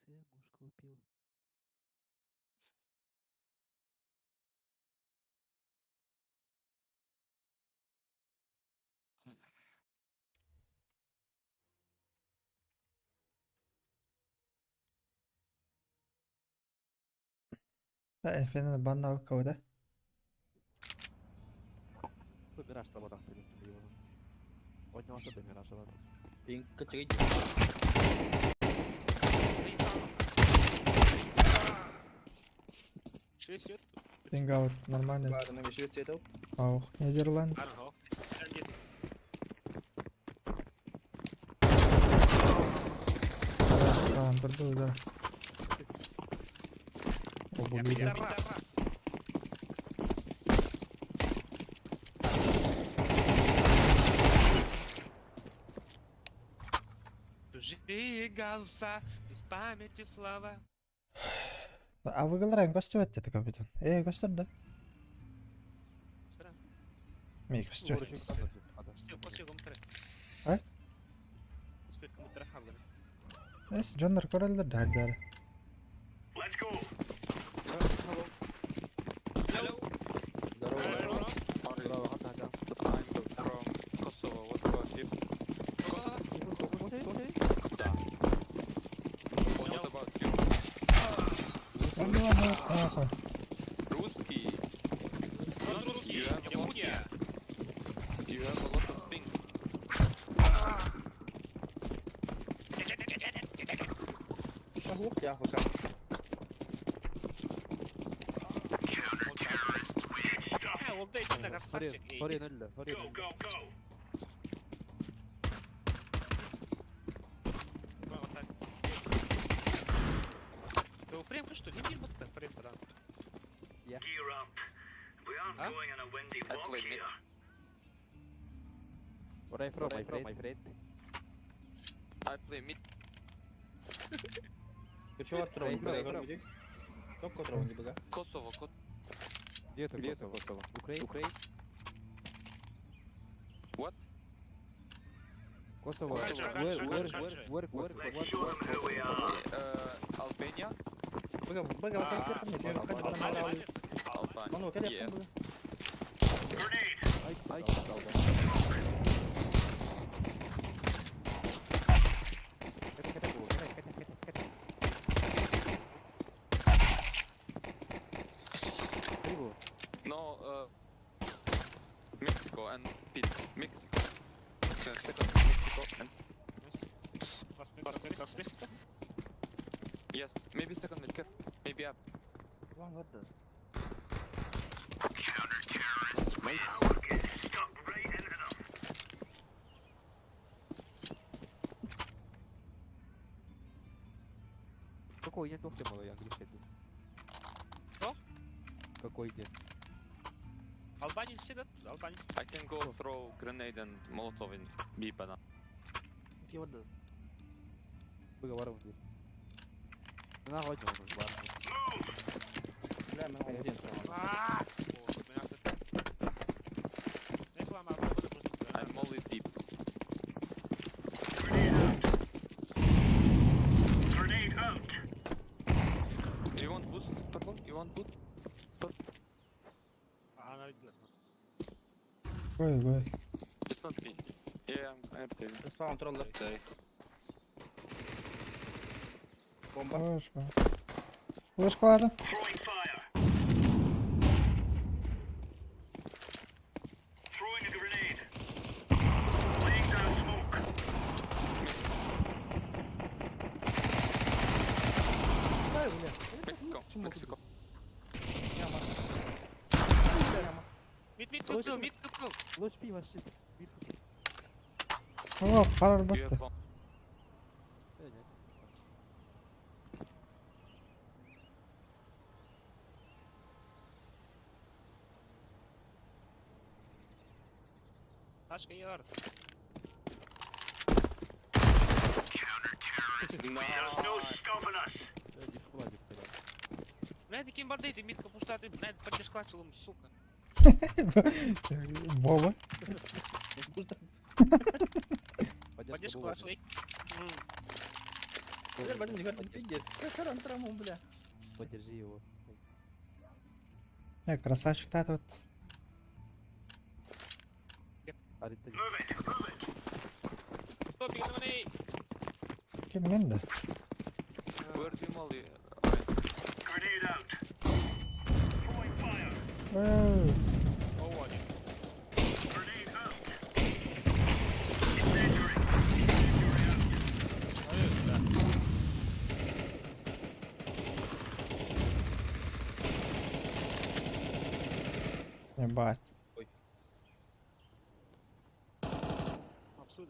Террорист, мушку убил. Инфернал банна кабыда. Бу мираж табадак деп Ойнабаса да мираж алат. Пинг качыгый. Шесть лет. Пингаут нормально. Баарына Швеция айтабыт. Аух, Нидерланд. Арго. Сам бір удар. О, Я бұл пидорас. Чужие голоса из памяти слова. Абыгылар эң көстүбэт деді капитан. Э, көстөр да. Сара. Мей көстүбэт. А? Эс, жондар көрөлдөр да хаддары. Здорово. Браво, хата хата. I'm from Kosovo. What about you? Да. What about you? Ладно, ладно, ладно. Русский. Русский, You have a lot, Япония. you have a lot of things. Ох, я пока. Ол да итинне красавчик. Хорен өллө, хорен өллө. Ты прям что ли? Не вот прям, да. Я. А? I play mid. Where are you from, my friend? My friend? I play mid. Кычы бар турабын, Where are you бага from? көрбүдүк. Токко турабын бага. Kosovo. Ko Где это Где Kosovo? Украина? Украина? What? Kosovo. Country, Where, country, where, country. where, where, where, where, Uh, Albania? Бага, бага, Албанец. Albania. Мано, кэлэ Yes. Ай, ай, ай. No, Mexico and Pit. Mexico. Second Mexico and Мексика? yes, maybe second mid. Careful. Maybe up. Какой день туох диэн английский день? Что? Какой день? Албанец сидят, албанец. I can go throw grenade and molotov in B banana. Выговариваем дверь. На hodně on už Бля, мен один Ааа! Реклама, I'm molly deep. You want boost, purple? You want boost? Она видела. Go go. It's not B. Yeah, I'm rotating. Spawn троллер. Sorry. Бомба. Хорош, бро. Флешкалады. Mexico, Mexico. Mid, mid, two, kill, mid, two, kill. Луч пи вообще. О, karar You have bitti. bomb. Ташка яр. No. Блядь, ким бардейте, мид капуштаты, блядь, поддешклачил сука. Боба. Поддешклачил. Бля, блин, говорит, пиздец. Как траму, бля. Поддержи его. Не, красавчик та тут. Арита. Стоп, игнорей. Kim mindi? Where do you molly? Wow. О, один. Ебать. Абсурд,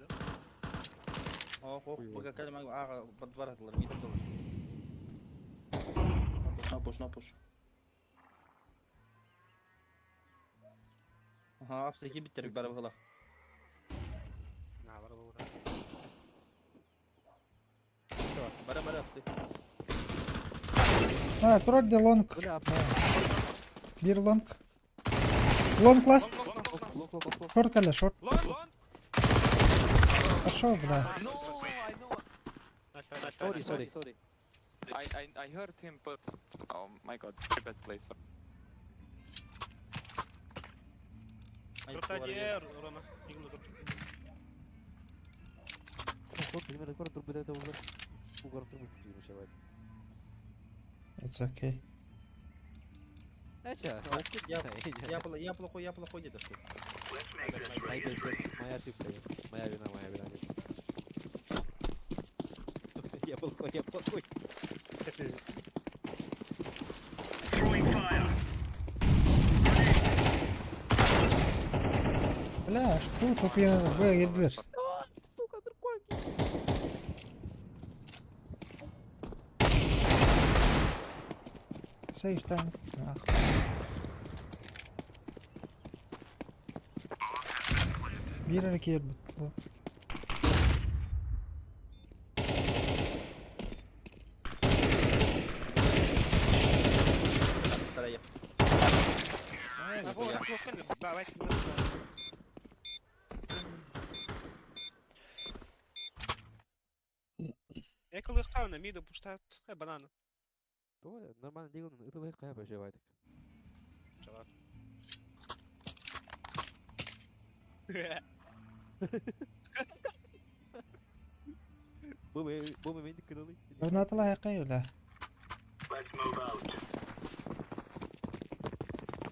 Ох, ох, пока калим ага, под два раза мид доллар. На пуш, на пуш. Ага, апсы биттер бары была. На, бара был. Все, бары бары апсы. А, тролли long. Бля, Bir long. Long last. Лок, лок, лок, лок. Short кэллэ, short. Long, long. Пошел, бля. No, I know. Nice, nice, nice, Sorry, nice. sorry, sorry. I heard him, but oh my god, very bad play. Sorry. Ротадьер, Рома. Игну тут. It's okay. Я, пл- я плохой, я плохой где-то. что ли? Моя ошибка, моя вина, моя вина. нет. Я плохой, я плохой. Бля, что тут я Б girdiler. Сука, другой. Safe time. Ah. Bir hareket bu. Вторая. А, вот, вот, вот, давай. Я коли хав на міду пуштат, хай банана. Нормально делаю, это легко, я поживаю. Чувак. Бу мени kınalı. Граната лайкай бля.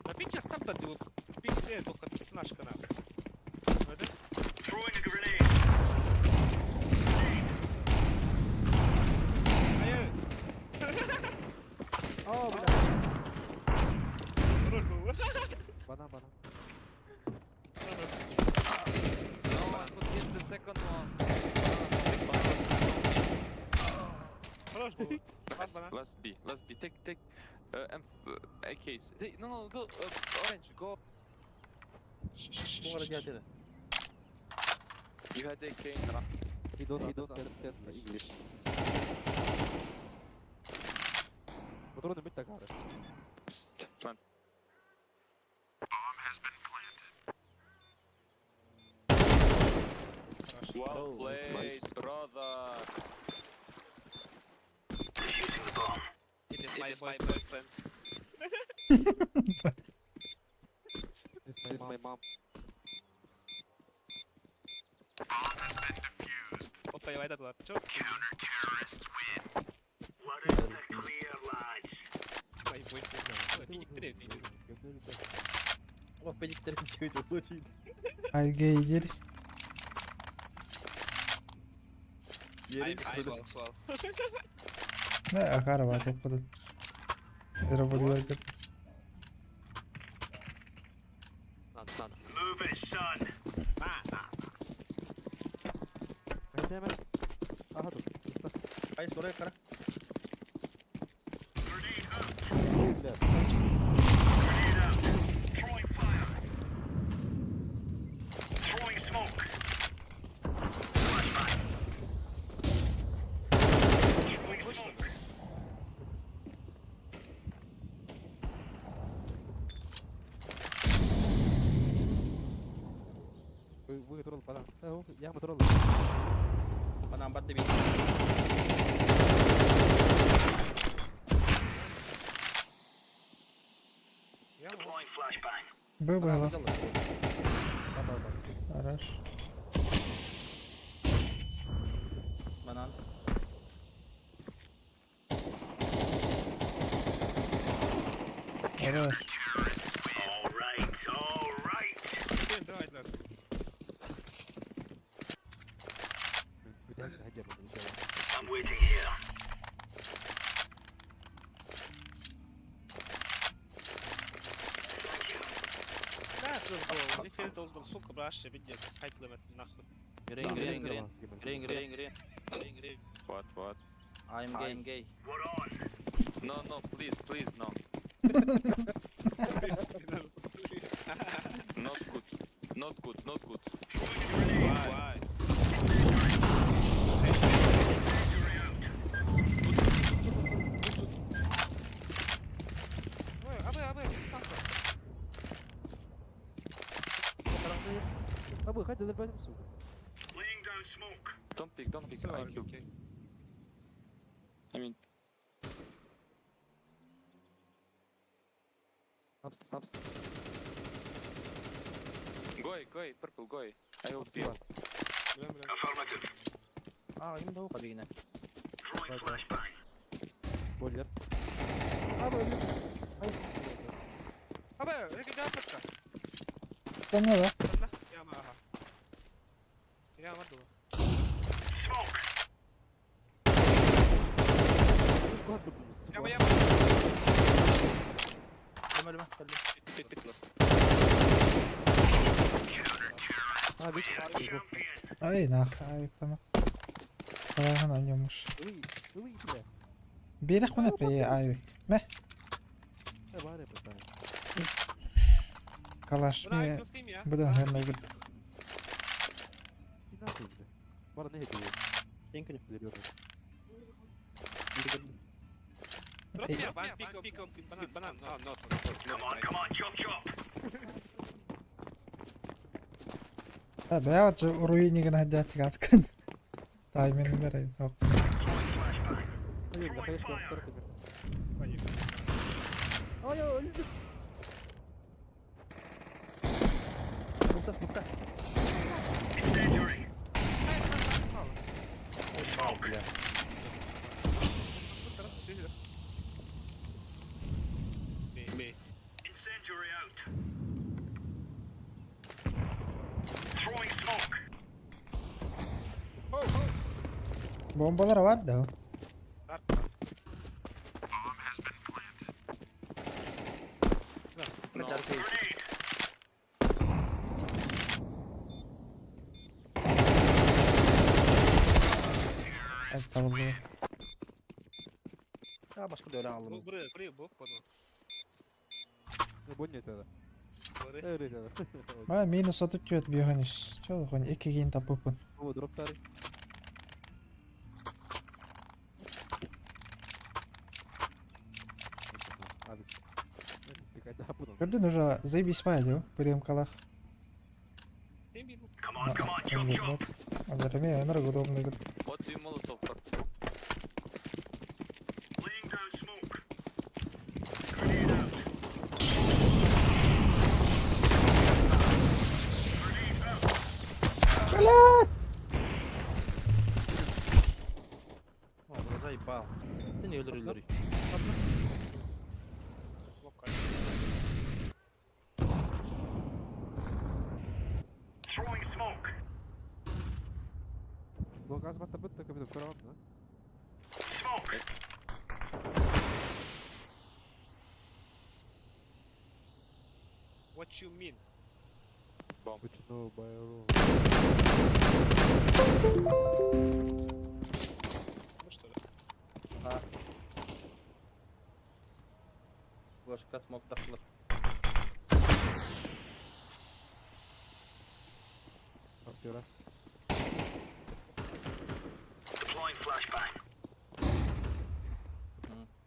А пить сейчас там да ты вот пить только персонажка на. Это? Ай-яй. О, бля. Роль был. Банан, банан. No, I could hit the second one. Хорош был. Бас банан. Last B. Last B. Take take M AKs. Hey, no no go orange go. Бугара дядя. You had AK in the He don't understand English. Патроны быть такары. Plant. Well played, brother. It is my boyfriend. This my, my mom. Опа, я этот лад. Чё? My boyfriend. Пиник три, О, педиктер чует, Айгейдер. I'm I'm swell. Ne akar var topladı. Револьвер. Надо, надо. Move it, son. На, на. Hemen hemen. Aha dur. Islah. Ay oraya kara. Бля. Вы, вы тролл, банан. Я тролл. Банан батты бей. Было. Хорош. Банан. Хорош. Давай, давай. Да, тоже было. Не должен, сука, брашься, пиздец. Хайт лемет, нахуй. Green, green, green. Green, green, green. Green, green. What what? I'm gay, I'm gay. No no please please no. Not good. Not good. Not good. Why? Ой, абы, абы, Абы, хай додербаним, сука. Don't pick. Don't pick. I kill. I mean Апс, апс. go go purple go. I will Апс, be. бар. А, им дал кабина. Бойлер. Абы, өлдüm. Ай. Абы, рекомендация. Станна да. Я мага. Я могу. Куда дурдум, сука? Я я. Ölme ölme. Ölme. Пит пит ласт. А, бит. Ай нах, ай tamam. Kalahın oynuyormuş. Uy, uy, бля. Bir хuna pe ay. Meh. Э, бар, это. Калаш ми будан хэнна гүл. И нахуй, бля. Бар, не это. Thank you. Зелёный. Пик пик банан банан. No, no. Ha бәя руинигин хадят гаскан. Тайминг бер. Ай, бля, конечно, второй Ай, я өлдüm. Смукта, смукта. Б. Bombalar var da. No. Evet tamam. А, А, башка дөөлөн Бу аллым. быры быры бу пону. Бу не тогда. Быры. Эрэ тогда. Ма минус 34 бьёханис. Чё хоть екі кейін тапыппын. О, дроптары. Көрдүн уже заебись па дeo, приемкалах. Сен бир бу. Алар эме ынырык удобный деп. Вот и молотов. О, заебал. Ты не өлөр өлөр. Локаль. Бу газ батта бытта кабина көрөм да. What you mean? Почему байру? Ну что ли? Флешка смог тахлар. Все раз.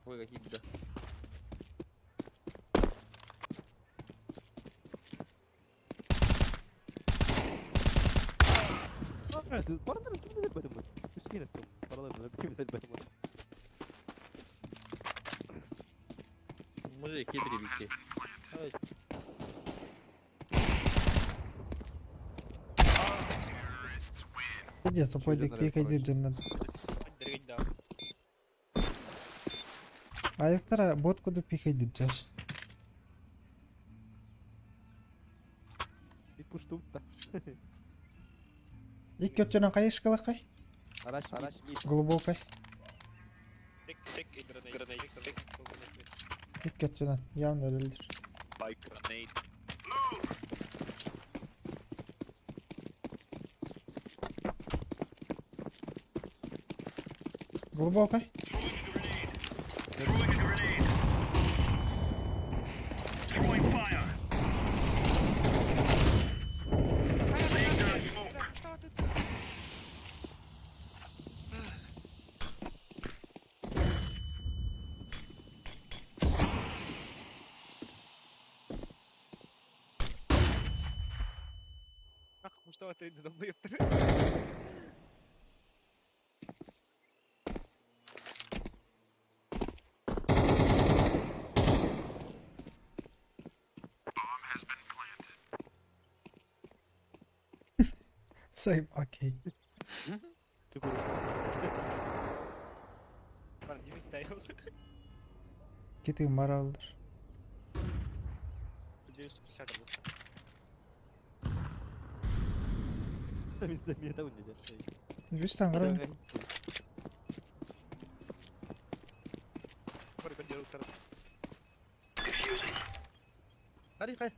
Ой, какие беда. Бардар ким деп бадым. Үскин эттим. Паралар ким деп бадым. Мужик, кидри бики. Ой, Иди, тупой дик пикай дир Дергать да. Аяктара бот куду пикай дир жаш. И пуштум та. Ик көттөнөн кай ишкалакай? Араш араш мид. Глубокой. Тек тек гранат гранат тек. Ик көттөнөн явно өлөлдөр. By grenade. Глубокой. Что ты? Ах, что ты долбоёб? Сайп окей. Ладно, не мечтай. Кети маралдыр. 950 был. Мен да нельзя. Жүз таңгырам. Хари, хай.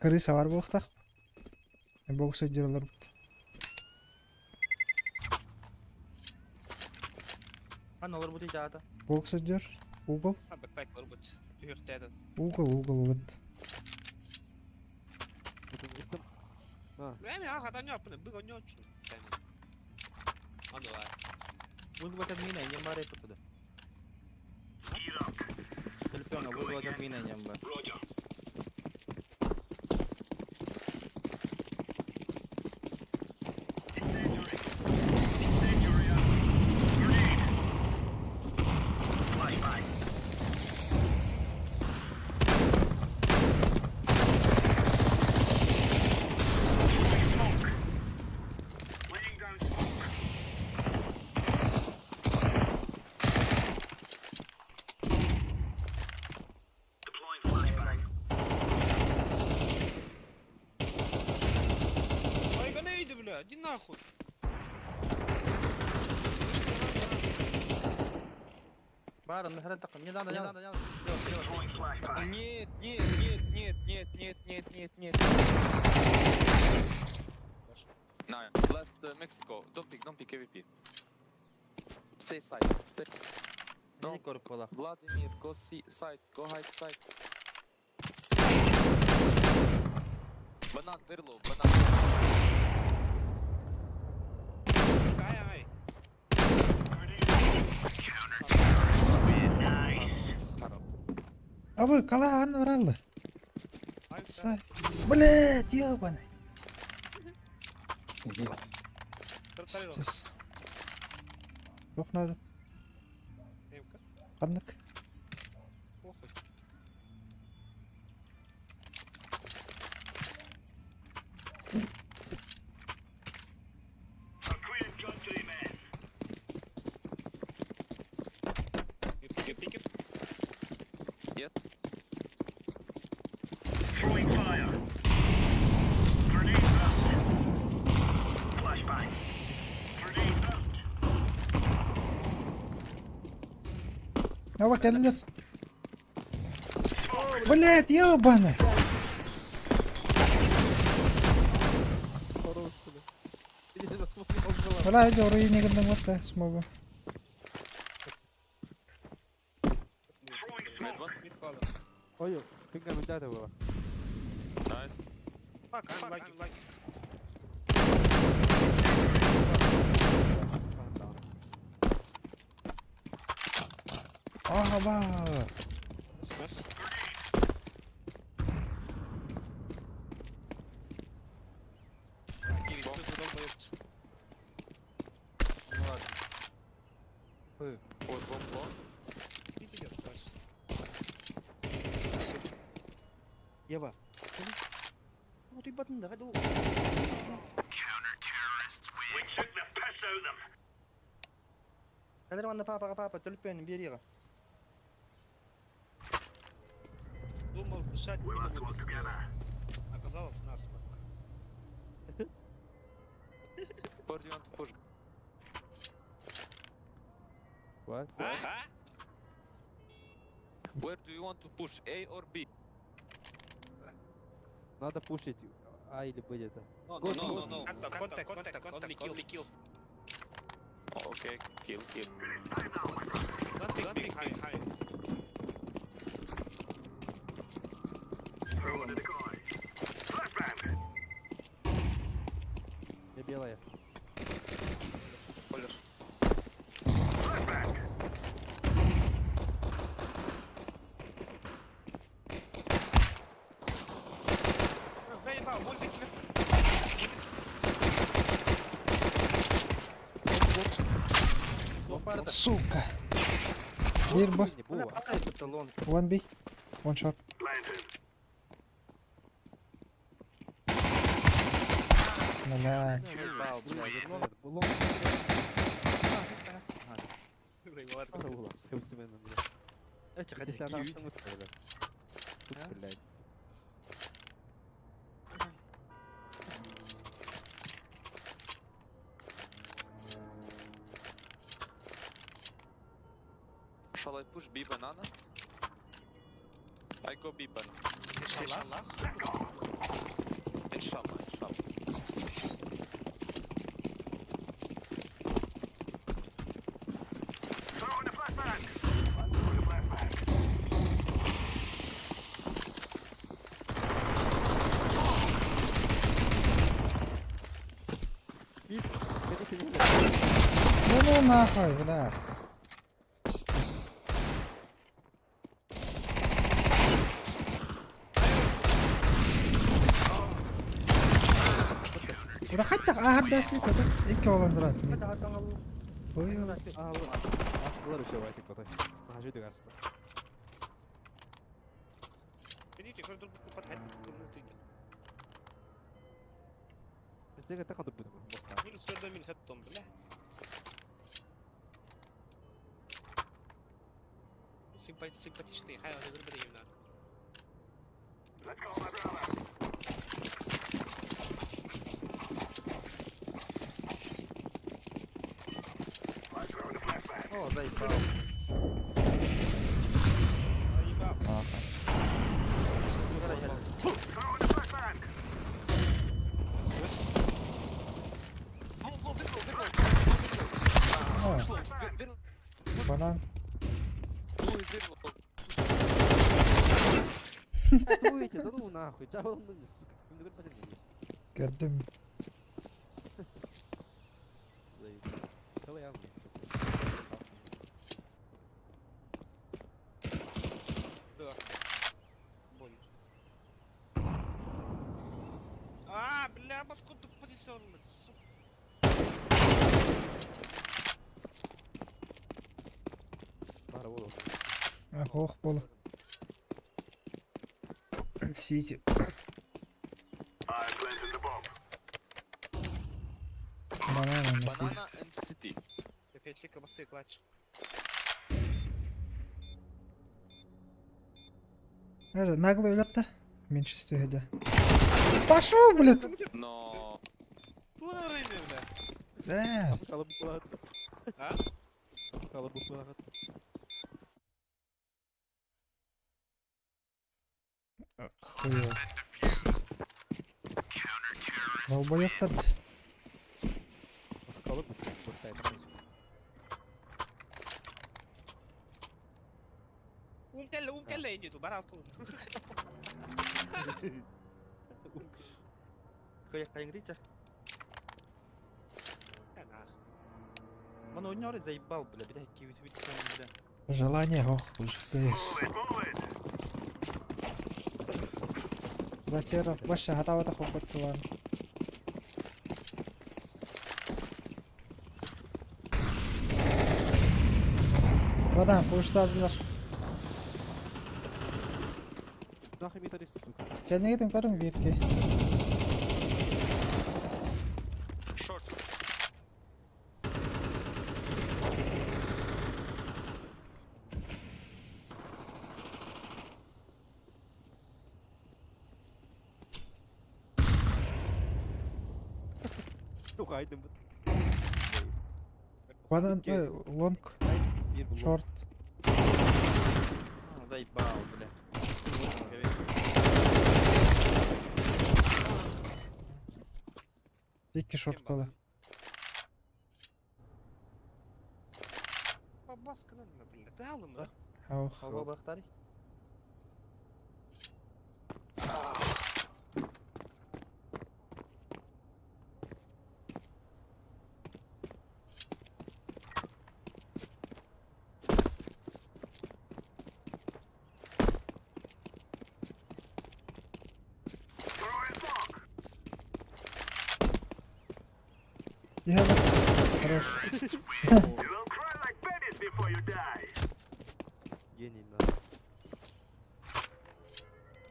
Крыса бар буохтах. Бокс өддерлер. Аналар будет ата. Бокс өддер. Угол. А, бэкпэк барбыт. Түһүөхтээтин. Угол, угол ылыт. Эми аха ньоппуна быга ньочу. Аны лай. Вызвать админа, не барай туда. Телефона, вызвать админа, не бар. Ой, гранейды, бля, иди нахуй. Бар, нахрен так, не надо, не надо, не надо. Слева, слева. Нет, нет, нет, нет, нет, нет, нет, нет, нет. Nice. Last Mexico. Don't pick, don't pick AVP. Stay side. Stay. No. Vladimir, go see side. Go hide side. Банан, very low. Банан. Ай, ай. А вы калаан ораллы. Сай. Блять, ёбаный. Пиздец. Yok надо. Ханнык. Похуй. You pick it? Нет. Ава кэллэр. Блять, ёбаный. Бля, иди руины гындың смогу. Mid one. Mid fallen. Ой, ты комментатор была. Nice. Fuck, I'm lagging. lagging. Ага, ба. Nice. Кирилл, ты долбоёб. Вот bomb long. Иди, идёшь, дальше. Ева. Ну ты батын, давай ду. Кадр ванна папа папа, төлпен бери. Думал, дышать не буду быстрее. Оказалось насморк. Where do you want to push? What? А? Where do you want to push? A or B? Надо пушить А или Б где-то. No, Go, no, go. no, no. Contact, contact, contact, only kill, only kill. Oh, okay, kill, kill. Don't think, don't think high, high. Я белая. Полиш. Заебал, мультик на Сука. Бир б. Не было. One B. One shot. Блять. Если она Тут, блядь. Shall I push B banana? I go B banana. Иншаллах. Inshallah, inshallah. Да ну нахуй, бля. Пиздец. Бля, хотя ардасы когда икки olan durat. Ой, А, астылар еще ватик потай. Нажи астылар. Видите, как друг другу подходить, Бізге тақадып будем. Минус 4 минус том, бля. Симпатичный, хай, он игры именно. О, заебал. Заебал. Банан. Push long. Ver- Банан. Blue is very low. Дуйте, да ну нахуй, чавал, ну, сука, не говори, Көрдүм. Целый ангел. Да. Больно. А, бля, маскоту позиционный, сука. Бара болу. Ох, бол. Сити. Банан на сити. Banana and city. Опять быстрее клатч. Э, наглый өлөртө. Меньшинстве да. Пошел, блядь! Но. Туда рынок, бля. Э, Калып булагат. А? Калып булагат. хуево. Долбоёбтар. Калып булагат. Ум кэллэ инди ту барал ту. Кая кайнгрича. Да нах. Мана ойнор заебал, бля, бля, киви бля. Желание, ох, уже ты. Затеров, больше готова хопот ладно. Вода, пуштадылар. Нахуй металлист, сука. Кәнегетен көрің бирке. Short. Тухайдым. Банан, лонг, Bir bu. шорт. Заебал, бля. Икки шорт было. Баскынан, бля. Ты алым, да? Ох. Хава бахтари. Я Хорош. Гений, да.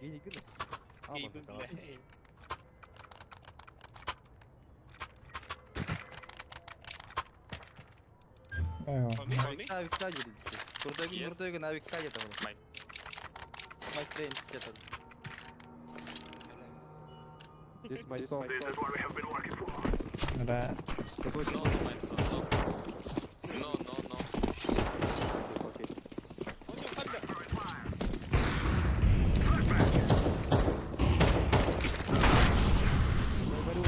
Гений гына, сука. Эй, Аман, бля. Эй. Ай, Хоми, хоми. Авик тади. Курдогин, Yes. курдогин, авик тади там. My. My friend, это. This my song. Да. No, no, my son. No. No, no, no. Окей. Говорю,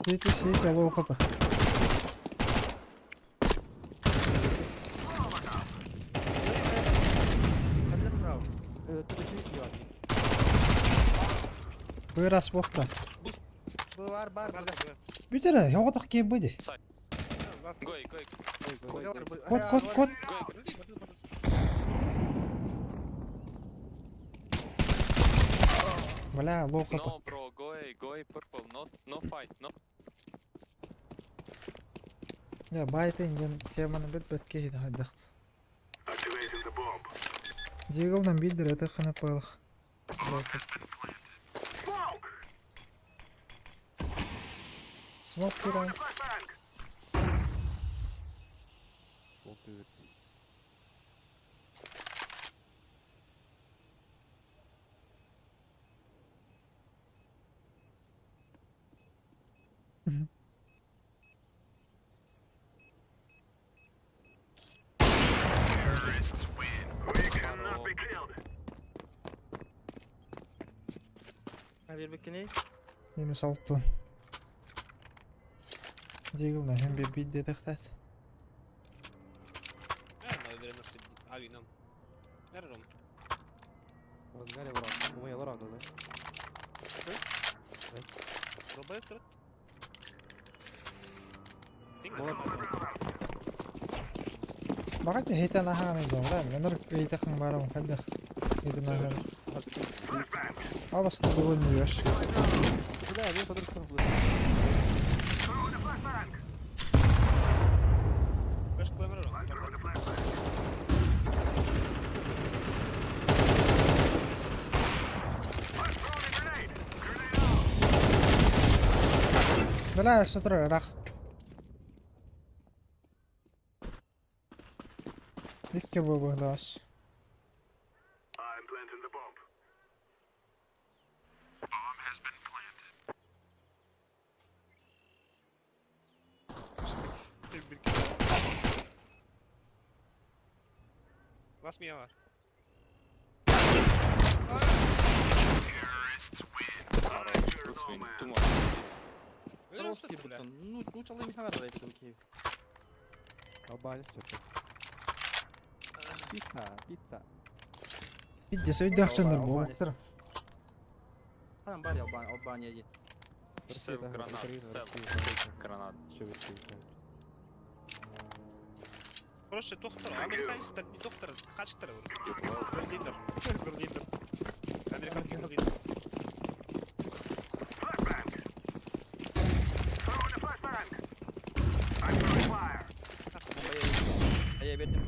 Сити, сити, лоу хп. Хотя справа. Вырас бохта. Бар, бар, бля. Бүтере, yoğurduk ki budi. Go, go, Кот, кот, кот. go. Бля, лоу хп. No, bro, go A, go A purple. No, no fight, no. Я байтын ден теманы бит бітке хиді хайдақт. Диглдан билдир это хана пайлах. Смок киран. Don't do it. Биэрбиккиний? Минус алтын. Дигл наһын биэрбит диэтэхтээт. Баҕат эһитэн аһаан ыйдоҕула, менор ыйытахын барам хайдах ыйытан аһаан. Абас довольно ешь. Бля, сотору рах. Икки бу быһылаас. Last me var. Two more. Русский бутон. Ну, ну, чалый не хавар дайте там Киев. Албанец все. Пицца, пицца. Бидде өйдөөх дьоннор буолуктар. Там бар Албания, Албания есть. Россия, Seven да, гранат, Украина, seven Россия. гранат. Чё вы чё, Короче, доктор, американецтер не доктор, качтар. Берлиндер. Берлиндер. Американский берлиндер. А я бердим.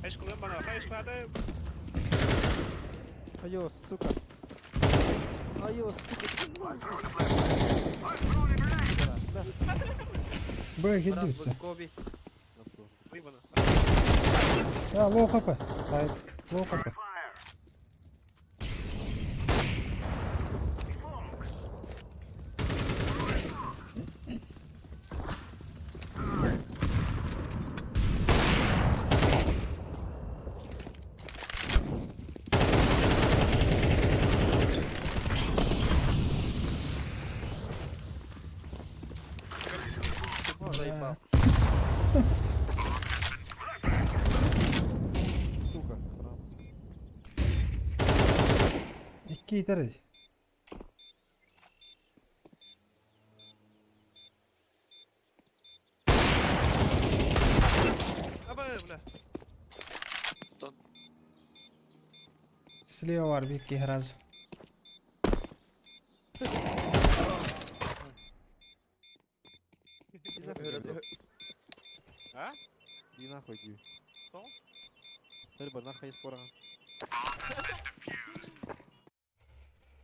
Хайш кылым бана, хайш кылады. Айо, сука. Айо, сука. Б Брат, кидбүттэ. Коби. Кылым бана. А, лоу хп. Сайт. Лоу хп. Заебал. Сука, храм. Икки итер. Аба, бля. Слева var bir iki раз. Иди нахуй, иди. А? Иди нахуй, иди. Что? Рыба, нахуй скоро.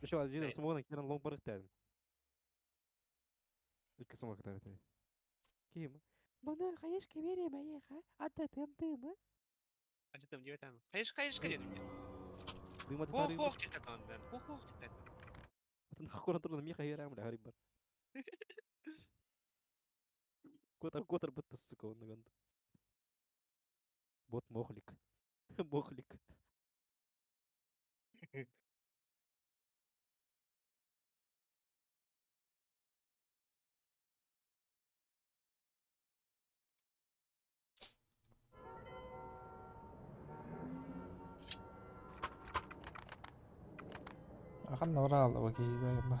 Еще один смогу киран лонг барыктан. Икки сумма кытары. Ким? Бана хаешка вере моеха, а ты тем дыма. Ачытым деп айтамын. Хайш, хайш каден. Дыма Хох, ты хох деп айтамын. Хох, хох деп айтамын. Нахуй турна миха ярам бля харибар. Котор, котор бытты, сука, он наганд. Бот мохлик. Мохлик. Ахан набрал окей, ба.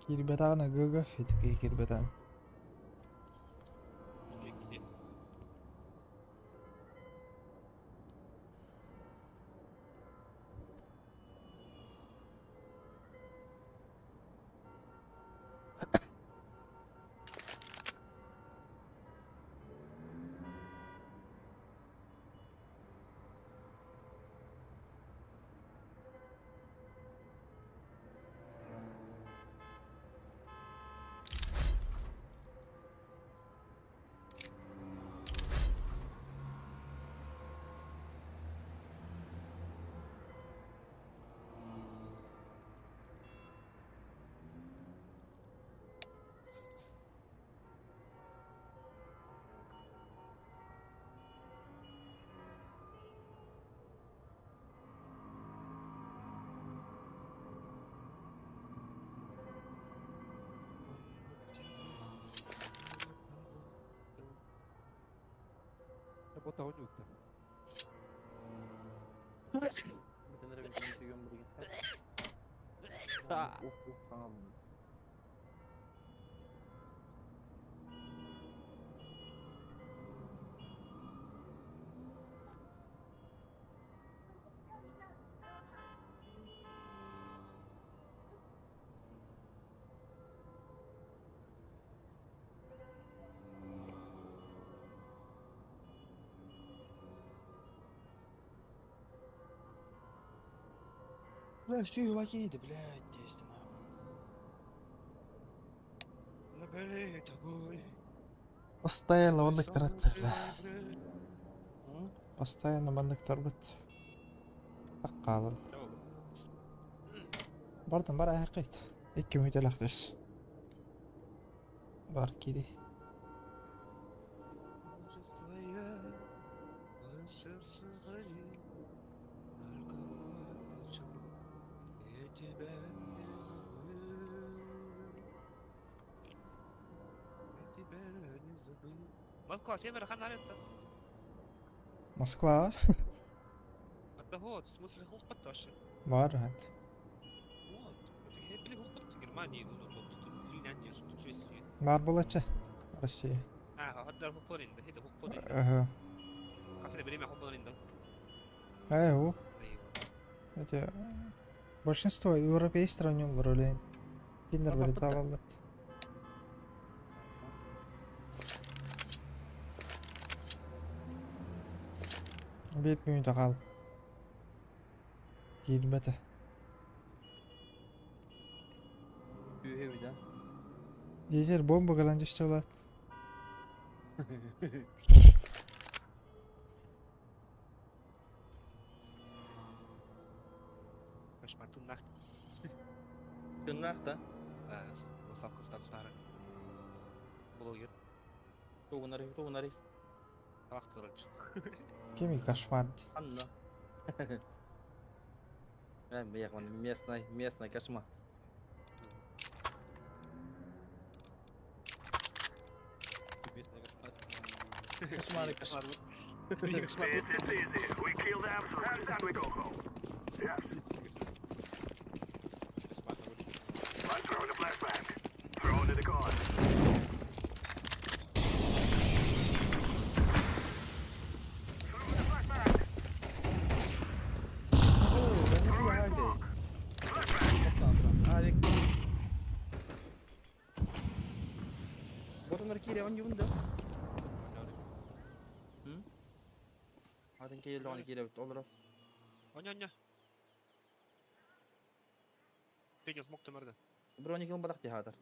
Кирбетана гг хитки кирбетан. Тоҕо ньуутта? Бля, все, юваки, блядь, действенно. Постоянно маннык тарат, бля. Постоянно маннык тарбыт. Таккаалар. Бардым бар аяққайт. Икки мүнүүтэлээх түс. Бар кири. Москва, север ханарetta. Москва. Вот, в смысле, хохпатташи. Бар хат. Вот. Били хохпат Германии, ну, вот, Финляндия, что Швеция. Бар булача. Россия. А, хаддар хохпоринда, хида хохпоринда. Ага. Хасыра время хохпоринда. Эй, о. Это большинство европейских стран роли. Киндер вылетал. Биир мүнүүтэ хаал. Киирбэтэ. Үһү да. Диэтэр бомба кэлэн түстэ улаат. Кошмар тыннах. Тыннах да. Лосапка статустары. Блогер. Тугунары, тугунары. Табактырыч. Кими кошмар. Анна. Э, местный, местный кошмар. Местный кошмар. Кошмар, кошмар. Кошмар. Кошмар на улице. Авик. Вот он аркире, он юнда. Атын кейлді, оны кейлі олар. Оня, оня. Петя смог тымырды. Броник он бадақ театр.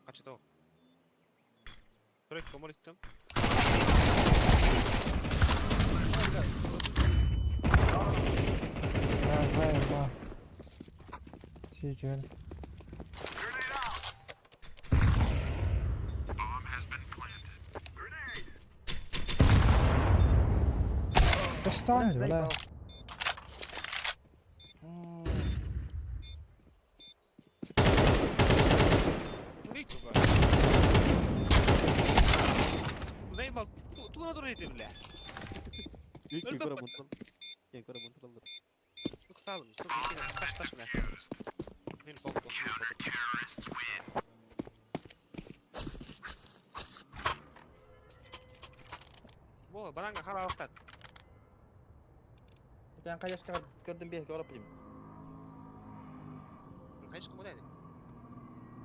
Ачы того. Тройка молиттым. Да, заеба. Тиэтигэн. Достань, бля. Заебал. Туга турайды, бля. Кем көрө мунтал. Кем көрө мунталдар. Уксалым, таш таш бля. Минус отто, минус отто. Бо, бананга харалықтат. Sen kayışka gördüm bir görüp bileyim. Кайшка модели.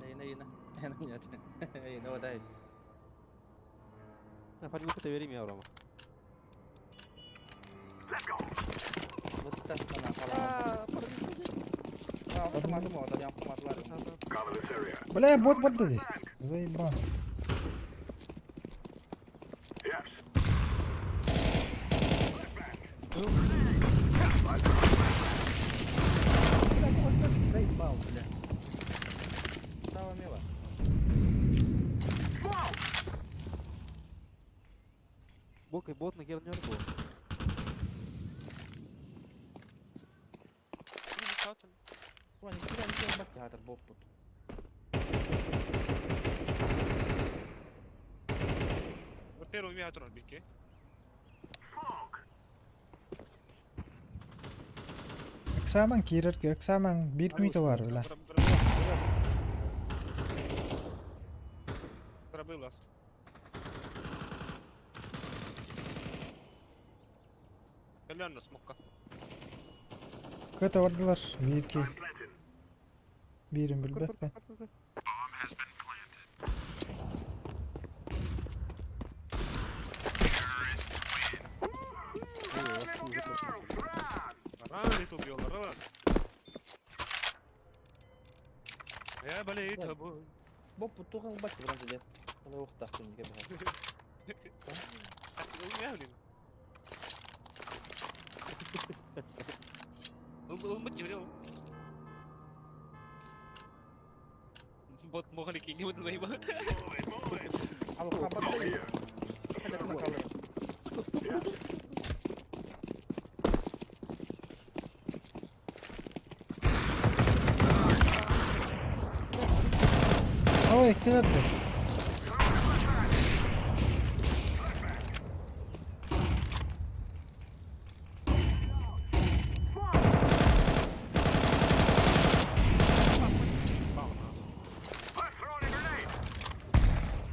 Yine yine. Yine yine o da. Фармилка vereyim yavrum. Bu tasana falan. Автоматым orada, автоматlar. Бля, бот бот dedi. Заебал. Заебал, бля. Стало мило. Бок бот на гернер был. Броник, броник, бак театр, бот тут. Первый миатрон битке. Ыксаамаҥ киирэргэ, ыксаамаҥ, биир мүнүүтэ баар, бля. Пробыл ласт. Кэлэн смокка. Кыта бардылар, биир ки. Биирин билбэппин. Рано убьёл, рано. Я болею тобой. Боп тухан бак бран тебе. Оны уктак күнгө бу. У меня, блин. Ылмыт жібере. Бот могли кинь наиба. Ал хабар. Ой, кэлэр да.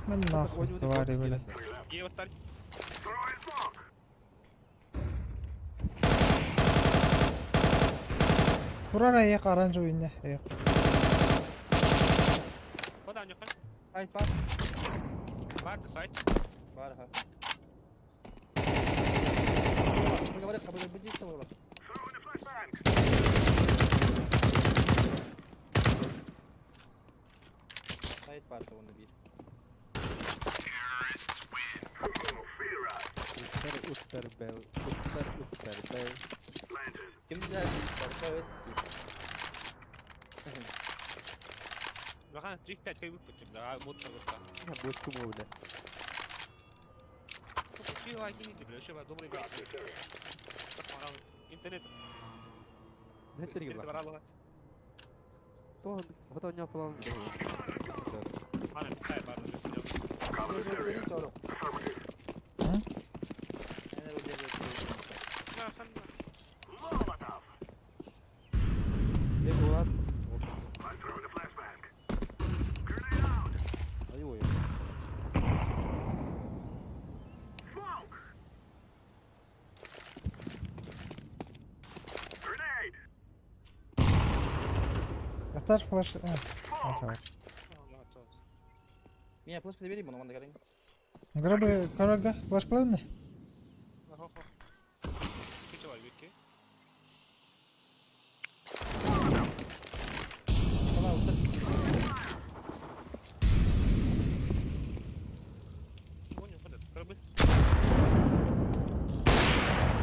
Мен нахуй, твари, бля. Е вот Турар аяқ оранжевый не аяқ. Куда не Сайт бар. Бар сайт. Бар ха. Говорят, хабар будет того. Сайт бар онда бир. Уттар, уттар, бел. Уттар, уттар, бел. Ким да бар Бахан 3-5 кай выпустим, да, вот так вот. Я бочку мол, бля. Вообще лайки не бля, вообще добрый брат. Интернет. Не Интернет баралова. То, вот у него план. Ана, кай бар. М? Эй, Улан. Ай, ой. Флеш, флеш. А, вот. Меня флешка забери, мана ванда гарин. Грабы, корога, флеш клавны? Бала уттар. Понял, понял. Пробы.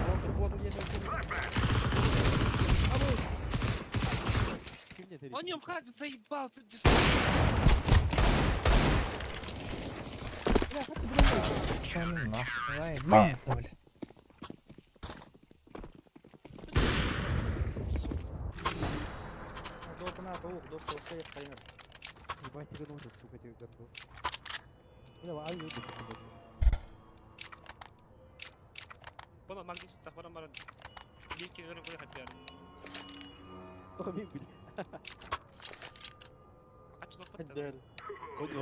Вот, вот, где-то. Он не входит, заебал, ты Да ну нахуй, заебал ты, бля. Ебать, тебе нужно, сука, тебе гондон. Бля, а люди, Бала магнит тахвара маран. Бики өрө кой хатяр. О, мин, бля. Ач лопат. Дел. Он не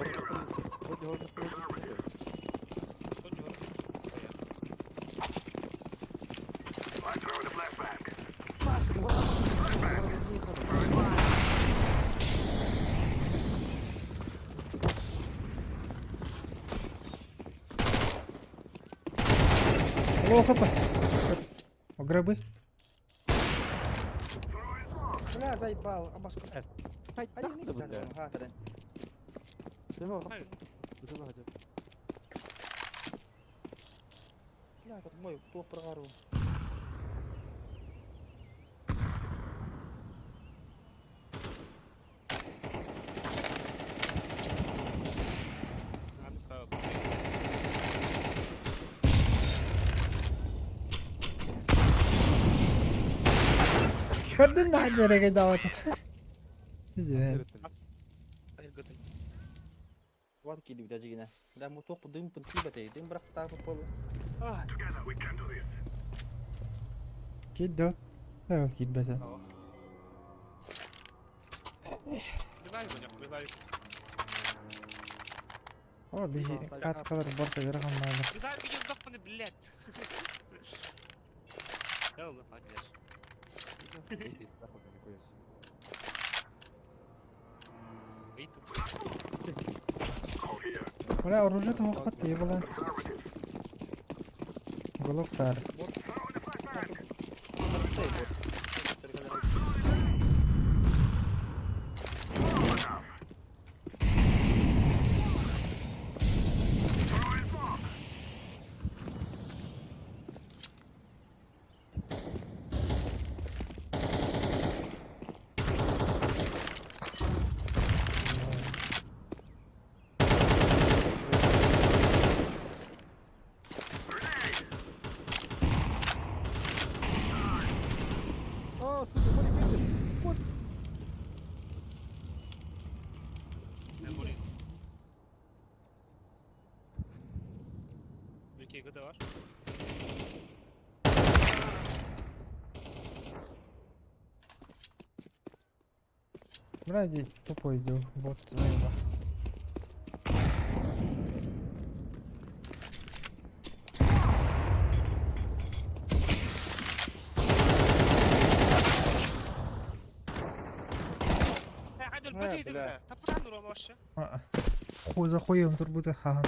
Лоу хп. О, гробы. Бля, заебал, абашка. Ай, Ай, не бля. знаю, ха, Бля, как мой тух прогару. Көрдүн да хадерege дават. Bizden. Ван кили бля жигине. Бля, му тух дым пын тибате, дым брак та пол. Кид дот. Да, кид бетен. Ревайв у него, ревайв. О, биһи каткалар барта ыарахан баалар. Ревайв идет дохпаны, блядь. Ладно, молодец. Бля, оружие туһахпат дии буолан. Глоктар. А, сука, смотри, видишь? Вот. Bir iki de var. Бля, иди тупой иду. Вот, заеба. Бля, Хуй за хуем тут будет, ха.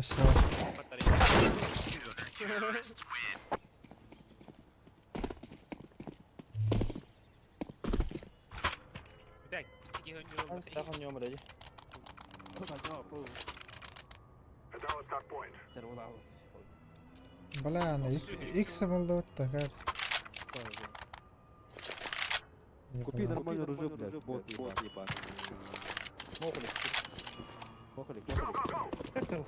Все. Бля, на X был такая. Купи нормальный ружье, блядь, бот, бот, ебать. Мохали. Мохали. Педик,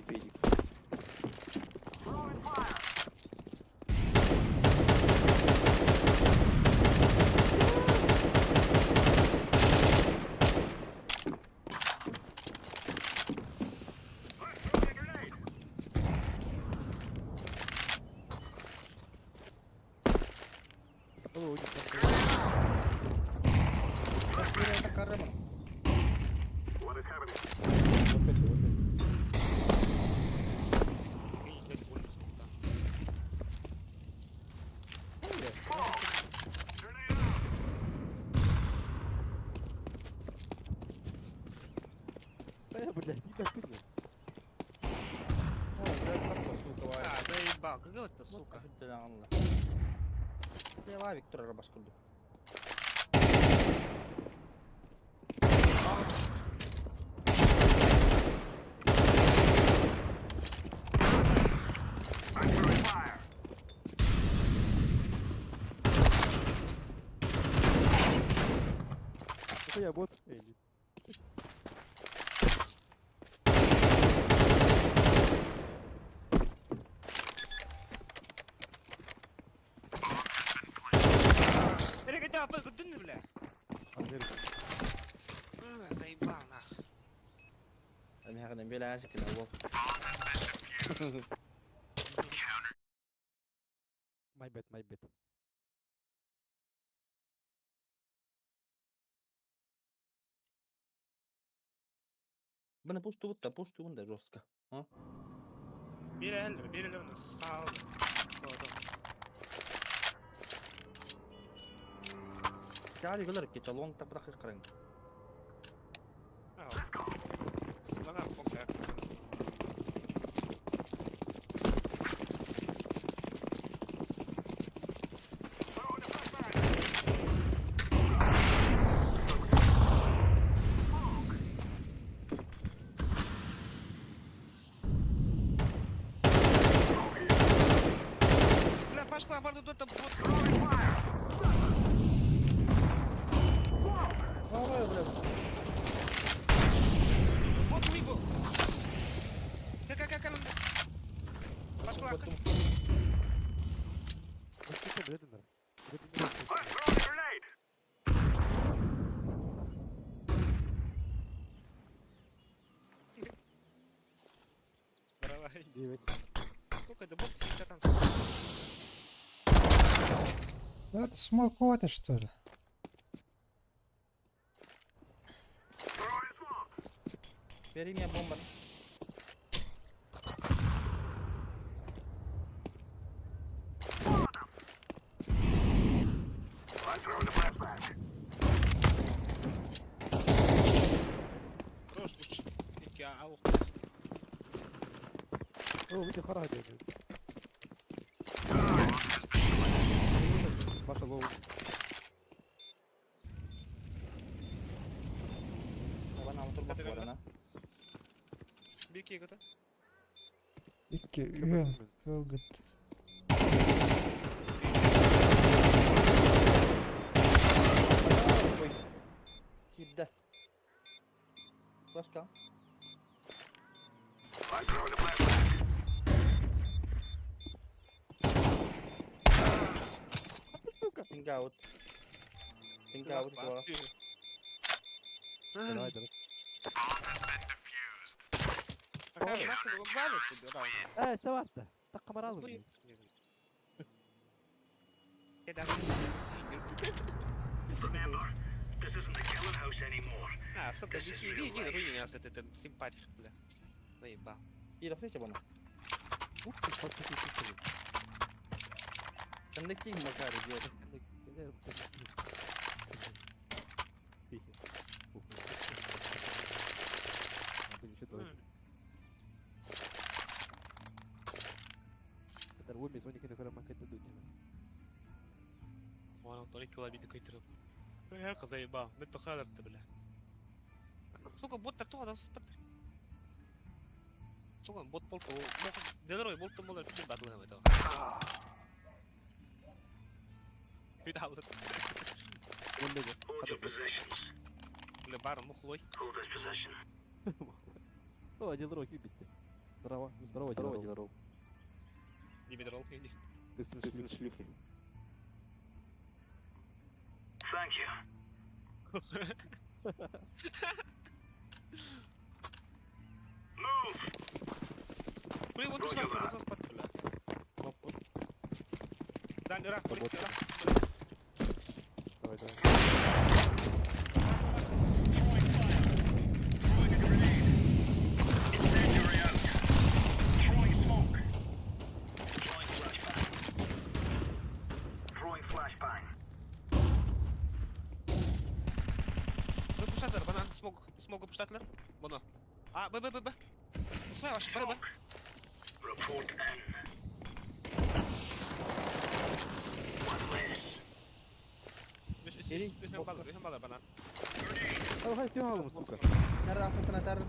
педик. Блядь, не так А, заебал, как это, сука? Виктор Рабаскуду. Я бот. Бля. Заебал, нахуй. My bad, my bad. Бына пусть вот, пусть да жестко. А? Bir eldir, bir eldir sağ ol. Чали гылар ки лонг та прахыр караң. Bana kokar. Бля, Пашка, барды тут бот. Девять. Сколько это бот всегда там. Да это смог хватит, что ли? Бери меня бомба. Хорош лучше. Ики, ау. О, видите, хара делает. Паша лоу. Лабана otur bak var ana. Bir iki kötü. Икки үһүн кылгыт. Ой. Кирде. Başka. Сука. Think out. Think out. Два. Давай, давай. Саварта. Так камаралы. А, сука, иди, иди, иди, руини нас этот симпатик, бля. Заебал. Кире встреча bana. Ух ты, как ты ты Sen de kim bakar diyor. Заебал, это халер-то, бля. Сука, бот так туға да спат. Сука, бот болты, Делрой болты болар бүтін батылы это. Бүт алды. Бля, бар мухлой. О, Делрой кибитти. Здорово, здорово, здорово, Делрой. Не бедрол, не Ты сын шлюхи. Блин, вот ушла, вот ушла спать, бля. Дань, рак, блин, рак. Давай, давай. Б пушатлар, бана смог, смогу пушатлар. Боно. А, Б, Б, Б, Б. Усвай ваш, Б, Б. Үһүн балар, бана. Давай, ты алым, сука. Nerede altına nerede?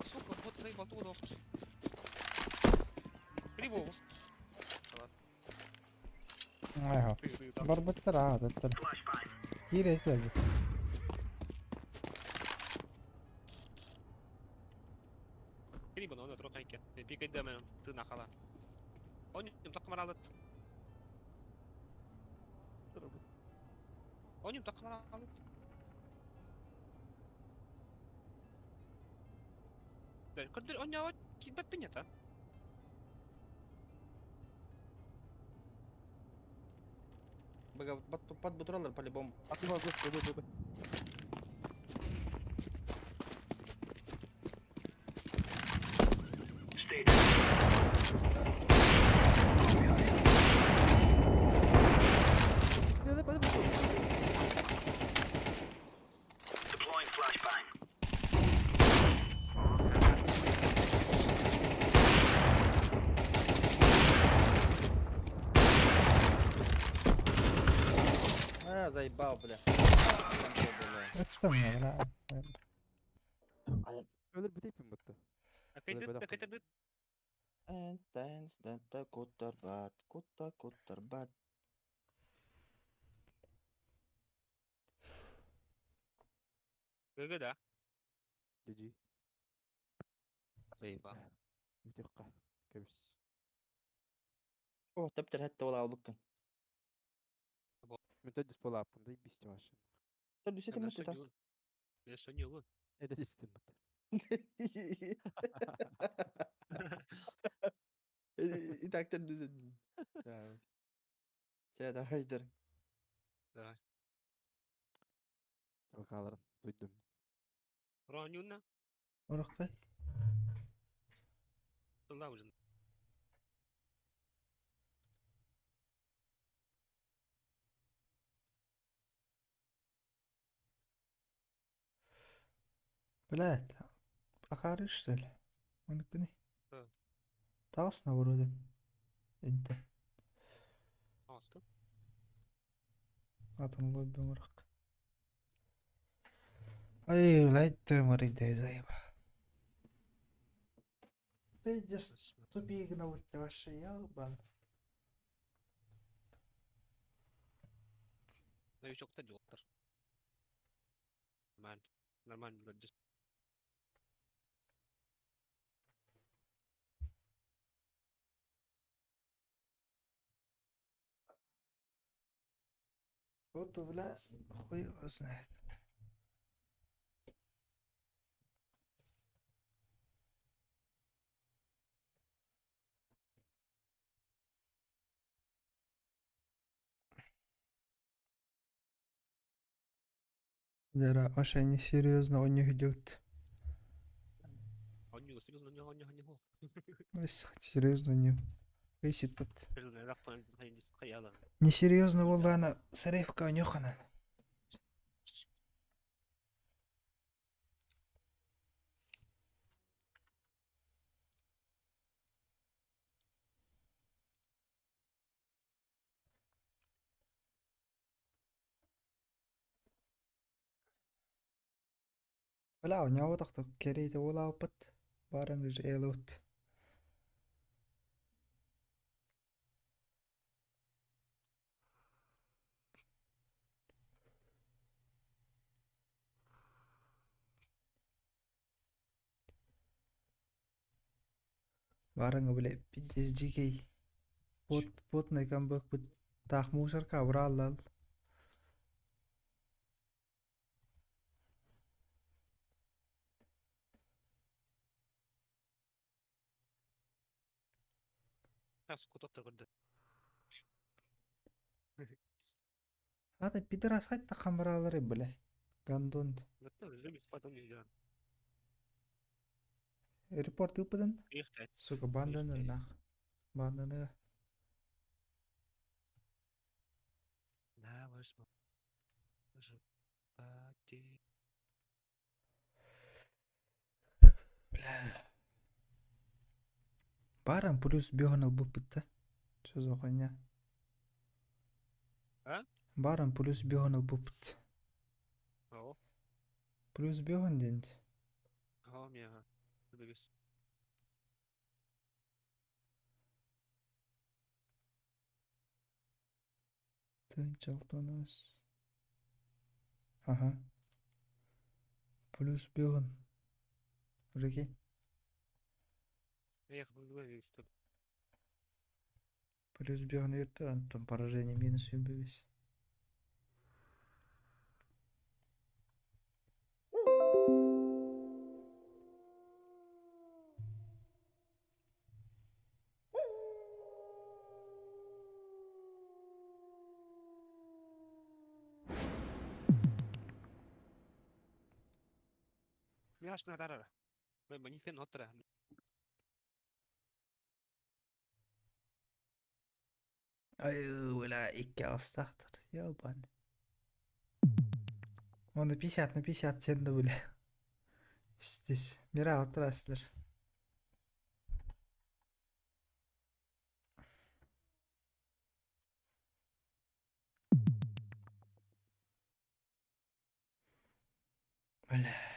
Сука, вот заебал, туға да Криво, Айха. Барбыттар аҕа таттар. Киир этэр. Криво, оны тура қайке. Пикайда мен тына қала. Оны тақымар алды. Оны тақымар алды. Көдөр оны ават китбәппин ята. Бага под под бутроллер по-любому. Отбивай, Б, Б, Б, Б. Не, не, подожди. А, заебал, бля. Эттем бля. Өлөр бүтейпин бутта. Акайдыт, Кутарбат, кута кутарбат. ГГ да. GG. Заебал. Бүтекка. Кебис. О, тептер хәтта ола албыккын. Мен төдүс болаппын, да бисти машин. Та дүсетем Мен та. Не. Это действительно. И так төрдүсүн. Чэ, давай дыр. Давай. Бакаларын duydum. Ронюна. Орохпай. Тулаужын. Блядь. Акары что ли? Оныкыны. Да. Тағысына вроде. Инте. Асты. Атын лобби оңырақ. Ай, блядь, төмір иде заеба. Пиздец, тупик на вот вообще, ебан. Новичокта жолтар. Нормально. Нормально вроде. Вот, бля, хуй его знает. Дара, вообще несерьезно, он не идет. Онньуга серьезно, онньуга, онньуга, онньуга. Серьезно не. Висит под. Серьезно, раппан хаяла. Несерьезно болды ана саревка нюхана. Бля, у него так-то керейді ол алпыт. Барың же элут. Барың, бля, пиздец дикий. Бот, ботный камбэк бит. Тах мусорка брал. Раз кутоктор көрдө. Ата пидорас хайта хамралары, бля. Гандон. Репорт ыпыдан? Сука, банданы нах. Банданы. На восьмом же пати. Бля. Баран плюс бёгнал бы пытта. Что за хуйня? А? Баран плюс бёгнал бы пыт. О, Плюс бёгн дент. о, мега. Бегес. Тынчалтонос. Ага. Плюс бёгн. Прикинь. Я их что Плюс бёгн верте, там поражение минус весь. Мяшна рара. Бе, манифен отра. Ай, бля, икки астахтар. Ёбан. Он на 50 на 50 тенді, бля. Здесь. Мира отырасыздар. Бля.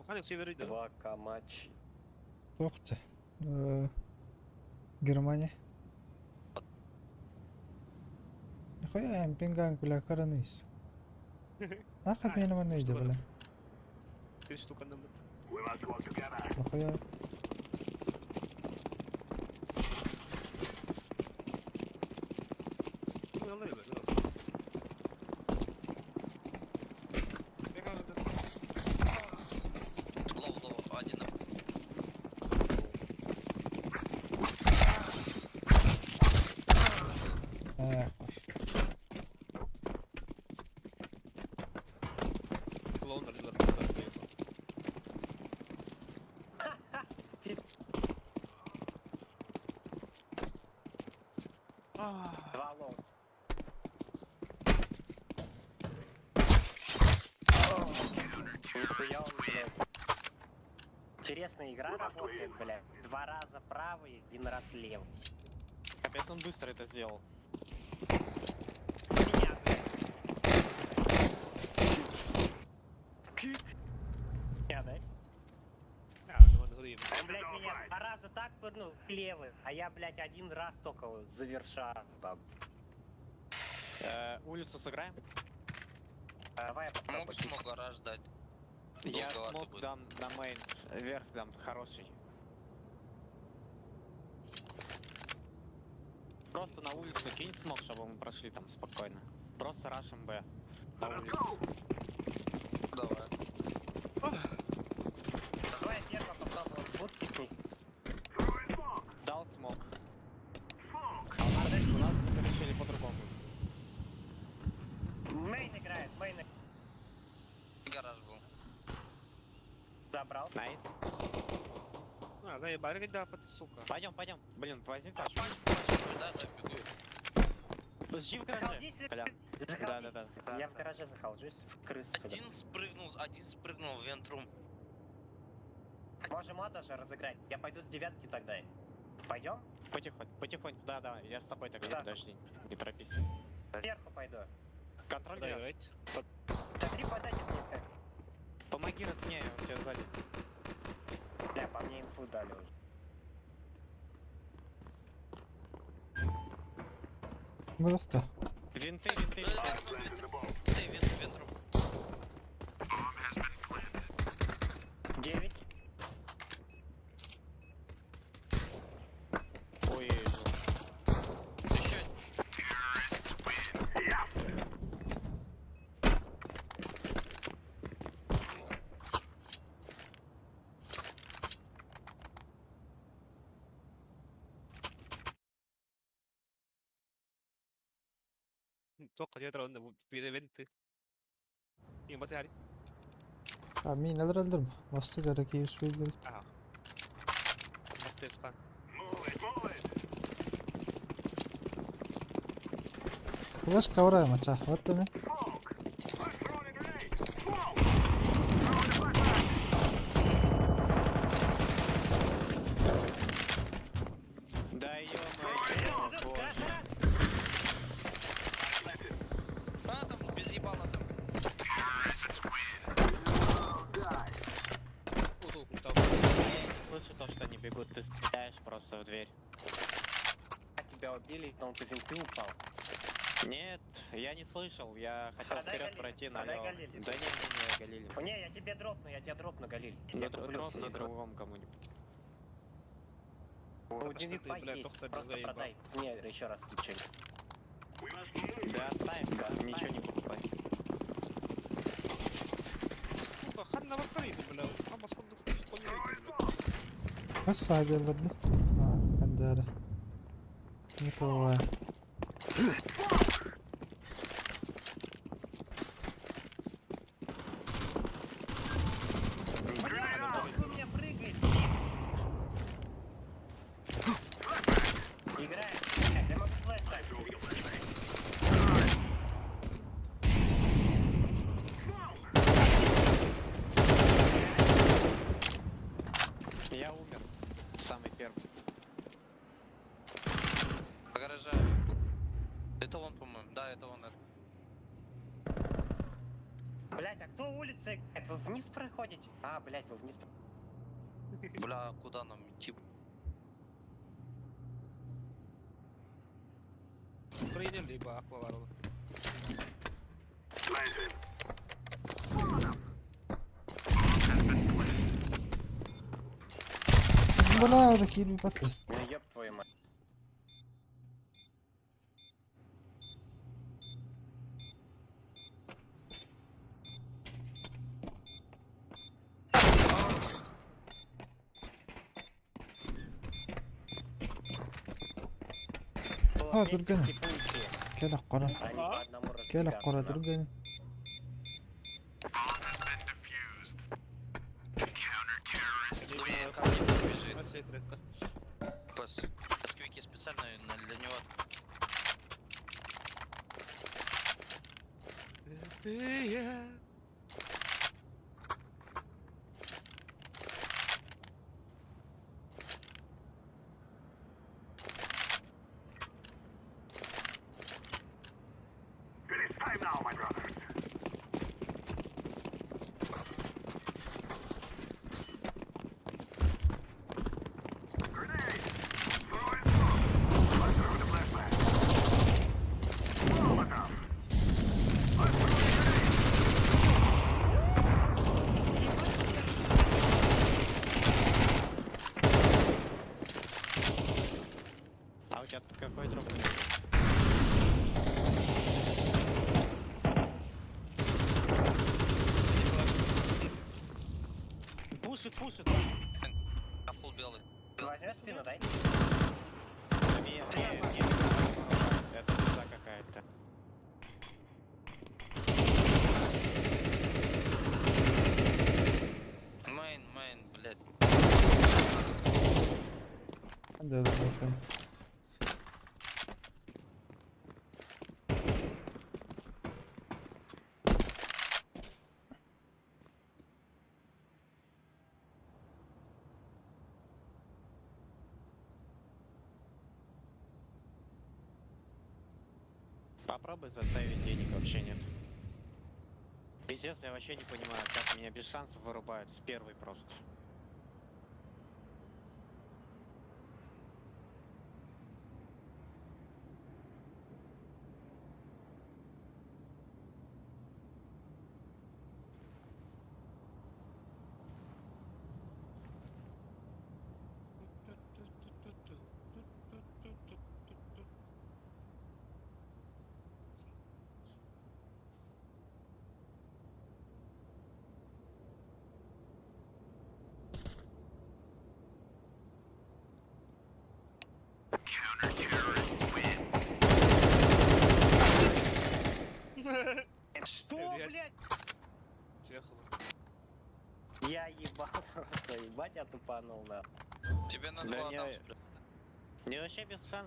Механик северы да. 2К матч. Туох э, Германия. Нихуя эмпингаан бля караныс. Нахуй меня манайда бля. Три штука нам это. Нахуя. Ну, алай бля. Low, low, один на... Эх, Клоун развернулся. Два low. Нихуя он, блядь. Интересная игра работает, блядь. Два раза правый, один раз левый. Капец, он быстро это сделал. Меня, блядь. Меня, да? Он, блядь, меня два раза так пырнул, левый, а я, блядь, один раз только завершал. Там. Улицу сыграем? Давай я попробую. Мог smoke гараж дать. Я Долговато smoke будет. дам на main. Вверх дам, хороший. Просто на улицу кинь smoke, чтобы мы прошли там спокойно. Просто рашим Б. На улицу. Давай. Давай я первым попробую будки снести. Дал smoke. А у нас решили по-другому. Main играет, main играет. Гараж был. Забрал. Nice. А, заебали, да, ты, сука. Пойдем, пойдем. Блин, возьми пачку. Пачку, пачку, да, да, бегу. Жди в гараже. Захалдись, Колян. Да, да, да. Я в гараже захалжусь, в крысу. Один спрыгнул в vent room. Можем А даже разыграть. Я пойду с девятки тогда. Пойдем? Потихоньку, потихоньку, да, да, я с тобой тогда, Да. подожди, не торопись. Сверху пойду. Контроль Да, девятку. играть. Смотри, подайте мне. Помоги мне, я у тебя сзади. Бля, по мне инфу дали уже. Выдох-то. Винты, винты. Ты, vent, vent room. Девять. Ой, Еще Тока, я дрон, венты. И материале. А, мин алыр Басты гараки успели. Ага. Мастер спан. Флеш каврай мача. Вот там. Да ё-моё, боже. А, там без ебала там. Слышу то, что они бегут, ты стреляешь просто в дверь. А тебя убили, но ты винты упал. Нет, я не слышал, я хотел Продай вперед Галиль, пройти, но... продай Да Галиль. не, не, не, Галиль. Не, я тебе дропну, я тебе дропну, Галиль. Ну, Я куплю дроп все на игры. другом кому-нибудь. Ну, Что ты, инфа бля, есть, тохта просто заебал. продай. Мне еще раз включи. Да оставим, ничего не покупай. Сука, хан на вас бля. Хан бас бля. Касса geldi. Ha, Бандера. Николай. Бля, он у меня прыгает. Играет, блядь, я могу флеш дать. Я умер. Самый первый. По гаража. Блять, а кто улица играет? Вы вниз проходите? А, блять, вы вниз. Бля, куда нам идти? Украине либо Аквавару. Бля, уже киирбит баты. Ну ёб твою мать. Ha, түргэн. Типунчи. Кэл аккара. Они по одному Кэл аккара разбегаются, нахуй. түргэн. Ко мне бежит. Бассейн река. Пас. Сквики специально для него. А у тебя тут какой дроп? Пушит, пушит. А фул белый. Ты возьмешь спину, дай? Не, не, не, это пизда какая-то. Мейн, мейн, блядь. Да, да, да. Попробуй заставить денег вообще нет. Пиздец, я вообще не понимаю, как меня без шансов вырубают с первой просто. Что, блять? Сверху. Я ебал просто, ебать, я тупанул, нахуй. Тебе надо Да было не, там спрятать. Мне вообще без шансов.